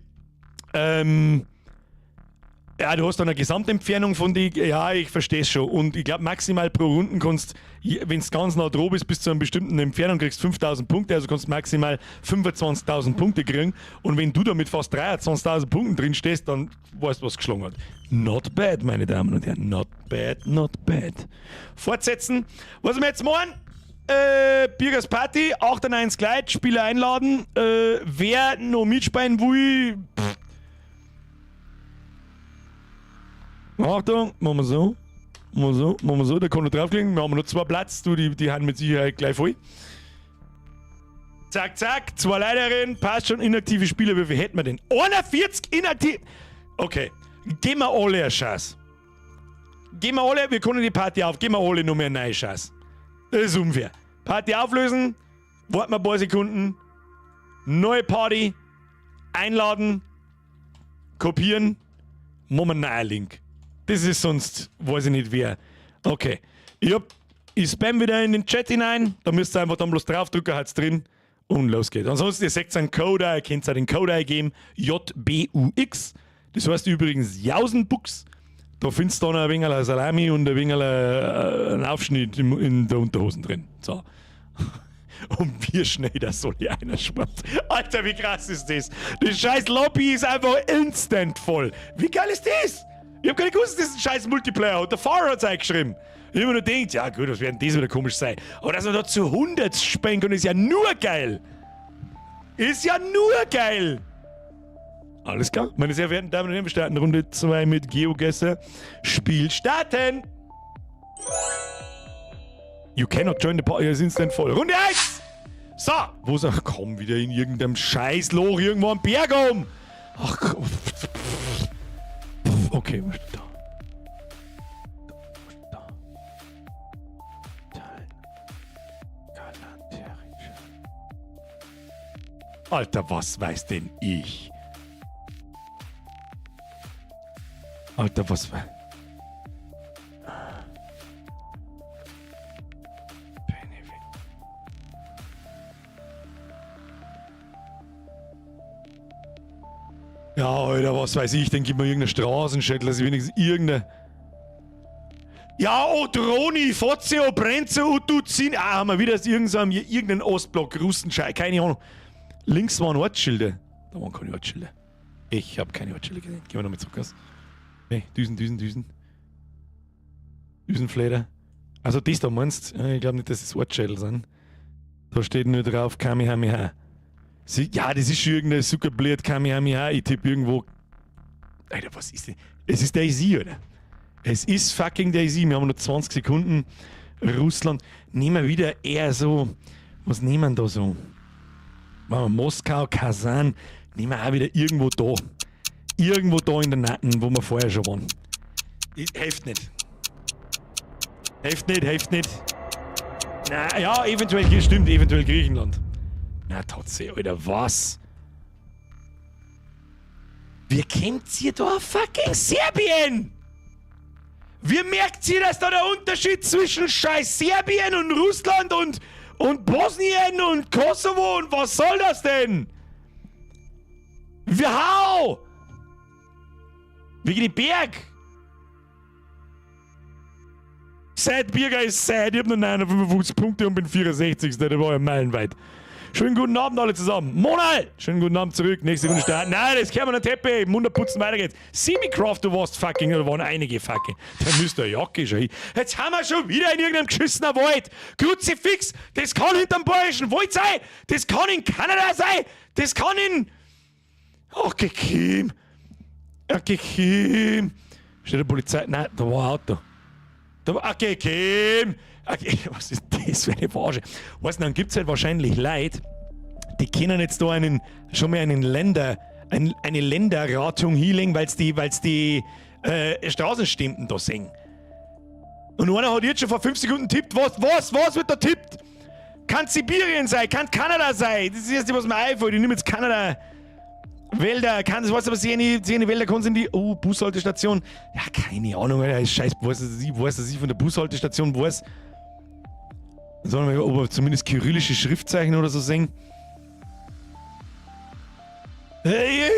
ja, du hast dann eine Gesamtentfernung von die. Ja, ich verstehe es schon. Und ich glaube, maximal pro Runden kannst, wenn du ganz nah dran bist, bis zu einer bestimmten Entfernung, kriegst 5000 Punkte. Also kannst maximal 25.000 Punkte kriegen. Und wenn du da mit fast 23.000 Punkten drin stehst, dann weißt du, was geschlagen hat. Not bad, meine Damen und Herren. Not bad, not bad. Fortsetzen. Was wir jetzt machen? Birgers Party, 98 Leute, Spieler einladen. Wer noch mitspielen will, pff. Achtung, machen wir so. Machen wir so, machen wir so, da kann ich draufklicken. Wir haben noch zwei Platz, du, die haben mit Sicherheit gleich voll. Zack, zack, zwei Leiterinnen, passt schon, inaktive Spieler, wie viel hätten wir denn? 41 inaktiv. Okay, geben wir alle eine Chance. Geben wir alle, wir können die Party auf, geben wir alle noch mehr eine neue Chance. Das ist unfair. Party auflösen, warten wir ein paar Sekunden, neue Party, einladen, kopieren, machen wir einen neuen Link. Das ist sonst, weiß ich nicht wer. Okay. Ich spam wieder in den Chat hinein, da müsst ihr einfach dann bloß draufdrücken, hat's drin und los geht's. Ansonsten, ihr seht einen Code, ihr könnt auch den Code eingeben, JBUX. Das heißt übrigens Jausenbuchs. Da findest du dann ein wenig Salami und ein wenig einen Aufschnitt in der Unterhosen drin. So. Und wie schnell das soll hier einer spart. Alter, wie krass ist das? Die scheiß Lobby ist einfach instant voll. Wie geil ist das? Ich hab gar nicht gewusst, dass das ein scheiß Multiplayer hat. Der Fahrer hat's eingeschrieben. Ich hab mir nur gedacht, ja gut, was werden das wieder komisch sein. Aber dass man da zu 100 spielen kann, ist ja nur geil. Ist ja nur geil. Alles klar. Meine sehr verehrten Damen und Herren, wir starten Runde 2 mit GeoGuessr. Spiel starten! You cannot join the party. Ja, ist instant voll. Runde 1! So! Wo ist er? Ach, komm, wieder in irgendeinem Scheißloch irgendwo am Berg um! Ach komm. Okay, was steht da? Was steht da? Alter, was weiß denn ich? Alter, was weiß... Ja, Alter, was weiß ich, dann gib mir irgendeine Straßenschild, lass ich wenigstens irgendeine... Ja, Otroni, Fozio, Brenzo, Utuzin. Ah, haben wir wieder irgendeinen Ostblock, Russenschei, keine Ahnung. Links waren Ortsschilder. Da waren keine Ortsschilder. Ich hab keine Ortsschilder gesehen. Gehen wir nochmal zurück aus. Nee, Düsen, Düsen, Düsen. Düsenfleder. Also das da meinst du? Ja, ich glaub nicht, dass das Ortsschilder sind. Da steht nur drauf Kamehameha. Sie, ja, das ist schon irgendein Zuckerbliert Kamehameha. Ich tippe irgendwo. Alter, was ist denn? Es ist DayZ, oder? Es ist fucking DayZ. Wir haben noch 20 Sekunden. Russland. Nehmen wir wieder eher so. Was nehmen wir da so? Machen wir Moskau, Kasan. Nehmen wir auch wieder irgendwo da. Irgendwo da in der Nacken, wo wir vorher schon waren. Ich, hilft nicht. Hilft nicht, hilft nicht. Na, ja, eventuell, stimmt, eventuell Griechenland. Na, tatsächlich, Alter, was? Wie kommt ihr da auf fucking Serbien? Wie merkt ihr, dass da der Unterschied zwischen scheiß Serbien und Russland und Bosnien und Kosovo und was soll das denn? Wie, how? Wegen dem Berg? Sad Birger ist sad. Ich hab nur 955 Punkte und bin 64. Der war ja meilenweit. Schönen guten Abend alle zusammen. Monal! Schönen guten Abend zurück. Nächste Runde starten. Nein, das können wir nicht Teppich. Munter putzen, weiter geht's. Semicraft, du warst fucking, da waren einige fucking. Der müsste Jacke schon hin. Jetzt haben wir schon wieder in irgendeinem geschissenen Wald. Kruzifix, das kann hinterm Bayerischen Wald sein. Das kann in Kanada sein. Das kann in... Ach, Kim. Ach, Kim. Steht der Polizei? Nein, da war ein Auto. Da war, okay, Kim. Okay, was ist das für eine Verarsche? Weißt du, dann gibt's halt wahrscheinlich Leute, die können jetzt da einen, schon mal einen Länder, ein, eine Länderratung hinlegen, weil's die Straßenstimmen da sehen. Und einer hat jetzt schon vor 5 Sekunden tippt. Was wird da tippt? Kann Sibirien sein, kann Kanada sein. Das ist das Erste, was mir einfällt. Ich nehme jetzt Kanada. Wälder, kann das, weißt du, was jene Wälder kann sind die? Oh, Bushaltestation. Ja, keine Ahnung, Alter, scheiß, weiß ich von der Bushaltestation weiß. Sollen wir, ob wir zumindest kyrillische Schriftzeichen oder so sehen? Hey,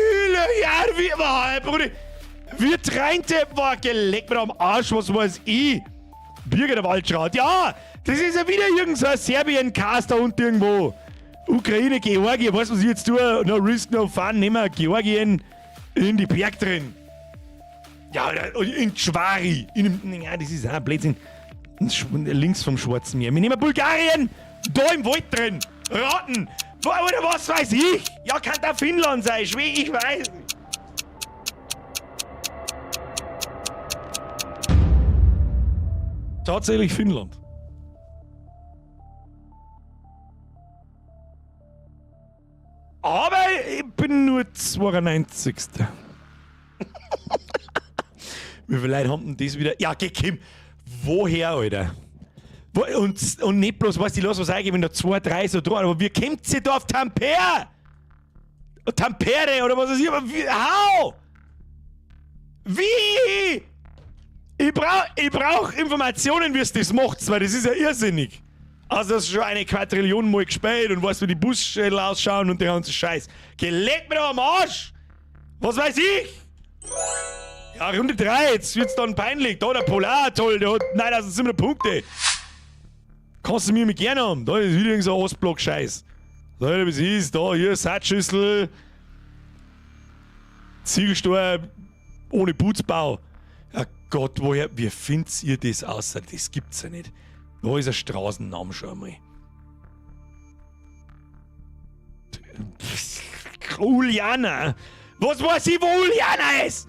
ja, wie war, Bruder? Wir treinte war geleckt mir am Arsch, was weiß ich? Bürger der Waldschrat. Ja, das ist ja wieder irgend so ein Serbien-Cast da unten irgendwo. Ukraine, Georgien, weißt du, was ich jetzt tue? No risk, no fun. Nehmen wir Georgien in die Berg drin. Ja, in Schwari. Ja, das ist auch ein Blödsinn. Links vom Schwarzen Meer. Wir nehmen Bulgarien, da im Wald drin. Raten. Oder was weiß ich? Ja, kann da Finnland sein. Schweden, ich weiß nicht. Tatsächlich Finnland. Aber ich bin nur 92. Wie viele Leute haben denn das wieder? Ja, geh, Kim. Woher, Alter? Und nicht bloß, weißt du, ich lass was eingeben, wenn da 2, 3 so dran, aber wie kommt sie da auf Tampere? Tampere oder was weiß ich, aber wie, how? Wie? Ich brauch Informationen, wie es das macht, weil das ist ja irrsinnig. Also das ist schon eine Quadrillion mal gespielt und weißt, wie die Busschädel ausschauen und der ganze Scheiß. Geleckt mir doch am Arsch! Was weiß ich? Ja, Runde 3, jetzt wird's dann peinlich. Da der Polar, toll, der hat 9700 Punkte. Kannst du mir mit gerne haben. Da ist wieder irgend so ein Ostblock-Scheiß. Da, wie es ist, da, hier, Satzschüssel. Ziegelstein ohne Putzbau. Ja Gott, woher, wie findet ihr das aus? Das gibt's ja nicht. Da ist ein Straßenname schon einmal. Uliana. Was weiß ich, wo Uliana ist?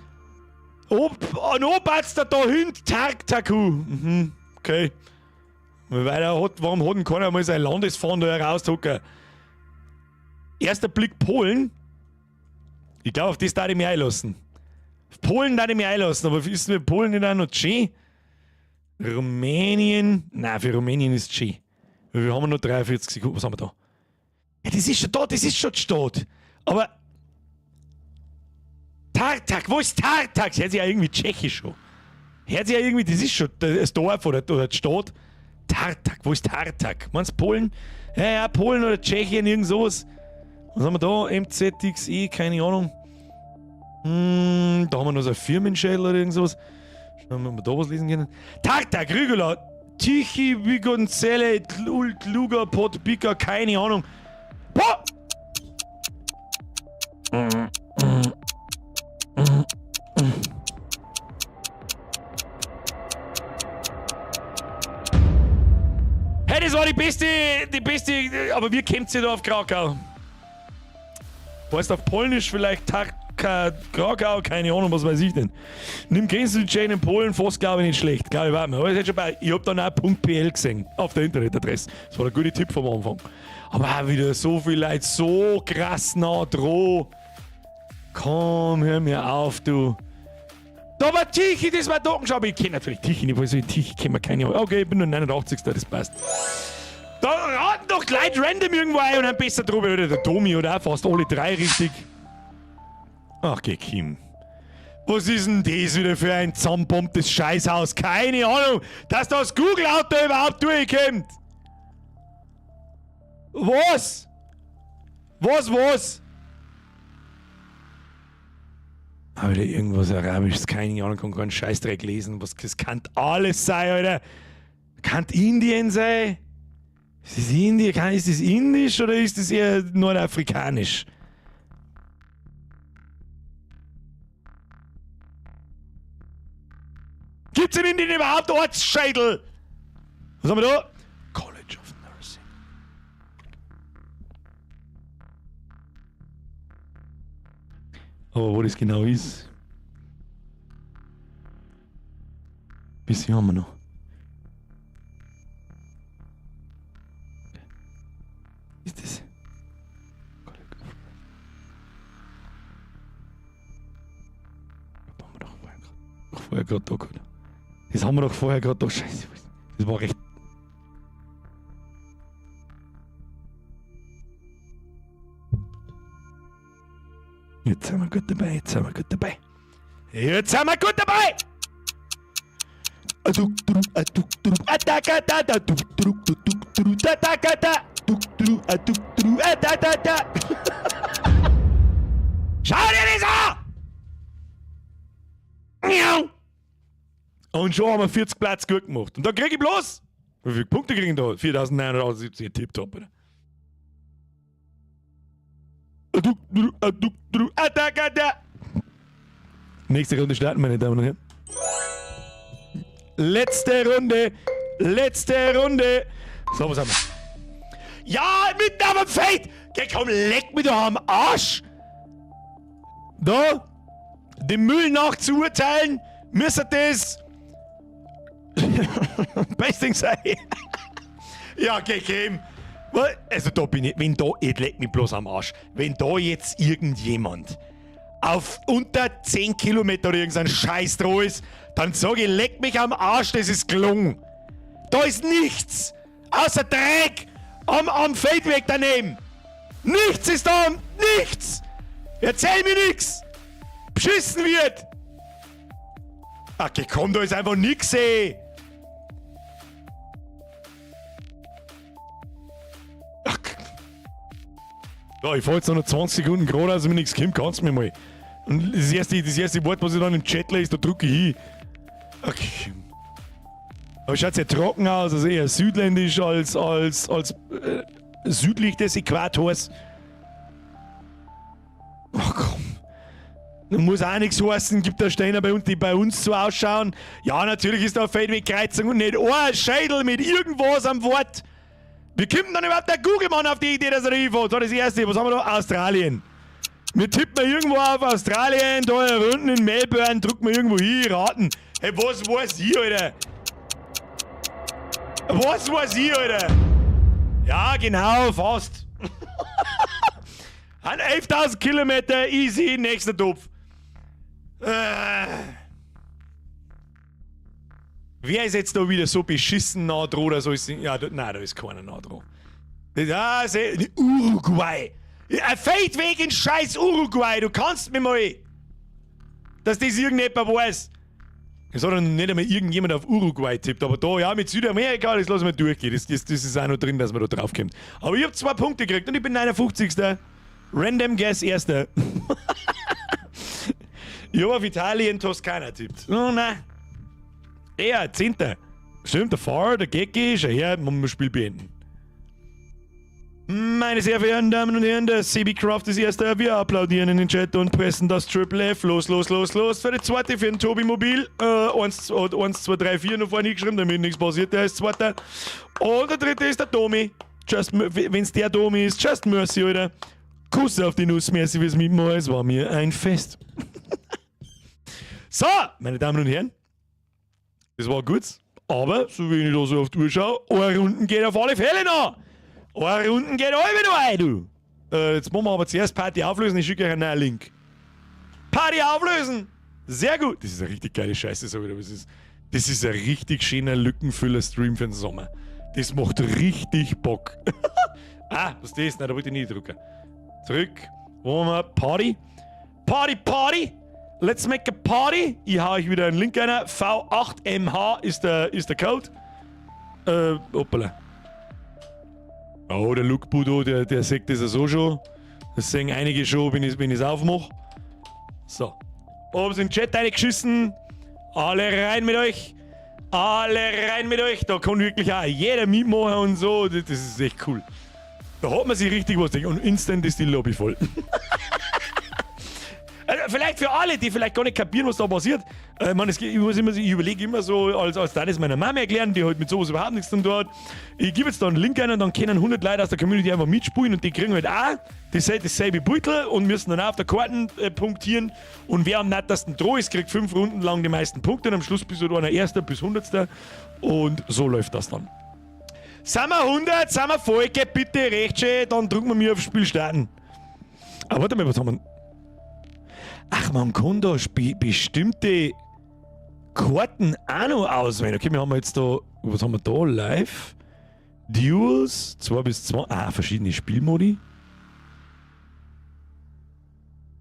Ob, und da hinten Tartaku. Mhm, okay. Weil er hat, warum hat denn keiner mal sein Landesfahnen da herausdrucken? Erster Blick Polen. Ich glaube, auf das darf ich mich einlassen. Auf Polen darf ich mich einlassen, aber ist mir Polen nicht auch noch schön? Rumänien? Nein, für Rumänien ist es schön. Wir haben noch 43 Sekunden. Was haben wir da? Ja, das ist schon da, das ist schon die Stadt. Aber Tartak, wo ist Tartak? Das hört sich ja irgendwie tschechisch an. Hört sich ja irgendwie, das ist schon das Dorf oder die Stadt. Tartak, wo ist Tartak? Meinst du Polen? Ja, ja, Polen oder Tschechien, irgend sowas. Was haben wir da? MZXE, keine Ahnung. Da haben wir noch so ein Firmenschädel oder irgend sowas. Schauen wir, ob wir da was lesen können. Tartak, Rügela, Tichy, Vigonzelle, Kluger, Podpika, keine Ahnung. Boah! Hey, das war die beste, aber wie kommt sie da auf Krakau? Weißt du, auf Polnisch vielleicht Tarka, Krakau, keine Ahnung, was weiß ich denn. Nimm Grenzen zu Jane in Polen, fast glaube ich nicht schlecht. Glaube ich, warte mal. Aber ich, ich hab dann auch .pl gesehen auf der Internetadresse. Das war der gute Tipp vom Anfang. Aber auch wieder so viele Leute, so krass nah dran. Komm, hör mir auf, du. Da war Tichy, das war Dogenschau. Aber ich kenne natürlich Tichy nicht, weil so Tichy kennen wir keine. Okay, ich bin nur 89. Das passt. Da raten doch gleich random irgendwo ein und dann besser drüber. Oder der Domi oder auch fast alle drei richtig. Ach, geh, Kim. Was ist denn das wieder für ein zusammenbombtes Scheißhaus? Keine Ahnung, dass das Google-Auto überhaupt durchkommt. Was? Was, was? Aber wieder irgendwas Arabisches, keine Ahnung, kann keinen Scheißdreck lesen. Was, das kann alles sein, Alter. Kann Indien sein? Ist das Indien? Ist das indisch oder ist das eher nordafrikanisch? Gibt's in Indien überhaupt Ortsschädel? Was haben wir da? College of Nursing. Aber wo das genau ist. Bisschen haben wir noch. Ist das? Das haben wir doch vorher gerade da gehabt. Das haben wir doch vorher gerade da. Scheiße, das war recht. Jetzt. Jetzt sind wir gut dabei, jetzt sind wir gut dabei. Jetzt sind wir gut dabei! Schau dir das an! Und schon haben wir 40 Platz gut gemacht. Und da krieg ich bloß. Wie viele Punkte kriegen da? 4978, tipptopp, oder? Nächste Runde starten, meine Damen und Herren. Letzte Runde. Letzte Runde. So, was haben wir? Ja, mitten auf dem Feld! Geh, komm, leck mich doch am Arsch! Da, dem Müll nach zu urteilen, müsste das Besting sein. Ja, geh, komm. Also da bin ich, wenn da, ich leck mich bloß am Arsch, wenn da jetzt irgendjemand auf unter 10 Kilometer oder irgendein Scheiß dran ist, dann sag ich, leck mich am Arsch, das ist gelungen. Da ist nichts, außer Dreck am Feldweg daneben. Nichts ist da, nichts. Erzähl mir nix. Beschissen wird. Ach, komm, da ist einfach nix, ey. Ach, ja, ich fahr jetzt noch 20 Sekunden gerade, also mir nichts kommt, kannst du mir mal. Und das erste Wort, was ich dann im Chat lese, da drücke ich hin. Okay. Aber schaut sehr trocken aus, also eher südländisch als südlich des Äquators. Ach komm. Da muss auch nichts heißen, gibt da Steine bei uns, die bei uns so ausschauen. Ja, natürlich ist da eine Feldwegkreuzung und nicht ein Schädel mit irgendwas am Wort. Wie kommt denn dann überhaupt der Google-Mann auf die Idee, dass er da hinfährt? So, das erste, was haben wir da? Australien. Wir tippen irgendwo auf Australien, da unten in Melbourne, drücken wir irgendwo hin, raten. Hey, was weiß ich, Alter? Was weiß ich, Alter? Ja, genau, fast. An 11.000 Kilometer, easy, nächster Topf. Wer ist jetzt da wieder so beschissen nah dran oder so? Ist, ja, da, nein, da ist keiner nah dran. Ja, Uruguay. Ein Feldweg in scheiß Uruguay, du kannst mir mal. Dass das irgendjemand weiß. Es hat noch nicht einmal irgendjemand auf Uruguay tippt, aber da, ja, mit Südamerika, das lassen wir durchgehen. Das ist auch noch drin, dass man da drauf kommt. Aber ich hab 2 Punkte gekriegt und ich bin 59. Random Guess Erster. Ich hab auf Italien Toskana tippt. Oh nein. Er, 10. Stimmt, der Fahrer, der Gecki, schau her, man muss das Spiel beenden. Meine sehr verehrten Damen und Herren, der CB Craft ist Erster. Wir applaudieren in den Chat und pressen das Triple F. Los, los, los, los. Für die zweite, für den Tobi Mobil. 1, 1, 2, 3, 4 noch vorne hingeschrieben, damit nichts passiert. Der ist Zweiter. Und der dritte ist der Tomi. Just, wenn's der Tomi ist, just mercy, Alter. Kuss auf die Nuss, merci fürs Mitmachen. Es war mir ein Fest. So, meine Damen und Herren. Das war gut. Aber, so wie ich da so auf die Uhr schaue, eine Runden geht auf alle Fälle noch. Eine Runden geht alle noch ein, du. Jetzt machen wir aber zuerst Party auflösen. Ich schicke euch einen neuen Link. Party auflösen! Sehr gut. Das ist eine richtig geile Scheiße, so wieder. Das ist ein richtig schöner Lückenfüller-Stream für den Sommer. Das macht richtig Bock. Ah, was ist das? Nein, da wollte ich nicht drücken. Zurück. Wo haben wir? Party. Party, Party! Let's make a party. Ich hau euch wieder einen Link rein. V8MH ist der Code. Hoppala. Oh, der Luke Budo, der sieht das ja so schon. Das sehen einige schon, wenn ich's aufmache. So. Oben sind den Chat reingeschissen. Alle rein mit euch. Alle rein mit euch. Da kann wirklich auch jeder mitmachen und so. Das ist echt cool. Da hat man sich richtig was gedacht. Und instant ist die Lobby voll. Also vielleicht für alle, die vielleicht gar nicht kapieren, was da passiert. Ich meine, es geht, ich muss immer, ich überlege immer so, als dann es meiner Mama erklären, die halt mit sowas überhaupt nichts zu tun hat. Ich gebe jetzt da einen Link ein und dann können 100 Leute aus der Community einfach mitspielen und die kriegen halt auch dasselbe Beutel und müssen dann auch auf der Karte punktieren. Und wer am nettesten dran ist, kriegt 5 Runden lang die meisten Punkte und am Schluss bist du einer Erster bis 100. Und so läuft das dann. Sind wir 100, sind wir voll, geht bitte recht schön, dann drücken wir mir auf Spiel starten. Aber warte mal, was haben wir? Ach, man kann da bestimmte Karten auch noch auswählen. Okay, wir haben jetzt da, was haben wir da? Live? Duels, 2 bis 2, ah, verschiedene Spielmodi.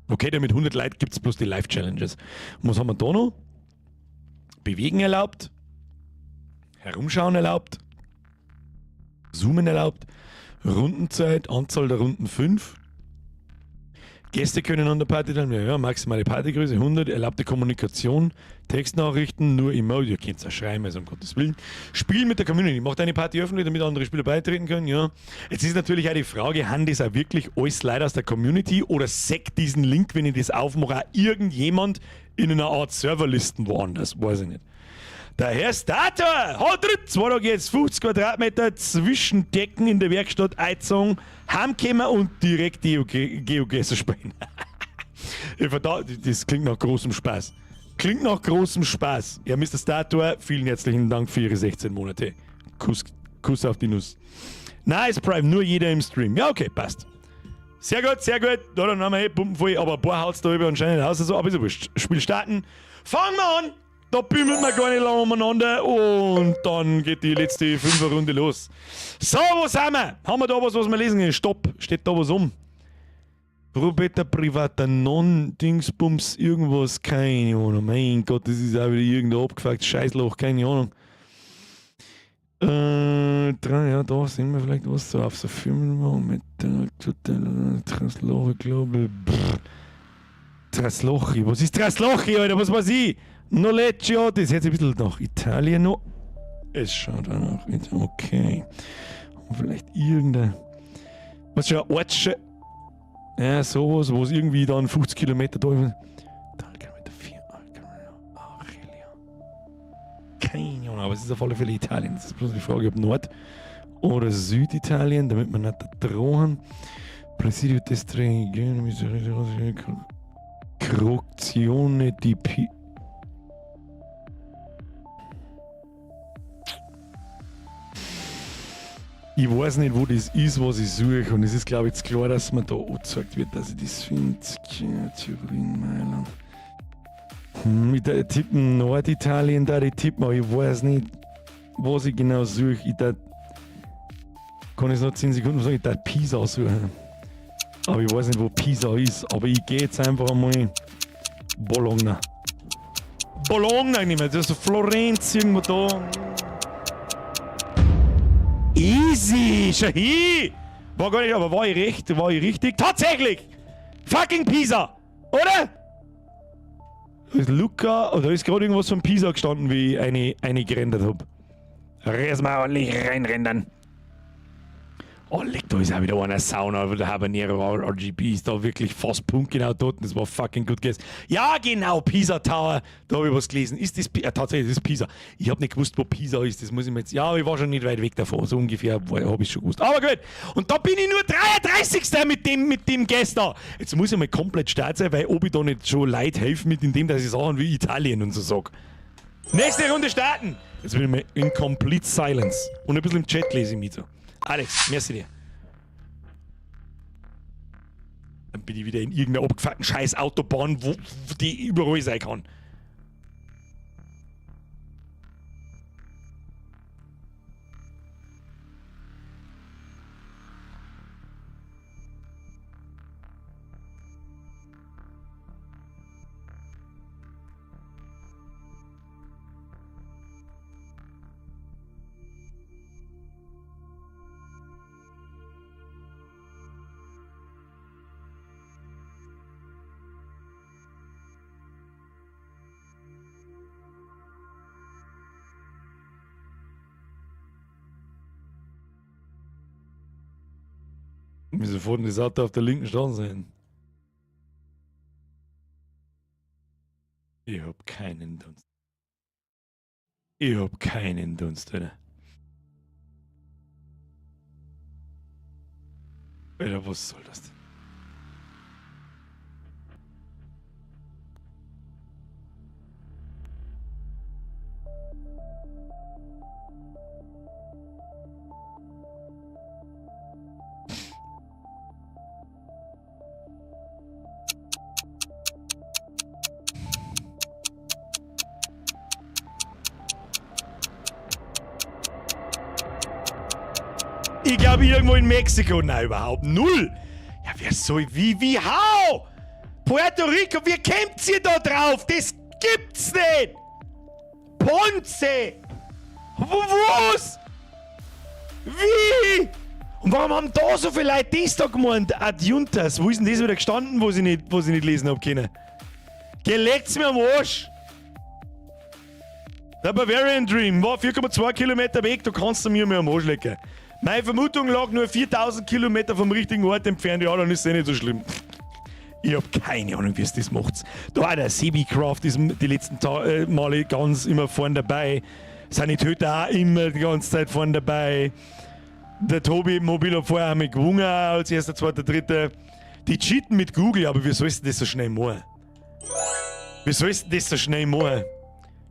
Okay, da mit 100 Leuten gibt es bloß die Live-Challenges. Und was haben wir da noch? Bewegen erlaubt. Herumschauen erlaubt. Zoomen erlaubt. Rundenzeit, Anzahl der Runden 5. Gäste können an der Party teilnehmen. Ja, maximale Partygröße 100, erlaubte Kommunikation, Textnachrichten, nur Emoji. Ihr könnt es auch schreiben, also um Gottes Willen. Spiel mit der Community. Macht eine Party öffentlich, damit andere Spieler beitreten können. Ja. Jetzt ist natürlich auch die Frage, haben das auch wirklich alles Leute aus der Community oder sägt diesen Link, wenn ich das aufmache, auch irgendjemand in einer Art Serverlisten woanders? Weiß ich nicht. Der Herr Stator hat drin, zwei Tage jetzt 50 Quadratmeter zwischen Decken in der Werkstatt eingezogen, heimgekommen und direkt GeoGuessr spielen. Das klingt nach großem Spaß. Klingt nach großem Spaß. Ja, Mr. Stator, vielen herzlichen Dank für Ihre 16 Monate. Kuss, Kuss auf die Nuss. Nice Prime, nur jeder im Stream. Ja, okay, passt. Sehr gut, sehr gut. Da, dann haben wir eh Pumpen voll, aber ein paar haut's da über anscheinend aus. Also, aber ist ja wurscht. Spiel starten. Fangen wir an! Da bimmelt man gar nicht lange umeinander und dann geht die letzte Fünferrunde los. So, wo sind wir? Haben wir da was, was wir lesen können? Stopp, steht da was um? Probeta privata non Dingsbums, irgendwas, keine Ahnung. Mein Gott, das ist auch wieder irgendein abgefucktes Scheißloch, keine Ahnung. Drei, ja, da sehen wir vielleicht was so auf so Firmen mit Traslochi, glaube ich. Traslochi, was ist Traslochi, Alter? Was weiß ich? Noleggio, das hört sich ein bisschen nach Italien noch. Es schaut auch nach Italien, okay. Und vielleicht irgendein. Was schon, Ortsche. Ja, sowas, wo es irgendwie dann 50 Kilometer da ist. Kilometer 4, Aurelia. Keine Ahnung, aber es ist auf alle Fälle Italien. Das ist bloß die Frage, ob Nord- oder Süditalien, damit wir nicht da drohen. Presidio Destre, Crozione di P. Ich weiß nicht, wo das ist, was ich suche. Und es ist, glaube ich, jetzt klar, dass mir da angezeigt wird, dass ich das finde. Turin, Mailand. Mit der tippen Norditalien da, die tippen, aber ich weiß nicht, was ich genau suche. Ich da, kann ich es noch 10 Sekunden sagen, ich darf Pisa suchen. Aber ich weiß nicht, wo Pisa ist. Aber ich gehe jetzt einfach einmal Bologna. Bologna nicht mehr, das ist Florenz irgendwo da. Easy, schau hin! War gar nicht, aber war ich recht? War ich richtig? Tatsächlich! Fucking Pisa! Oder? Da ist Luca, oder ist gerade irgendwas von Pisa gestanden, wie ich eine gerendert hab. Reiß mal ordentlich reinrendern. Oh, leck, da ist auch wieder einer Sauna, der Habanero RGB ist da wirklich fast punktgenau dort. Das war fucking gut gewesen. Ja, genau, Pisa Tower. Da habe ich was gelesen. Ist das, tatsächlich, das ist Pisa. Ich habe nicht gewusst, wo Pisa ist. Das muss ich mir jetzt. Ja, ich war schon nicht weit weg davon. So ungefähr habe ich schon gewusst. Aber gut. Und da bin ich nur 33. mit dem gestern. Jetzt muss ich mal komplett stark sein, weil ob ich da nicht schon Leid helfen mit, indem dass ich Sachen wie Italien und so sag. Nächste Runde starten. Jetzt bin ich mal in complete silence. Und ein bisschen im Chat lese ich mit so. Alex, merci dir. Dann bin ich wieder in irgendeiner abgefuckten scheiß Autobahn, wo die überall sein kann. Wieso fährt denn das Auto auf der linken Straße hin? Ich hab keinen Dunst. Ich hab keinen Dunst, Alter. Alter, was soll das denn? Ich glaube irgendwo in Mexiko. Nein, überhaupt null. Ja, wer soll, wie, how? Puerto Rico, wie kommt ihr da drauf? Das gibt's nicht! Ponce! Was? Wie? Und warum haben da so viele Leute das da gemeint? Adjuntas. Wo ist denn das wieder gestanden, wo sie nicht lesen hab können? Geleckt's mir am Arsch! Der Bavarian Dream war 4,2 Kilometer weg, du kannst du mir mal am Arsch lecken. Meine Vermutung lag nur 4000 Kilometer vom richtigen Ort entfernt, ja, dann ist es eh nicht so schlimm. Ich hab keine Ahnung, wie es das macht. Da auch der Sebi-Craft ist die letzten Male ganz immer vorn dabei. Sind die Töter auch immer die ganze Zeit vorn dabei. Der Tobi Mobil hat vorher einmal gewonnen als erster, zweiter, dritter. Die cheaten mit Google, aber wie sollst du das so schnell machen? Wie sollst du das so schnell machen?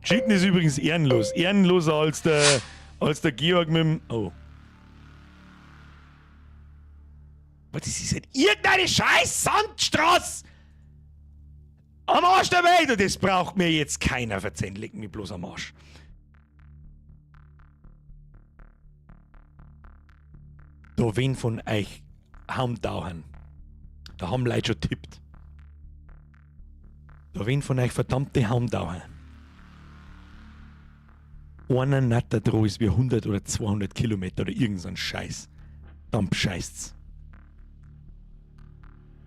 Cheaten ist übrigens ehrenlos. Ehrenloser als der Georg mit dem. Oh. Was, das ist halt irgendeine scheiß Sandstraße! Am Arsch der Welt! Und das braucht mir jetzt keiner verzeihen. Leck mich bloß am Arsch. Da wen von euch heimtauchen. Da haben Leute schon tippt. Da wen von euch verdammte heimtauchen. Einer nicht da dran ist wie 100 oder 200 Kilometer oder irgend so ein Scheiß. Dann bescheißt's.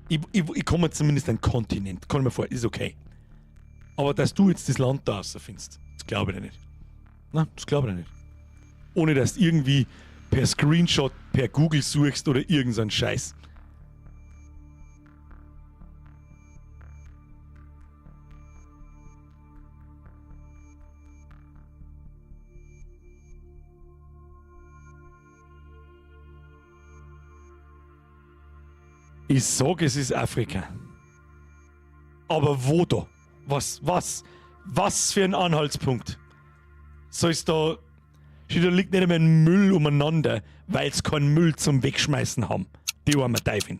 Ich komme zumindest einen Kontinent, kann ich mir vor, ist okay. Aber dass du jetzt das Land da findest, das glaube ich dir nicht. Nein, das glaube ich dir nicht. Ohne dass du irgendwie per Screenshot, per Google suchst oder irgend so einen Scheiß. Ich sag, es ist Afrika. Aber wo da? Was, was? Was für ein Anhaltspunkt? Soll's da. Schau, da liegt nicht einmal ein Müll umeinander, weil's keinen Müll zum Wegschmeißen haben. Die arme Teufel.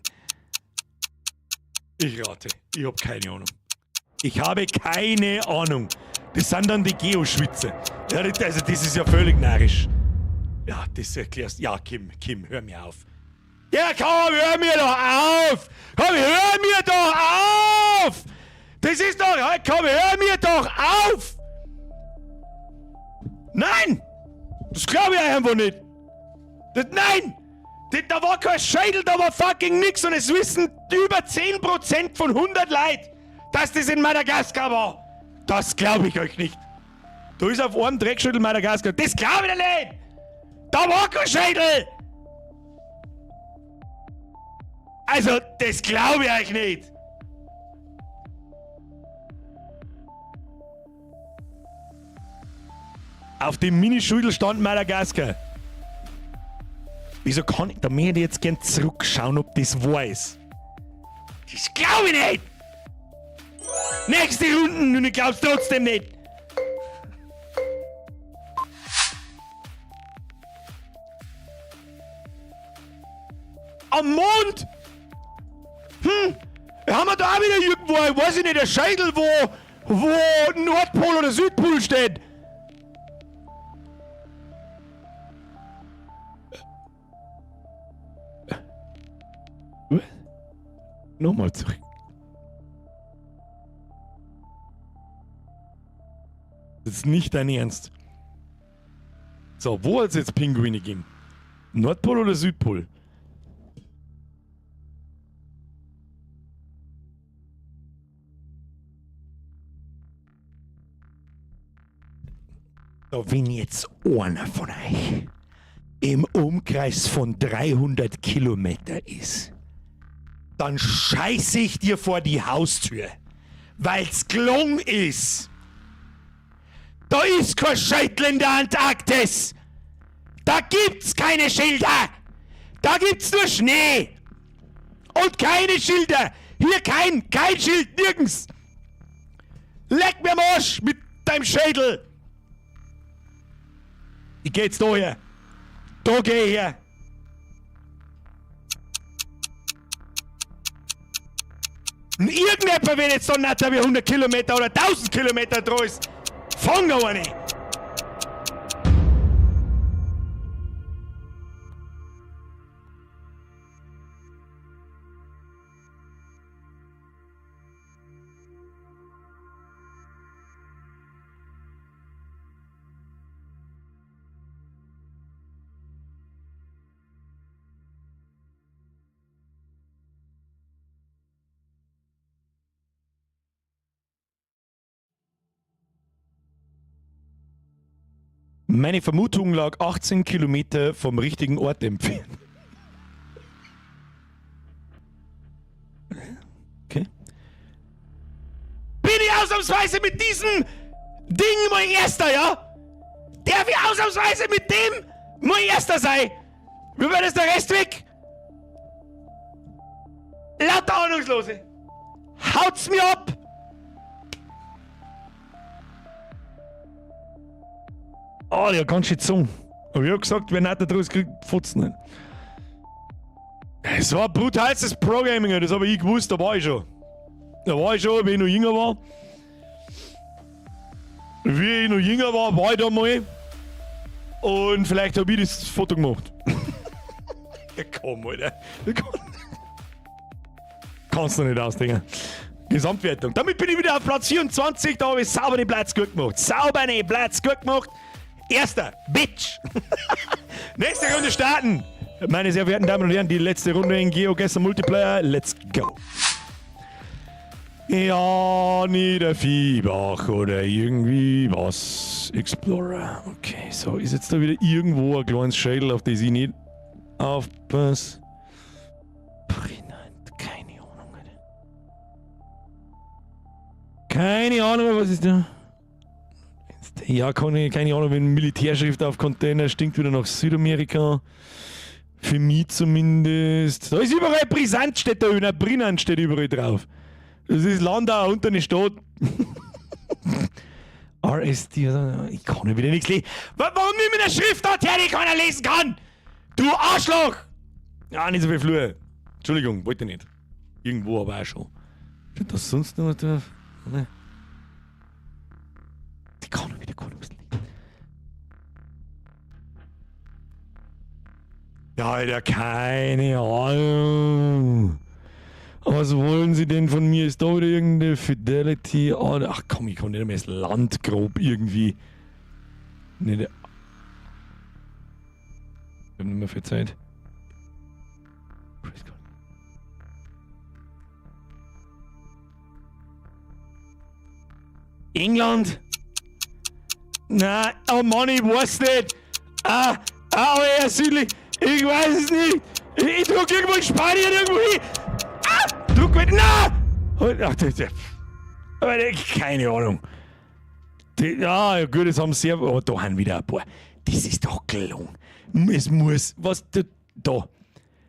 Ich rate. Ich hab keine Ahnung. Ich habe keine Ahnung. Das sind dann die Geoschwitzer. Ja, das, also das ist ja völlig narrisch. Ja, das erklärst. Ja, Kim, Kim, hör mir auf. Ja, komm, hör mir doch auf! Komm, hör mir doch auf! Das ist doch. Komm, hör mir doch auf! Nein! Das glaube ich einfach nicht! Das, nein! Das, da war kein Schädel, da war fucking nix und es wissen über 10% von 100 Leuten, dass das in Madagaskar war! Das glaube ich euch nicht! Da ist auf einem Dreckschädel Madagaskar. Das glaube ich nicht! Da war kein Schädel! Also, das glaube ich euch nicht! Auf dem Minischüttel stand Madagaskar. Wieso kann ich. Da möchte ich jetzt gern zurückschauen, ob das wahr ist. Das glaube ich nicht! Nächste Runden und ich glaub's trotzdem nicht! Am Mond? Haben wir da auch wieder irgendwo, ich weiß nicht, der Schädel, wo Nordpol oder Südpol steht? Nochmal zurück. Das ist nicht dein Ernst. So, wo hat's jetzt Pinguine gegeben? Nordpol oder Südpol? Da, wenn jetzt einer von euch im Umkreis von 300 Kilometer ist, dann scheiße ich dir vor die Haustür, weil's gelungen ist. Da ist kein Schädel in der Antarktis. Da gibt's keine Schilder. Da gibt's nur Schnee. Und keine Schilder. Hier kein Schild, nirgends. Leck mir am Arsch mit deinem Schädel. Ich geh jetzt da her. Da geh ich her. Und irgendjemand, wenn jetzt da nicht wie 100 Kilometer oder 1000 Kilometer dran ist, fang noch eine. Meine Vermutung lag 18 Kilometer vom richtigen Ort entfernt. Okay. Bin ich ausnahmsweise mit diesem Ding mal Erster, ja? Darf ich ausnahmsweise mit dem mal Erster sein? Wie wird das der Rest weg? Lauter Ahnungslose! Haut's mir ab! Oh, der hat ganz schön gezogen. Aber ich hab gesagt, wenn nicht draus kriegt, Fotzen nicht. Es war brutalstes Pro-Gaming, das habe ich gewusst, da war ich schon. Da war ich schon, wie ich noch jünger war. Wie ich noch jünger war, war ich da mal. Und vielleicht habe ich das Foto gemacht. Ja, komm, Alter. Kannst du nicht ausdenken. Gesamtwertung. Damit bin ich wieder auf Platz 24. Da habe ich sauber den Platz gut gemacht. Sauber den Platz gut gemacht. Erster, Bitch. Nächste Runde starten. Meine sehr verehrten Damen und Herren, die letzte Runde in GeoGuessr Multiplayer. Let's go. Ja, Niederviehbach oder irgendwie was. Explorer. Okay, so ist jetzt da wieder irgendwo ein kleines Schädel, auf das ich nicht aufpasse. Brinnt, keine Ahnung, Alter. Keine Ahnung, was ist da? Ja, keine Ahnung, wenn Militärschrift auf Container stinkt wieder nach Südamerika. Für mich zumindest. Da ist überall Brisant, steht da über, Brinant steht überall drauf. Das ist Landau unter der Stadt. RSD, ich kann ja wieder nichts lesen. Warum nimm ich eine Schriftart her, die keiner lesen kann? Du Arschloch! Ja, nicht so viel Flur. Entschuldigung, wollte ich nicht. Irgendwo aber auch schon. Steht da sonst noch was drauf? Ne. Ich kann wieder gar nicht lesen. Ja, Alter, keine Ahnung. Was wollen sie denn von mir? Ist da wieder irgendeine Fidelity? Oh, ach komm, ich kann nicht mehr das Land grob irgendwie. Nee, der. Ich hab nicht mehr viel Zeit. England? Na, oh Mann, ich weiß nicht. Ah, ah, aber eher südlich. Ich weiß es nicht. Ich druck irgendwo in Spanien irgendwo hin. Ah, druck mit. Na! Ach, das, das, aber keine Ahnung. Die, ja, gut, das haben sie. Oh, da haben wieder ein paar. Das ist doch gelungen. Es muss. Was, da, da.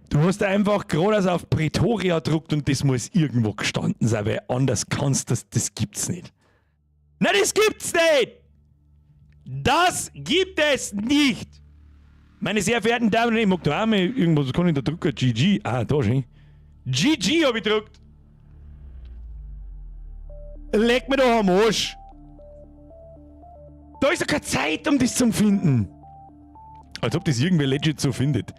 Du hast einfach gerade auf Pretoria gedruckt und das muss irgendwo gestanden sein, weil anders kannst du das, das gibt's nicht. Nein, das gibt's nicht! Das gibt es nicht! Meine sehr verehrten Damen und Herren, ich mag da auch mal irgendwas, kann ich da drucken? GG. Ah, da schon. GG hab ich gedruckt. Leck mir doch am Arsch. Da ist doch keine Zeit, um das zu finden. Als ob das irgendwer legit so findet.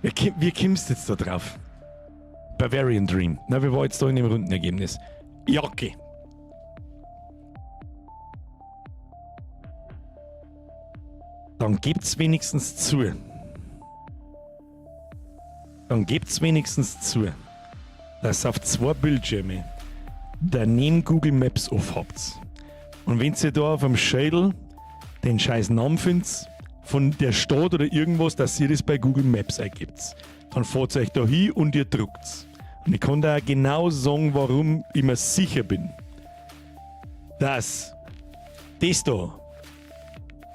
Wie kommst du jetzt da drauf? Bavarian Dream. Na, wir waren jetzt da in dem Rundenergebnis. Ja, okay. Dann gebt's wenigstens zu. Dann gebt's wenigstens zu, dass auf zwei Bildschirme daneben Google Maps auf habt. Und wenn ihr da auf dem Schädel den scheiß Namen findet, von der Stadt oder irgendwas, dass ihr das bei Google Maps eingibt. Dann fahrt ihr euch da hin und ihr druckt's. Und ich kann da auch genau sagen, warum ich mir sicher bin, dass das da,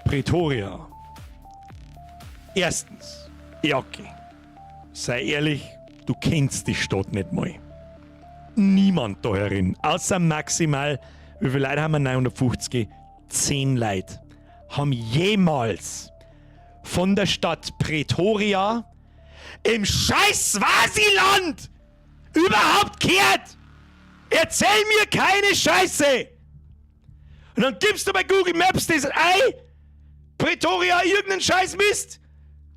Pretoria, erstens, ja okay, sei ehrlich, du kennst die Stadt nicht mal. Niemand da herin, außer maximal, wie viele Leute haben wir? 950, 10 Leute, haben jemals von der Stadt Pretoria im scheiß Swasiland überhaupt kehrt! Erzähl mir keine Scheiße! Und dann gibst du bei Google Maps das ein, Pretoria, irgendeinen scheiß Mist!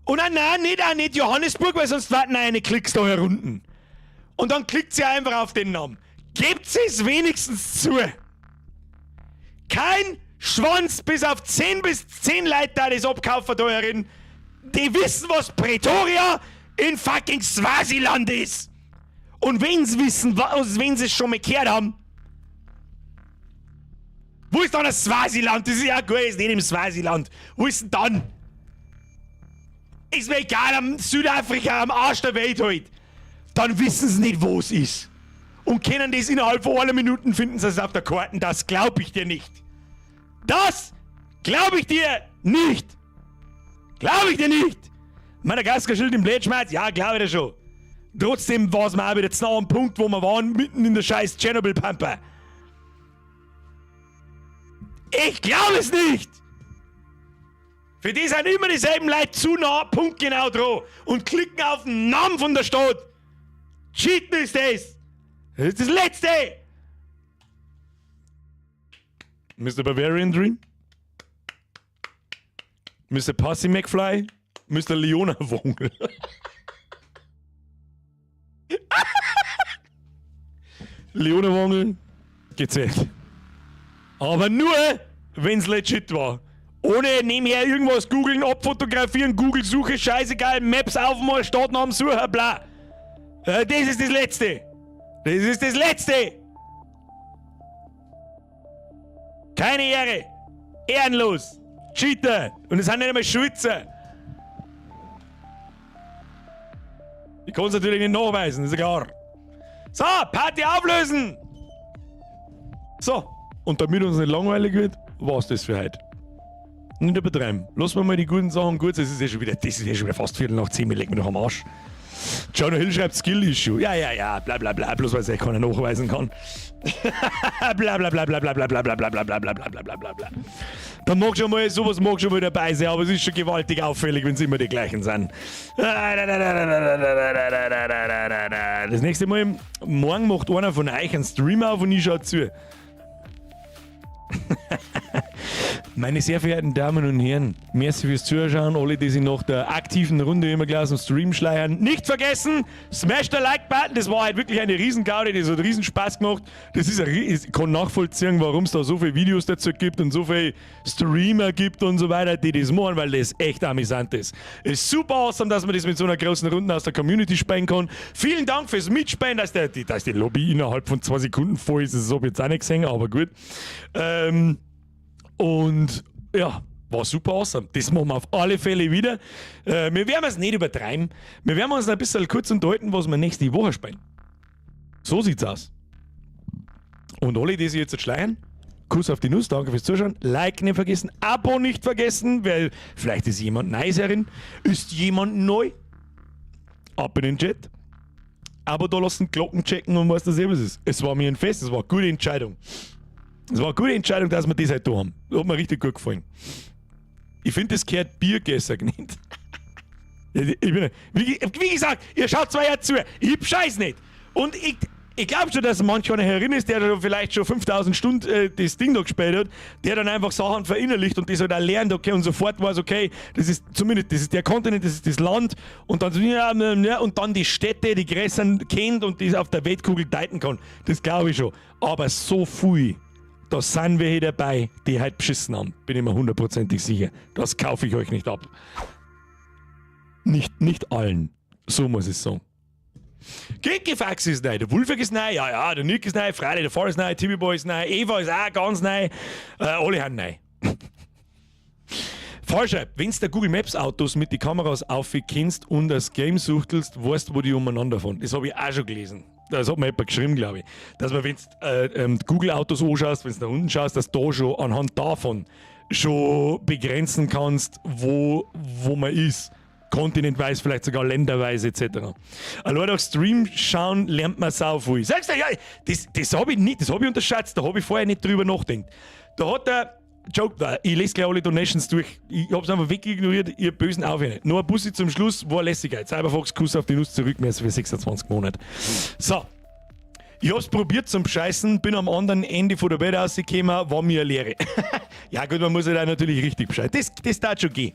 Und dann, nein, nicht, auch nicht Johannesburg, weil sonst warten eine Klicks da herunten. Und dann klickt sie einfach auf den Namen. Gebt es wenigstens zu! Kein Schwanz bis auf 10 bis 10 Leute da das abkaufen da herin, die wissen, was Pretoria in fucking Swasiland ist. Und wenn sie wissen, wenn sie es schon mal gehört haben, Wo ist dann das Swasiland? Das ist ja gut, ist nicht im Swasiland. Wo ist denn dann? Ist mir egal, am Südafrika, am Arsch der Welt halt. Dann wissen sie nicht, wo es ist. Und können das innerhalb von einer Minute finden sie es auf der Karte. Das glaube ich dir nicht. Das glaube ich dir nicht. Glaube ich dir nicht. Madagaskar-Schild im Blätschmerz? Ja, glaube ich dir schon. Trotzdem war es mir auch wieder zu nah am Punkt, wo wir waren, mitten in der scheiß Tschernobyl-Pampa. Ich glaube es nicht! Für die sind immer dieselben Leute zu nah, punktgenau dran und klicken auf den Namen von der Stadt. Cheaten ist das! Das ist das Letzte! Mr. Bavarian Dream? Mr. Pussy McFly? Mr. Leona Wongel? Leona Wongel gezählt. Aber nur, wenn's legit war. Ohne nebenher irgendwas googeln, abfotografieren, Google-Suche, scheißegal, Maps aufmachen, Stadtnamen suchen, bla. Das ist das Letzte. Das ist das Letzte. Keine Ehre. Ehrenlos. Cheater. Und es sind nicht einmal Schwitzer. Ich kann es natürlich nicht nachweisen, ist ja klar. So, Party auflösen! So, und damit uns nicht langweilig wird, war's das für heute. Nicht übertreiben. Lassen wir mal die guten Sachen gut sein. Es ist eh schon wieder, das ist eh schon wieder fast 10:15, ich leg mich noch am Arsch. Jonah Hill schreibt Skill Issue. Ja, ja, ja, bla bla bla, bloß weil es echt keiner nachweisen kann. Bla bla bla bla bla bla bla bla bla bla bla bla bla bla bla bla. Da mag schon mal, sowas mag schon mal dabei sein, aber es ist schon gewaltig auffällig, wenn es immer die gleichen sind. Das nächste Mal, morgen macht einer von euch einen Stream auf und ich schau zu. Meine sehr verehrten Damen und Herren, merci fürs Zuschauen. Alle, die sich nach der aktiven Runde immer gleich aus dem Stream schleiern. Nicht vergessen, smash the Like-Button. Das war halt wirklich eine Riesengaudi, das hat riesen Spaß gemacht. Das ist ein, ich kann nachvollziehen, warum es da so viele Videos dazu gibt und so viele Streamer gibt und so weiter, die das machen, weil das echt amüsant ist. Ist super awesome, dass man das mit so einer großen Runde aus der Community spielen kann. Vielen Dank fürs Mitspielen, dass die Lobby innerhalb von 2 Sekunden voll ist. Das habe ich jetzt auch nicht gesehen, aber gut. Und ja, war super awesome. Das machen wir auf alle Fälle wieder. Wir werden es nicht übertreiben. Wir werden uns noch ein bisschen kurz unterhalten, was wir nächste Woche spielen. So sieht's aus. Und alle, die sich jetzt schleiern, Kuss auf die Nuss, danke fürs Zuschauen. Like nicht vergessen, Abo nicht vergessen, weil vielleicht ist jemand neu herin. Ist jemand neu? Ab in den Chat. Abo da lassen, Glocken checken und was das eben ist. Es war mir ein Fest, es war eine gute Entscheidung. Es war eine gute Entscheidung, dass wir das halt da haben. Hat mir richtig gut gefallen. Ich finde, das gehört Biergesser genannt. Ich bin, wie gesagt, ihr schaut zwar ja zu, ich scheiß nicht. Und ich glaub schon, dass manch einer herin ist, der da vielleicht schon 5000 Stunden das Ding da gespielt hat, der dann einfach Sachen verinnerlicht und das halt auch lernt, okay, und sofort weiß, okay, das ist zumindest, das ist der Kontinent, das ist das Land und dann so, ja, ja, ja, und dann die Städte, die Gräsern kennt und die auf der Weltkugel deuten kann. Das glaub ich schon. Aber so viel, da sind wir hier dabei, die halt beschissen haben, bin ich mir hundertprozentig sicher. Das kaufe ich euch nicht ab. Nicht allen, so muss ich sagen. Kinkyfax ist neu, der Wulfig ist neu, ja, ja, der Nick ist neu, Friday, der Forest ist neu, Timmy Boy ist neu, Eva ist auch ganz neu, alle sind neu. Falscher, wenn's der Google Maps Autos mit den Kameras aufkennst und das Game suchtelst, weißt du, wo die umeinander fahren. Das hab ich auch schon gelesen. Das hat mir jemand geschrieben, glaub ich. Dass man, wenn's Google Autos anschaust, wenn's nach unten schaust, dass du da schon anhand davon schon begrenzen kannst, wo man ist. Kontinentweise, vielleicht sogar länderweise et cetera. Allein durch Stream schauen lernt man sau viel. Sagst du, ja, das hab ich nicht, das hab ich unterschätzt, da hab ich vorher nicht drüber nachgedacht. Da hat der Joke, da, ich lese gleich alle Donations durch, ich hab's einfach wegignoriert, ihr bösen Aufhänge. Nur ein Bussi zum Schluss, war Lässigkeit. Cyberfox, Kuss auf die Nuss zurück, mehr als für 26 Monate. So. Ich hab's probiert zum Bescheißen, bin am anderen Ende von der Welt rausgekommen, war mir eine Lehre. Ja gut, man muss ja da natürlich richtig bescheißen. Das darf schon gehen.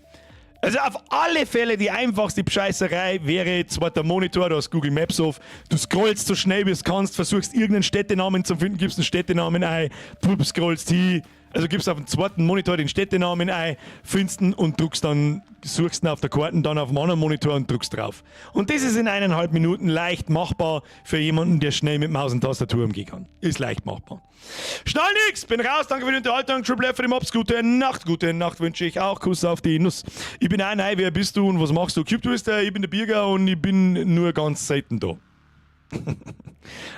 Also auf alle Fälle die einfachste Bescheißerei wäre zweiter Monitor, du hast Google Maps auf, du scrollst so schnell wie es kannst, versuchst irgendeinen Städtenamen zu finden, gibst einen Städtenamen ein, pup, scrollst hin, Also gibst auf dem zweiten Monitor den Städtenamen ein, findest ihn und druckst dann, suchst ihn auf der Karte, dann auf dem anderen Monitor und druckst drauf. Und das ist in 1,5 Minuten leicht machbar für jemanden, der schnell mit Maus und Tastatur umgehen kann. Ist leicht machbar. Schnall nix, bin raus, danke für die Unterhaltung, Triple F für die Mops, gute Nacht, gute Nacht wünsche ich auch, Kuss auf die Nuss. Ich bin auch neu, wer bist du und was machst du? Cube Twister, ich bin der Birger und ich bin nur ganz selten da.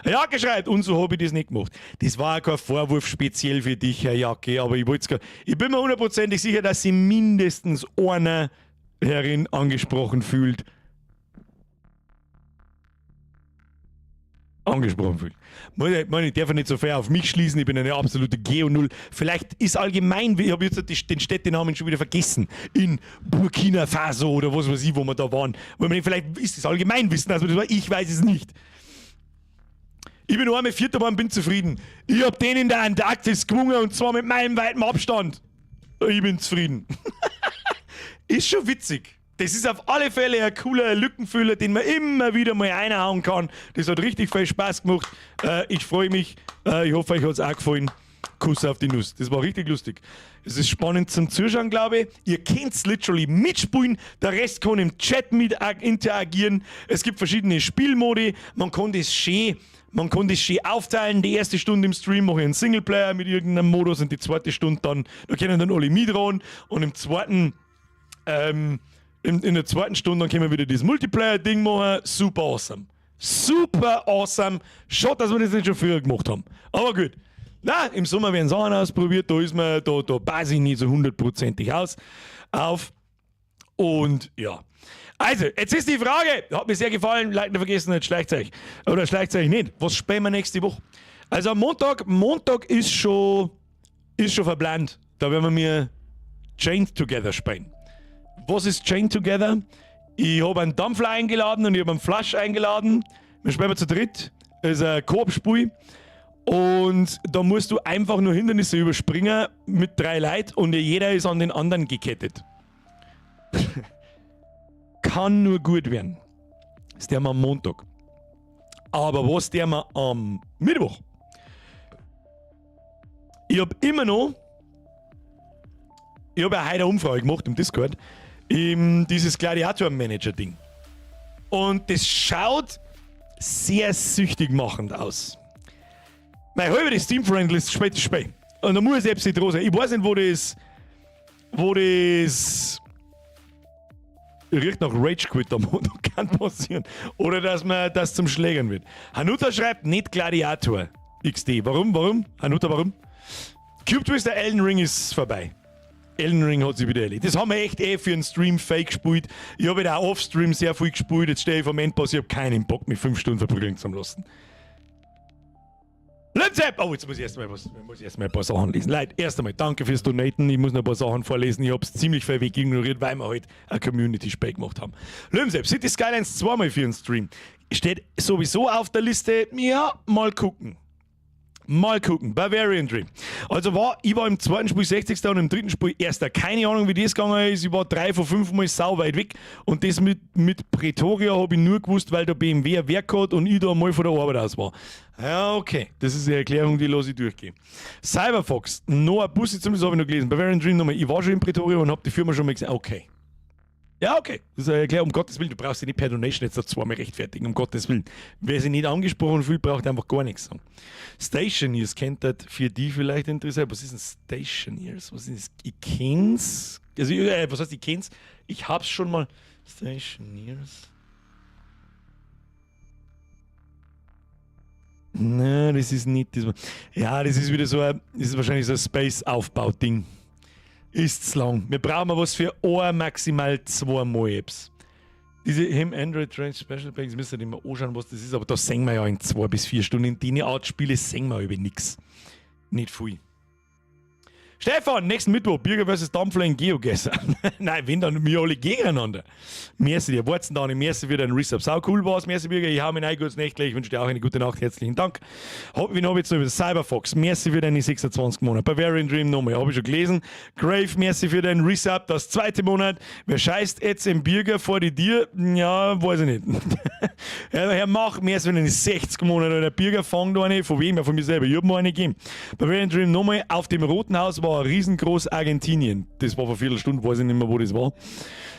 Jacke schreit, und so habe ich das nicht gemacht. Das war auch kein Vorwurf speziell für dich, Herr Jacke, aber ich wollte ich bin mir hundertprozentig sicher, dass sich mindestens einer herin angesprochen fühlt. Angesprochen fühlt. Ich darf nicht so fair auf mich schließen, ich bin eine absolute Geo-Null. Vielleicht ist allgemein, ich habe jetzt den Städtenamen schon wieder vergessen, in Burkina Faso oder was weiß ich, wo wir da waren. Vielleicht ist es Allgemeinwissen, also das war, ich weiß es nicht. Ich bin einmal Vierter geworden, bin zufrieden. Ich hab den in der Antarktis gewungen und zwar mit meilenweitem Abstand. Ich bin zufrieden. Ist schon witzig. Das ist auf alle Fälle ein cooler Lückenfüller, den man immer wieder mal reinhauen kann. Das hat richtig viel Spaß gemacht. Ich freue mich. Ich hoffe, euch hat's auch gefallen. Kuss auf die Nuss. Das war richtig lustig. Es ist spannend zum Zuschauen, glaube ich. Ihr könnt's literally mitspielen. Der Rest kann im Chat mit interagieren. Es gibt verschiedene Spielmodi. Man kann das schön aufteilen. Die erste Stunde im Stream mache ich einen Singleplayer mit irgendeinem Modus und die zweite Stunde dann, da können dann alle mitran. Und in der zweiten Stunde dann können wir wieder das Multiplayer-Ding machen. Super awesome. Super awesome. Schade, dass wir das nicht schon früher gemacht haben. Aber gut. Na, im Sommer werden Sachen ausprobiert, da ist man, da passe ich nicht so hundertprozentig auf. Und ja. Also, jetzt ist die Frage, hat mir sehr gefallen, Like nicht vergessen, jetzt schleicht euch. Oder schleicht euch nicht. Was spielen wir nächste Woche? Also am Montag ist schon verplant. Da werden wir mir Chained Together spielen. Was ist Chained Together? Ich habe einen Dampfler eingeladen und ich habe einen Flasch eingeladen. Wir spielen zu dritt. Das ist ein Koop-Spiel. Und da musst du einfach nur Hindernisse überspringen mit drei Leuten und jeder ist an den anderen gekettet. Kann nur gut werden. Das ist der am Montag. Aber was der wir am Mittwoch? Ich habe immer noch, ich habe ja heute eine Umfrage gemacht im Discord, dieses Gladiator-Manager-Ding. Und das schaut sehr süchtig machend aus. Mein halber das Steam Friendlist spielt das Spiel. Und da muss ich selbst nicht dran sein. Ich weiß nicht, wo das riecht nach Rage Quit am Montag, kann passieren. Oder dass man das zum Schlägern wird. Hanuta schreibt nicht Gladiator XD. Warum? Warum? Hanuta, warum? Cube Twister, Elden Ring ist vorbei. Elden Ring hat sich wieder erledigt. Das haben wir echt eh für einen Stream fake gespielt. Ich habe ja auch off-Stream sehr viel gespielt. Jetzt stehe ich vom Endboss, ich habe keinen Bock, mich 5 Stunden verprügeln zu lassen. Let's Oh, jetzt muss ich erst mal ein paar Sachen lesen. Leute, erst einmal danke fürs Donaten. Ich muss noch ein paar Sachen vorlesen. Ich habe es ziemlich viel weg ignoriert, weil wir halt ein Community-Spiel gemacht haben. Lömsep, Cities Skylines zweimal für einen Stream. Steht sowieso auf der Liste. Ja, mal gucken. Mal gucken. Bavarian Dream. Also ich war im zweiten Spiel 60. und im dritten Spiel erster. Keine Ahnung, wie das gegangen ist. Ich war drei von fünf Mal sau weit weg. Und das mit Pretoria habe ich nur gewusst, weil der BMW ein Werk hat und ich da mal von der Arbeit aus war. Ja, okay. Das ist eine Erklärung, die lasse ich durchgehen. Cyberfox, Noah Bussi, zumindest habe ich noch gelesen. Bavarian Dream nochmal. Ich war schon in Pretoria und habe die Firma schon mal gesehen. Okay. Ja, okay. Das ist eine Erklärung. Um Gottes Willen, du brauchst dich nicht per Donation jetzt da zweimal rechtfertigen. Um Gottes Willen. Wer sich nicht angesprochen fühlt, braucht einfach gar nichts sagen. Stationeers kennt das für die vielleicht interessant. Was ist ein Stationeers? Was ist das? Ich kenn's. Also, was heißt, ich kenn's? Ich hab's schon mal. Stationeers. Nein, das ist nicht das. Ja, das ist wieder so ein, das ist wahrscheinlich so ein Space-Aufbau-Ding. Ist zu lang. Wir brauchen was für ein, maximal zwei Mal Apps. Diese Him Android Range Special Packs müssen wir immer anschauen, was das ist, aber da sehen wir ja in 2 bis 4 Stunden. In die Art Spiele sehen wir über nichts. Nicht viel. Stefan, nächsten Mittwoch, Birger vs. Dampfler in GeoGuessr. Nein, wenn dann wir alle gegeneinander. Merci dir, Warzen da, merci für deinen Resub. Sau cool war's, merci Birger, ich hau mir ein gutes Nächtle, ich wünsche dir auch eine gute Nacht, herzlichen Dank. Wen hab ich jetzt noch über Cyberfox, merci für deine 26 Monate. Bavarian Dream nochmal, habe ich schon gelesen. Grave, merci für deinen Resub, das zweite Monat. Wer scheißt jetzt im Birger vor die Tür? Ja, weiß ich nicht. Herr Mach, merci für deine 60 Monate. Der Birger fängt eine, von wem? Ja, von mir selber. Ich hab mir eine gegeben. Bavarian Dream nochmal, auf dem Roten Haus war war riesengroß Argentinien. Das war vor Viertelstunde, weiß ich nicht mehr, wo das war.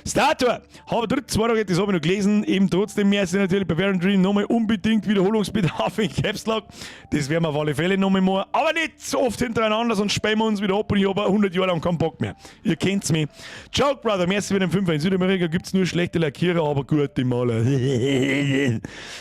Stator! Habe dritt, 2 Tage, das habe ich noch gelesen. Eben trotzdem mehr sind natürlich bei Barbarian Dream nochmal unbedingt Wiederholungsbedarf in Caps Lock. Das werden wir auf alle Fälle nochmal machen. Aber nicht so oft hintereinander, sonst spielen wir uns wieder ab und ich habe 100 Jahre lang keinen Bock mehr. Ihr kennt's mich. Joke Brother, merci für den Fünfer. In Südamerika gibt's nur schlechte Lackierer, aber gute Maler.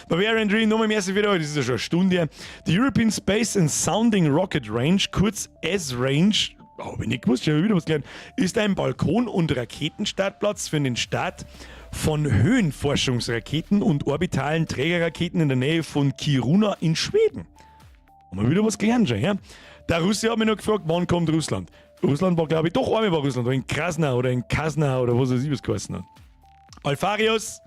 Bavarian Dream, nochmal merci für das ist ja schon eine Stunde. Die European Space and Sounding Rocket Range, kurz Esrange, habe ich nicht gewusst, ich habe wieder was gelernt, ist ein Balkon- und Raketenstartplatz für den Start von Höhenforschungsraketen und orbitalen Trägerraketen in der Nähe von Kiruna in Schweden. Haben wir wieder was gelernt schon, ja? Der Russe hat mich noch gefragt, wann kommt Russland? Russland war, glaube ich, doch einmal war Russland, oder in Krasna oder in Kasna oder was weiß ich, was geheißen hat. Alfarius!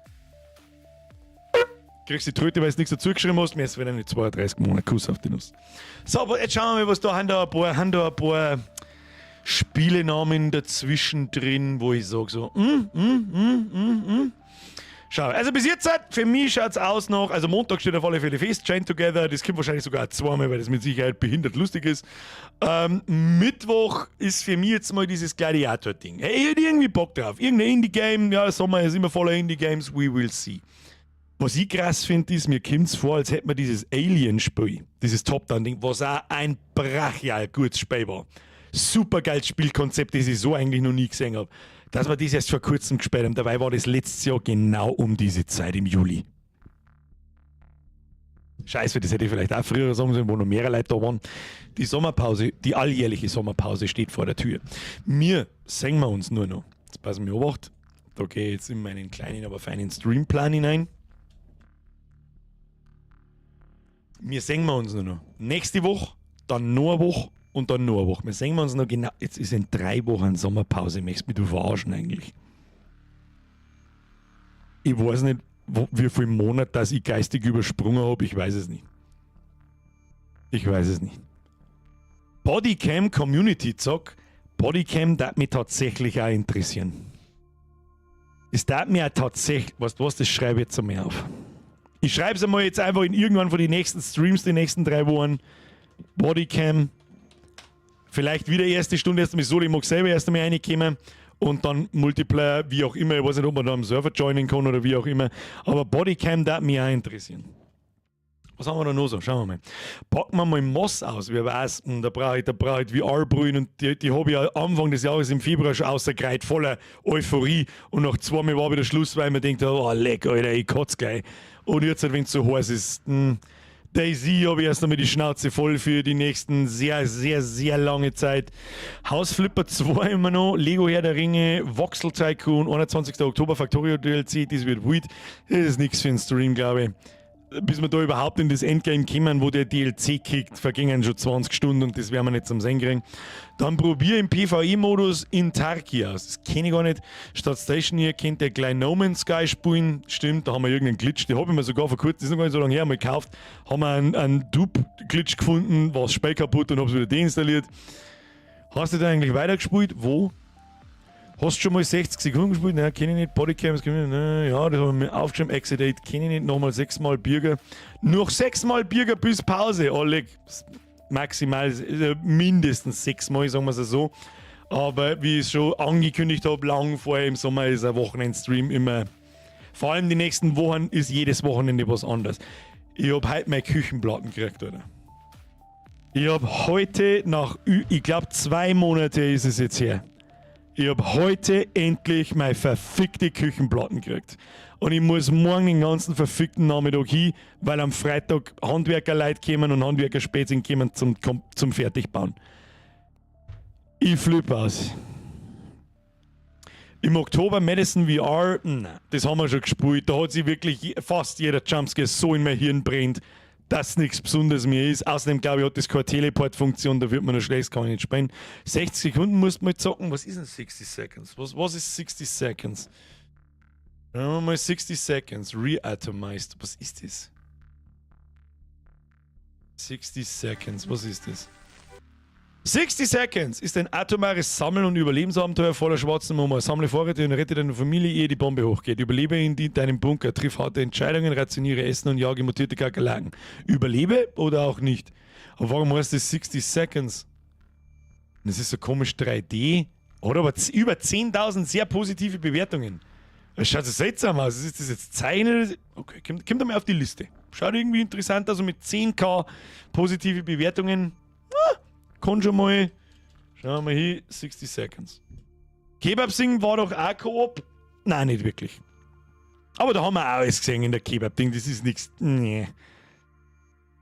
Kriegst die Tröte, weil du nichts dazu geschrieben hast. Mir ist wieder nicht 32 Monate. Kuss auf die Nuss. So, aber jetzt schauen wir mal, was da haben da ein paar Spielenamen dazwischen drin, wo ich sage so, Schau, also bis jetzt, für mich schaut es aus noch, also Montag steht auf alle Fälle fest, Chained Together, das kommt wahrscheinlich sogar zweimal, weil das mit Sicherheit behindert lustig ist. Mittwoch ist für mich jetzt mal dieses Gladiator-Ding. Hey, ich hätte irgendwie Bock drauf. Irgendein Indie-Game, ja, Sommer ist immer voller Indie-Games, we will see. Was ich krass finde, ist, mir kommt es vor, als hätte man dieses Alien-Spiel, dieses Top-Down-Ding, was auch ein brachial gutes Spiel war. Super geiles Spielkonzept, das ich so eigentlich noch nie gesehen habe. Dass wir das erst vor kurzem gespielt haben. Dabei war das letztes Jahr genau um diese Zeit im Juli. Scheiße, das hätte ich vielleicht auch früher sagen sollen, wo noch mehrere Leute da waren. Die Sommerpause, die alljährliche Sommerpause steht vor der Tür. Mir sehen wir uns nur noch. Jetzt passen wir Obacht. Da gehe ich jetzt in meinen kleinen, aber feinen Streamplan hinein. Wir sehen wir uns nur noch. Nächste Woche, dann noch eine Woche und dann noch eine Woche. Wir sehen wir uns noch genau. Jetzt ist in 3 Wochen Sommerpause. Möchtest mich du verarschen eigentlich? Ich weiß nicht, wie viel Monat das ich geistig übersprungen habe. Ich weiß es nicht. Ich weiß es nicht. Bodycam Community Zock. Bodycam darf mich tatsächlich auch interessieren. Es darf mir auch tatsächlich. Weißt du was, das schreibe ich jetzt einmal auf. Ich schreibe es einmal jetzt einfach in irgendwann von den nächsten Streams, die nächsten 3 Wochen. Bodycam. Vielleicht wieder erste Stunde erst einmal so, ich mag selber erst einmal reinkommen und dann Multiplayer, wie auch immer. Ich weiß nicht, ob man da am Server joinen kann oder wie auch immer. Aber Bodycam darf mich auch interessieren. Was haben wir da noch so? Schauen wir mal. Packen wir mal Moss aus. Wer weiß, da brauche ich VR-Brillen und die habe ich ja Anfang des Jahres im Februar schon ausgereiht, voller Euphorie. Und nach 2 Mal war wieder Schluss, weil man denkt, oh leck, Alter, ich kotze gleich. Und jetzt, wenn es so heiß ist, DayZ habe ich erst einmal die Schnauze voll für die nächsten sehr, sehr, sehr lange Zeit. House Flipper 2 immer noch, Lego Herr der Ringe, Voxel Tycoon, 21. Oktober Factorio DLC, das wird wild. Das ist nichts für einen Stream, glaube ich. Bis wir da überhaupt in das Endgame kommen, wo der DLC kickt, vergingen schon 20 Stunden und das werden wir nicht zum Sehen kriegen. Dann probier im PvE-Modus in Tarki aus. Das kenne ich gar nicht. Statt Station hier kennt der gleich No Man's Sky spielen. Stimmt, da haben wir irgendeinen Glitch, den habe ich mir sogar vor kurzem, das ist noch gar nicht so lange her, mal gekauft. Haben wir einen Dupe-Glitch gefunden, war das Spiel kaputt und hab's wieder deinstalliert. Hast du da eigentlich weitergespielt? Wo? Hast du schon mal 60 Sekunden gespielt? Nein, kenne ich nicht. Bodycams kenne ich nicht. Nein, ja, das haben wir mir aufgeschrieben. Exit 8 kenne ich nicht. Nochmal sechsmal Birger. Noch sechsmal Birger bis Pause. Oh, leck. Maximal, mindestens sechsmal, sagen wir es so. Aber wie ich es schon angekündigt habe, lang vorher im Sommer ist ein Wochenendstream immer. Vor allem die nächsten Wochen ist jedes Wochenende was anderes. Ich habe heute meine Küchenplatten gekriegt, oder? Ich habe heute nach, ich glaube, 2 Monate ist es jetzt her. Ich habe heute endlich meine verfickte Küchenplatten gekriegt. Und ich muss morgen den ganzen verfickten Nachmittag hin, weil am Freitag Handwerkerleute kommen und Handwerkerspätzchen kommen zum Fertigbauen. Ich flippe aus. Im Oktober Madison VR, na, das haben wir schon gespielt. Da hat sich wirklich fast jeder Jumpscare so in mein Hirn brennt, dass nichts Besonderes mehr ist. Außerdem, glaube ich, hat das keine Teleport-Funktion, da wird man noch schlecht, kann ich nicht spielen. 60 Sekunden musst du mal zocken. Was ist denn 60 Seconds? Was ist 60 Seconds? Schauen wir mal 60 Seconds, Reatomized. Was ist das? 60 Seconds, was ist das? 60 Seconds ist ein atomares Sammeln- und Überlebensabenteuer voller schwarzen Humor. Sammle Vorräte und rette deine Familie, ehe die Bombe hochgeht. Überlebe in deinem Bunker, triff harte Entscheidungen, rationiere Essen und jage mutierte Kakerlaken. Überlebe oder auch nicht. Aber warum heißt das 60 Seconds? Das ist so komisch 3D. Hat aber über 10.000 sehr positive Bewertungen. Das schaut so seltsam aus. Ist das jetzt Zeichnen? Okay, kommt einmal auf die Liste. Schaut irgendwie interessant aus. Also mit 10k positive Bewertungen. Ah, kann schon mal. Schauen wir mal hier. 60 Seconds. Kebab Sing war doch auch Koop. Nein, nicht wirklich. Aber da haben wir auch alles gesehen in der Kebab-Ding. Das ist nichts. Nee.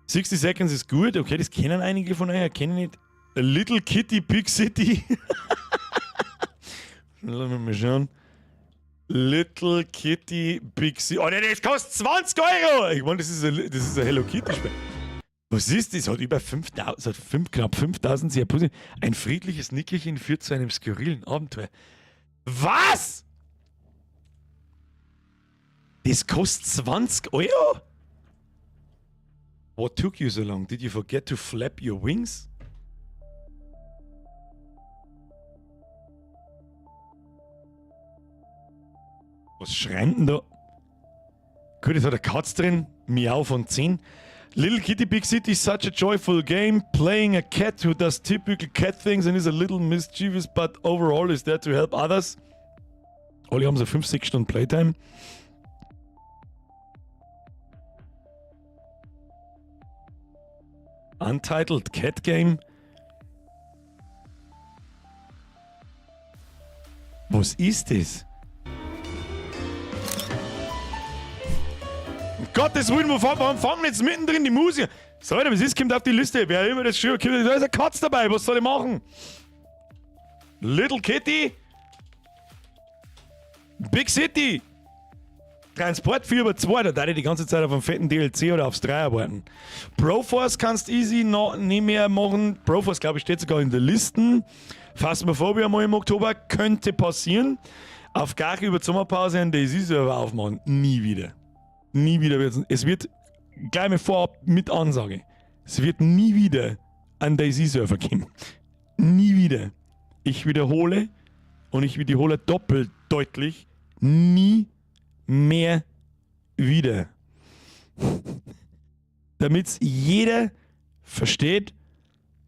60 Seconds ist gut. Okay, das kennen einige von euch. Kennen nicht. Little Kitty Big City. Lass mich mal schauen. Little Kitty Big City. Oh, ne, das kostet 20 Euro! Ich meine, das ist ein Hello Kitty Spiel. Was ist das? Hat über 5000, hat fünf, knapp 5000 sehr positiv. Ein friedliches Nickerchen führt zu einem skurrilen Abenteuer. Was? Das kostet 20 Euro? What took you so long? Did you forget to flap your wings? Was schreibt denn da? Gut, jetzt hat eine Katze drin. Miau von 10. Little Kitty Big City is such a joyful game. Playing a cat who does typical cat things and is a little mischievous, but overall is there to help others. Alle haben so 5, 6 Stunden Playtime. Untitled Cat Game. Was ist das? Um Gottes Willen, warum fangen jetzt mittendrin die Musik? So, Alter, was ist, kommt auf die Liste. Wer immer das schön kommt, da ist eine Katze dabei. Was soll ich machen? Little Kitty. Big City. Transportfieber 2, da darf ich die ganze Zeit auf einen fetten DLC oder aufs Dreier warten. Broforce kannst easy noch nicht mehr machen. Broforce, glaube ich, steht sogar in der Listen. Phasmophobia mal im Oktober, könnte passieren. Auf gar über die Sommerpause einen DayZ-Server aufmachen. Nie wieder. Nie wieder wird's. Es wird gleich mal vorab mit Ansage. Es wird nie wieder einen DayZ-Server geben. Nie wieder. Ich wiederhole und ich wiederhole doppelt deutlich. Nie mehr wieder. Damit's jeder versteht,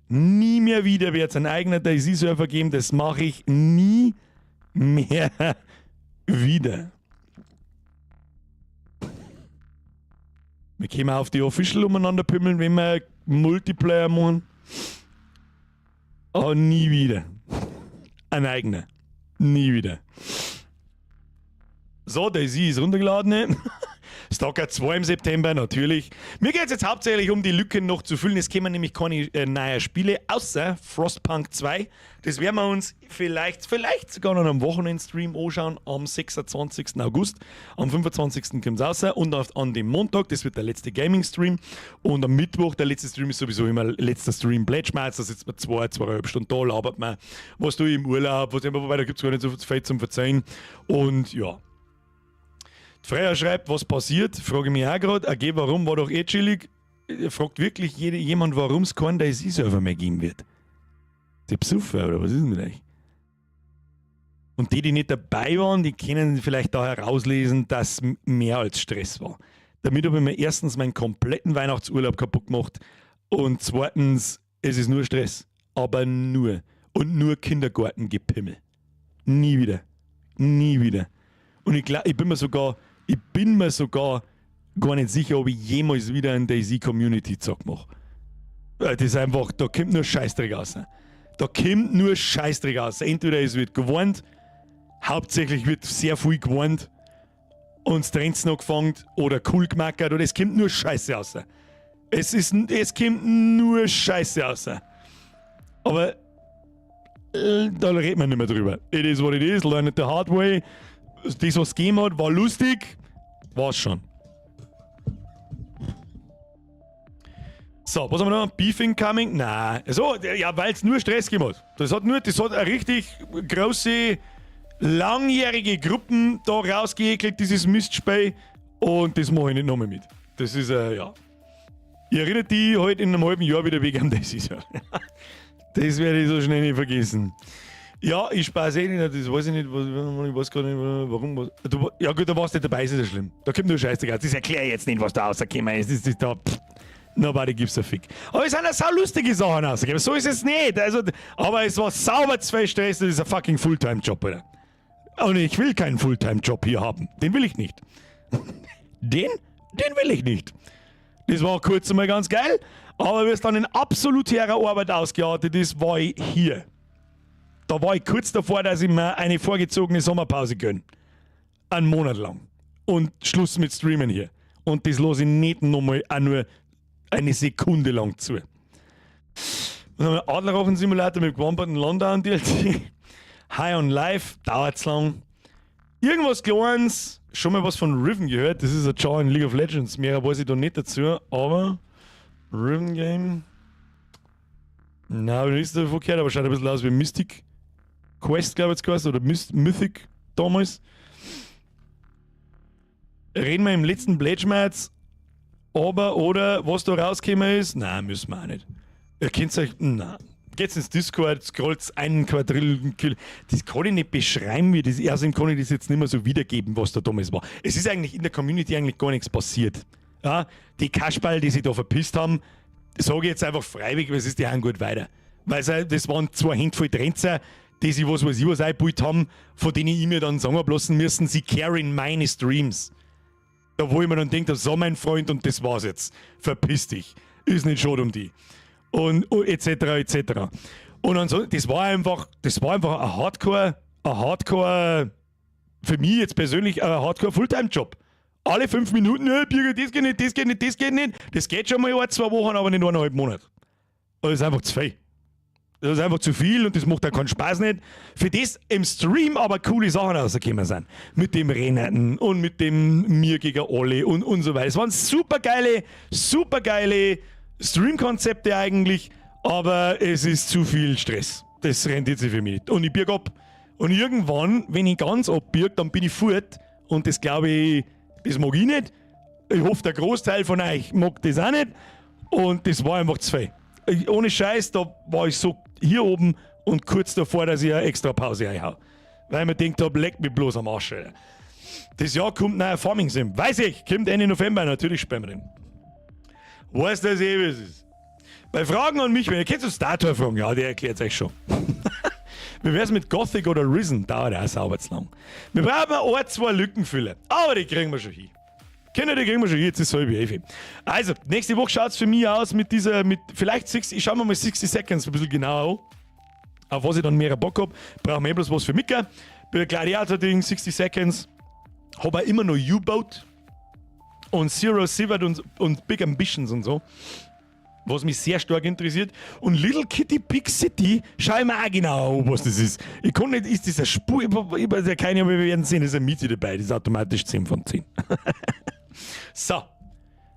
nie mehr wieder wird's einen eigenen DayZ-Server geben. Das mache ich nie mehr wieder. Wir können auf die Official umeinander pümmeln, wenn wir Multiplayer machen. Aber nie wieder. Ein eigener. Nie wieder. So, DayZ ist runtergeladen. Ne? Stalker 2 im September, natürlich. Mir geht's jetzt hauptsächlich um die Lücken noch zu füllen. Es kämen nämlich keine neuen Spiele, außer Frostpunk 2. Das werden wir uns vielleicht sogar noch am Wochenendstream anschauen, am 26. August. Am 25. kommt's raus und an dem Montag, das wird der letzte Gaming-Stream. Und am Mittwoch, der letzte Stream ist sowieso immer letzter Stream Plätschmerz. Da sitzt man zwei, zweieinhalb Stunden da, labert man, was du im Urlaub, was immer, wobei da gibt's gar nicht so viel zum Verzeihen. Und ja. Die Freya schreibt, was passiert? Frage ich mich auch grad. Okay, warum? War doch eh chillig. Fragt wirklich jemand, warum es keinen DayZ-Server mehr geben wird. Die Besucher, oder was ist denn mit euch? Und die, die nicht dabei waren, die können vielleicht da herauslesen, dass mehr als Stress war. Damit habe ich mir erstens meinen kompletten Weihnachtsurlaub kaputt gemacht und zweitens, es ist nur Stress. Aber nur. Und nur Kindergartengepimmel. Nie wieder. Nie wieder. Und ich glaub, ich bin mir sogar gar nicht sicher, ob ich jemals wieder einen DayZ Community Zock mach. Das ist einfach, da kommt nur Scheißdreck raus. Da kommt nur Scheißdreck raus. Entweder es wird gewarnt, hauptsächlich wird sehr viel gewarnt und das Trends noch gefangen oder cool gemackert oder es kommt nur Scheiße raus. Es kommt nur Scheiße raus. Aber da redet man nicht mehr drüber. It is what it is, learn it the hard way. Das, was es gegeben hat, war lustig. War's schon. So, was haben wir noch? Beef incoming? Nein. Also, ja, weil's nur Stress gegeben hat. Das hat eine richtig große, langjährige Gruppen da rausgeekelt, dieses Mistspiel. Und das mach ich nicht nochmal mit. Das ist, ja. Ich erinnere dich halt in einem halben Jahr wieder wegen dem Saison. Das werde ich so schnell nicht vergessen. Ja, ich spaß eh nicht, das weiß ich nicht, was, ich weiß gar nicht, warum. Was, du, ja gut, da warst du nicht dabei, ist nicht so schlimm. Da kommt nur Scheiße raus. Das erkläre ich jetzt nicht, was da rausgekommen ist. Das ist da, pff, Nobody gives a fick. Aber es sind ja sau lustige Sachen rausgekommen. So ist es nicht. Also, aber es war sauber zu viel Stress, das ist ein fucking Fulltime-Job, Alter. Und ich will keinen Fulltime-Job hier haben. Den will ich nicht. Den? Den will ich nicht. Das war kurz einmal ganz geil, aber wie es dann in absoluter Arbeit ausgeartet ist, war ich hier. Da war ich kurz davor, dass ich mir eine vorgezogene Sommerpause gönne. Einen Monat lang. Und Schluss mit Streamen hier. Und das lasse ich nicht nochmal auch nur eine Sekunde lang zu. Dann haben wir Adlerrochen-Simulator mit gewamperten Landau DLC. High on Life, dauert's lang. Irgendwas Kleines, schon mal was von Riven gehört. Das ist ein Char in League of Legends. Mehr weiß ich da nicht dazu, aber Riven Game. Na, habe ich nichts davon gehört, aber schaut ein bisschen aus wie Mystic Quest, glaube ich, jetzt geheißen, oder Mythic damals. Reden wir im letzten Pledge aber oder was da rausgekommen ist? Nein, müssen wir auch nicht. Ihr könnt euch, nein. Geht's ins Discord, scrollt einen Quadrillion. Das kann ich nicht beschreiben, wie das, außerdem kann ich das jetzt nicht mehr so wiedergeben, was da damals war. Es ist eigentlich in der Community eigentlich gar nichts passiert. Ja, die Kasperl, die sich da verpisst haben, sage ich jetzt einfach freiwillig, weil es ist die haben gut weiter. Weil das waren zwei Hände voll Trenzer, die sich was weiß ich was eingebaut haben, von denen ich mir dann sagen hab lassen müssen, sie carryen meine Streams. Da wo ich mir dann denke, so mein Freund und das war's jetzt. Verpiss dich. Ist nicht schade um die. Und etc. etc. Und ansonsten, das war einfach ein Hardcore, für mich jetzt persönlich ein Hardcore Fulltime-Job. Alle 5 Minuten, Birger, das geht nicht, das geht nicht, das geht nicht. Das geht schon mal ein, 2 Wochen, aber nicht eineinhalb Monate. Das ist einfach zu viel. Das ist einfach zu viel und das macht auch keinen Spaß nicht. Für das im Stream aber coole Sachen rausgekommen sind. Mit dem Rennen und mit dem Mir gegen alle und so weiter. Es waren supergeile, supergeile Stream-Konzepte eigentlich, aber es ist zu viel Stress. Das rentiert sich für mich nicht. Und ich birg ab. Und irgendwann, wenn ich ganz abbirg, dann bin ich fort. Und das glaube ich, das mag ich nicht. Ich hoffe, der Großteil von euch mag das auch nicht. Und das war einfach zu viel. Ohne Scheiß, da war ich so hier oben und kurz davor, dass ich eine extra Pause einhau. Weil ich mir gedacht habe, leck mich bloß am Arsch, Alter. Das Jahr kommt neuer Farming Sim. Weiß ich, kommt Ende November, natürlich spielen wir den. Weiß das eh, wie es ist. Bei Fragen an mich, wenn ihr kennt so Star fragen, ja, der erklärt euch schon. Wie wär's mit Gothic oder Risen? Dauert auch sauber zu lang. Wir brauchen ein, zwei Lückenfüller, aber die kriegen wir schon hin. Kinder, die kriegen wir schon hin, jetzt ist 10:30. Also, nächste Woche schaut es für mich aus mit dieser, mit vielleicht 60, ich schau mir mal 60 Seconds ein bisschen genauer an. Auf was ich dann mehr Bock hab. Brauchen wir eh bloß was für Mika. Bei Gladiator-Ding, 60 Seconds. Hab auch immer noch U-Boat und Zero Sievert und Big Ambitions und so. Was mich sehr stark interessiert. Und Little Kitty Big City schau ich mir auch genau an, was das ist. Ich kann nicht, ist das eine Spur? Ich weiß ja keine, aber wir werden sehen, da ist ein Mieti dabei. Das ist automatisch 10 von 10. So.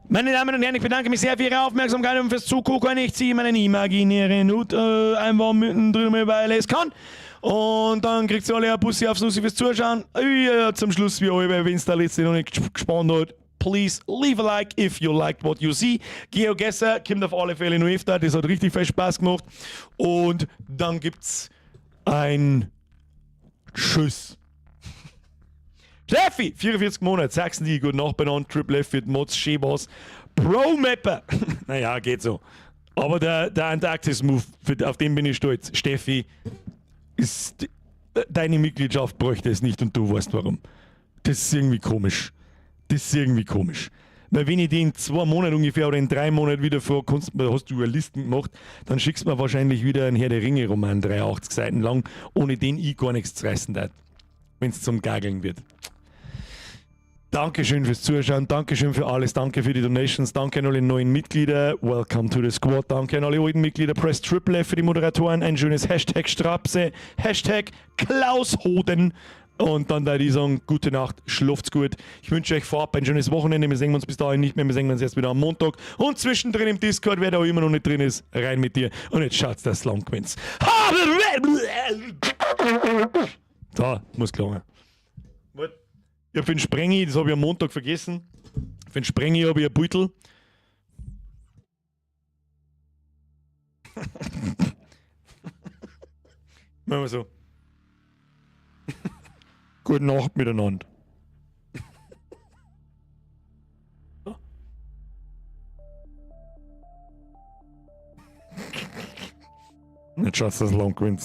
Meine Damen und Herren, ich bedanke mich sehr für Ihre Aufmerksamkeit und fürs Zugucken. Ich ziehe meinen imaginären Hut einfach mittendrin, weil es kann. Und dann kriegt ihr alle ein Bussi aufs Nussi fürs Zuschauen. Ja, zum Schluss, wie immer, wenn es der letzte noch nicht gespannt hat, please leave a like if you liked what you see. GeoGuessr kommt auf alle Fälle noch öfter. Das hat richtig viel Spaß gemacht. Und dann gibt's ein Tschüss. Steffi, 44 Monate, Sachsen die, gute Nacht benannt, Triple F wird Mods, Shebas, Pro Mapper. Naja, geht so. Aber der Antarktis Move, auf den bin ich stolz. Steffi, deine Mitgliedschaft bräuchte es nicht und du weißt warum. Das ist irgendwie komisch. Das ist irgendwie komisch. Weil wenn ich die in 2 Monaten ungefähr oder in 3 Monaten wieder frage, hast du eine Listen gemacht, dann schickst du mir wahrscheinlich wieder einen Herr der Ringe-Roman, 83 Seiten lang, ohne den ich gar nichts zu reißen darf, wenn es zum Gageln wird. Dankeschön fürs Zuschauen, Dankeschön für alles, danke für die Donations, danke an alle neuen Mitglieder, welcome to the squad, danke an alle alten Mitglieder, press Triple F für die Moderatoren, ein schönes #Strapse, #KlausHoden und dann da die sagen, gute Nacht, schlaft's gut. Ich wünsche euch vorab ein schönes Wochenende, wir sehen uns bis dahin nicht mehr, wir sehen uns erst wieder am Montag und zwischendrin im Discord, wer da auch immer noch nicht drin ist, rein mit dir und jetzt schaut's, dass lang gewinnt. Da, muss klar. Ja, für den Sprengi, das habe ich am Montag vergessen. Für den Sprengi habe ich ein Beutel. Machen wir so. Gute Nacht miteinander. Jetzt schaut's, dass Land gewinnt.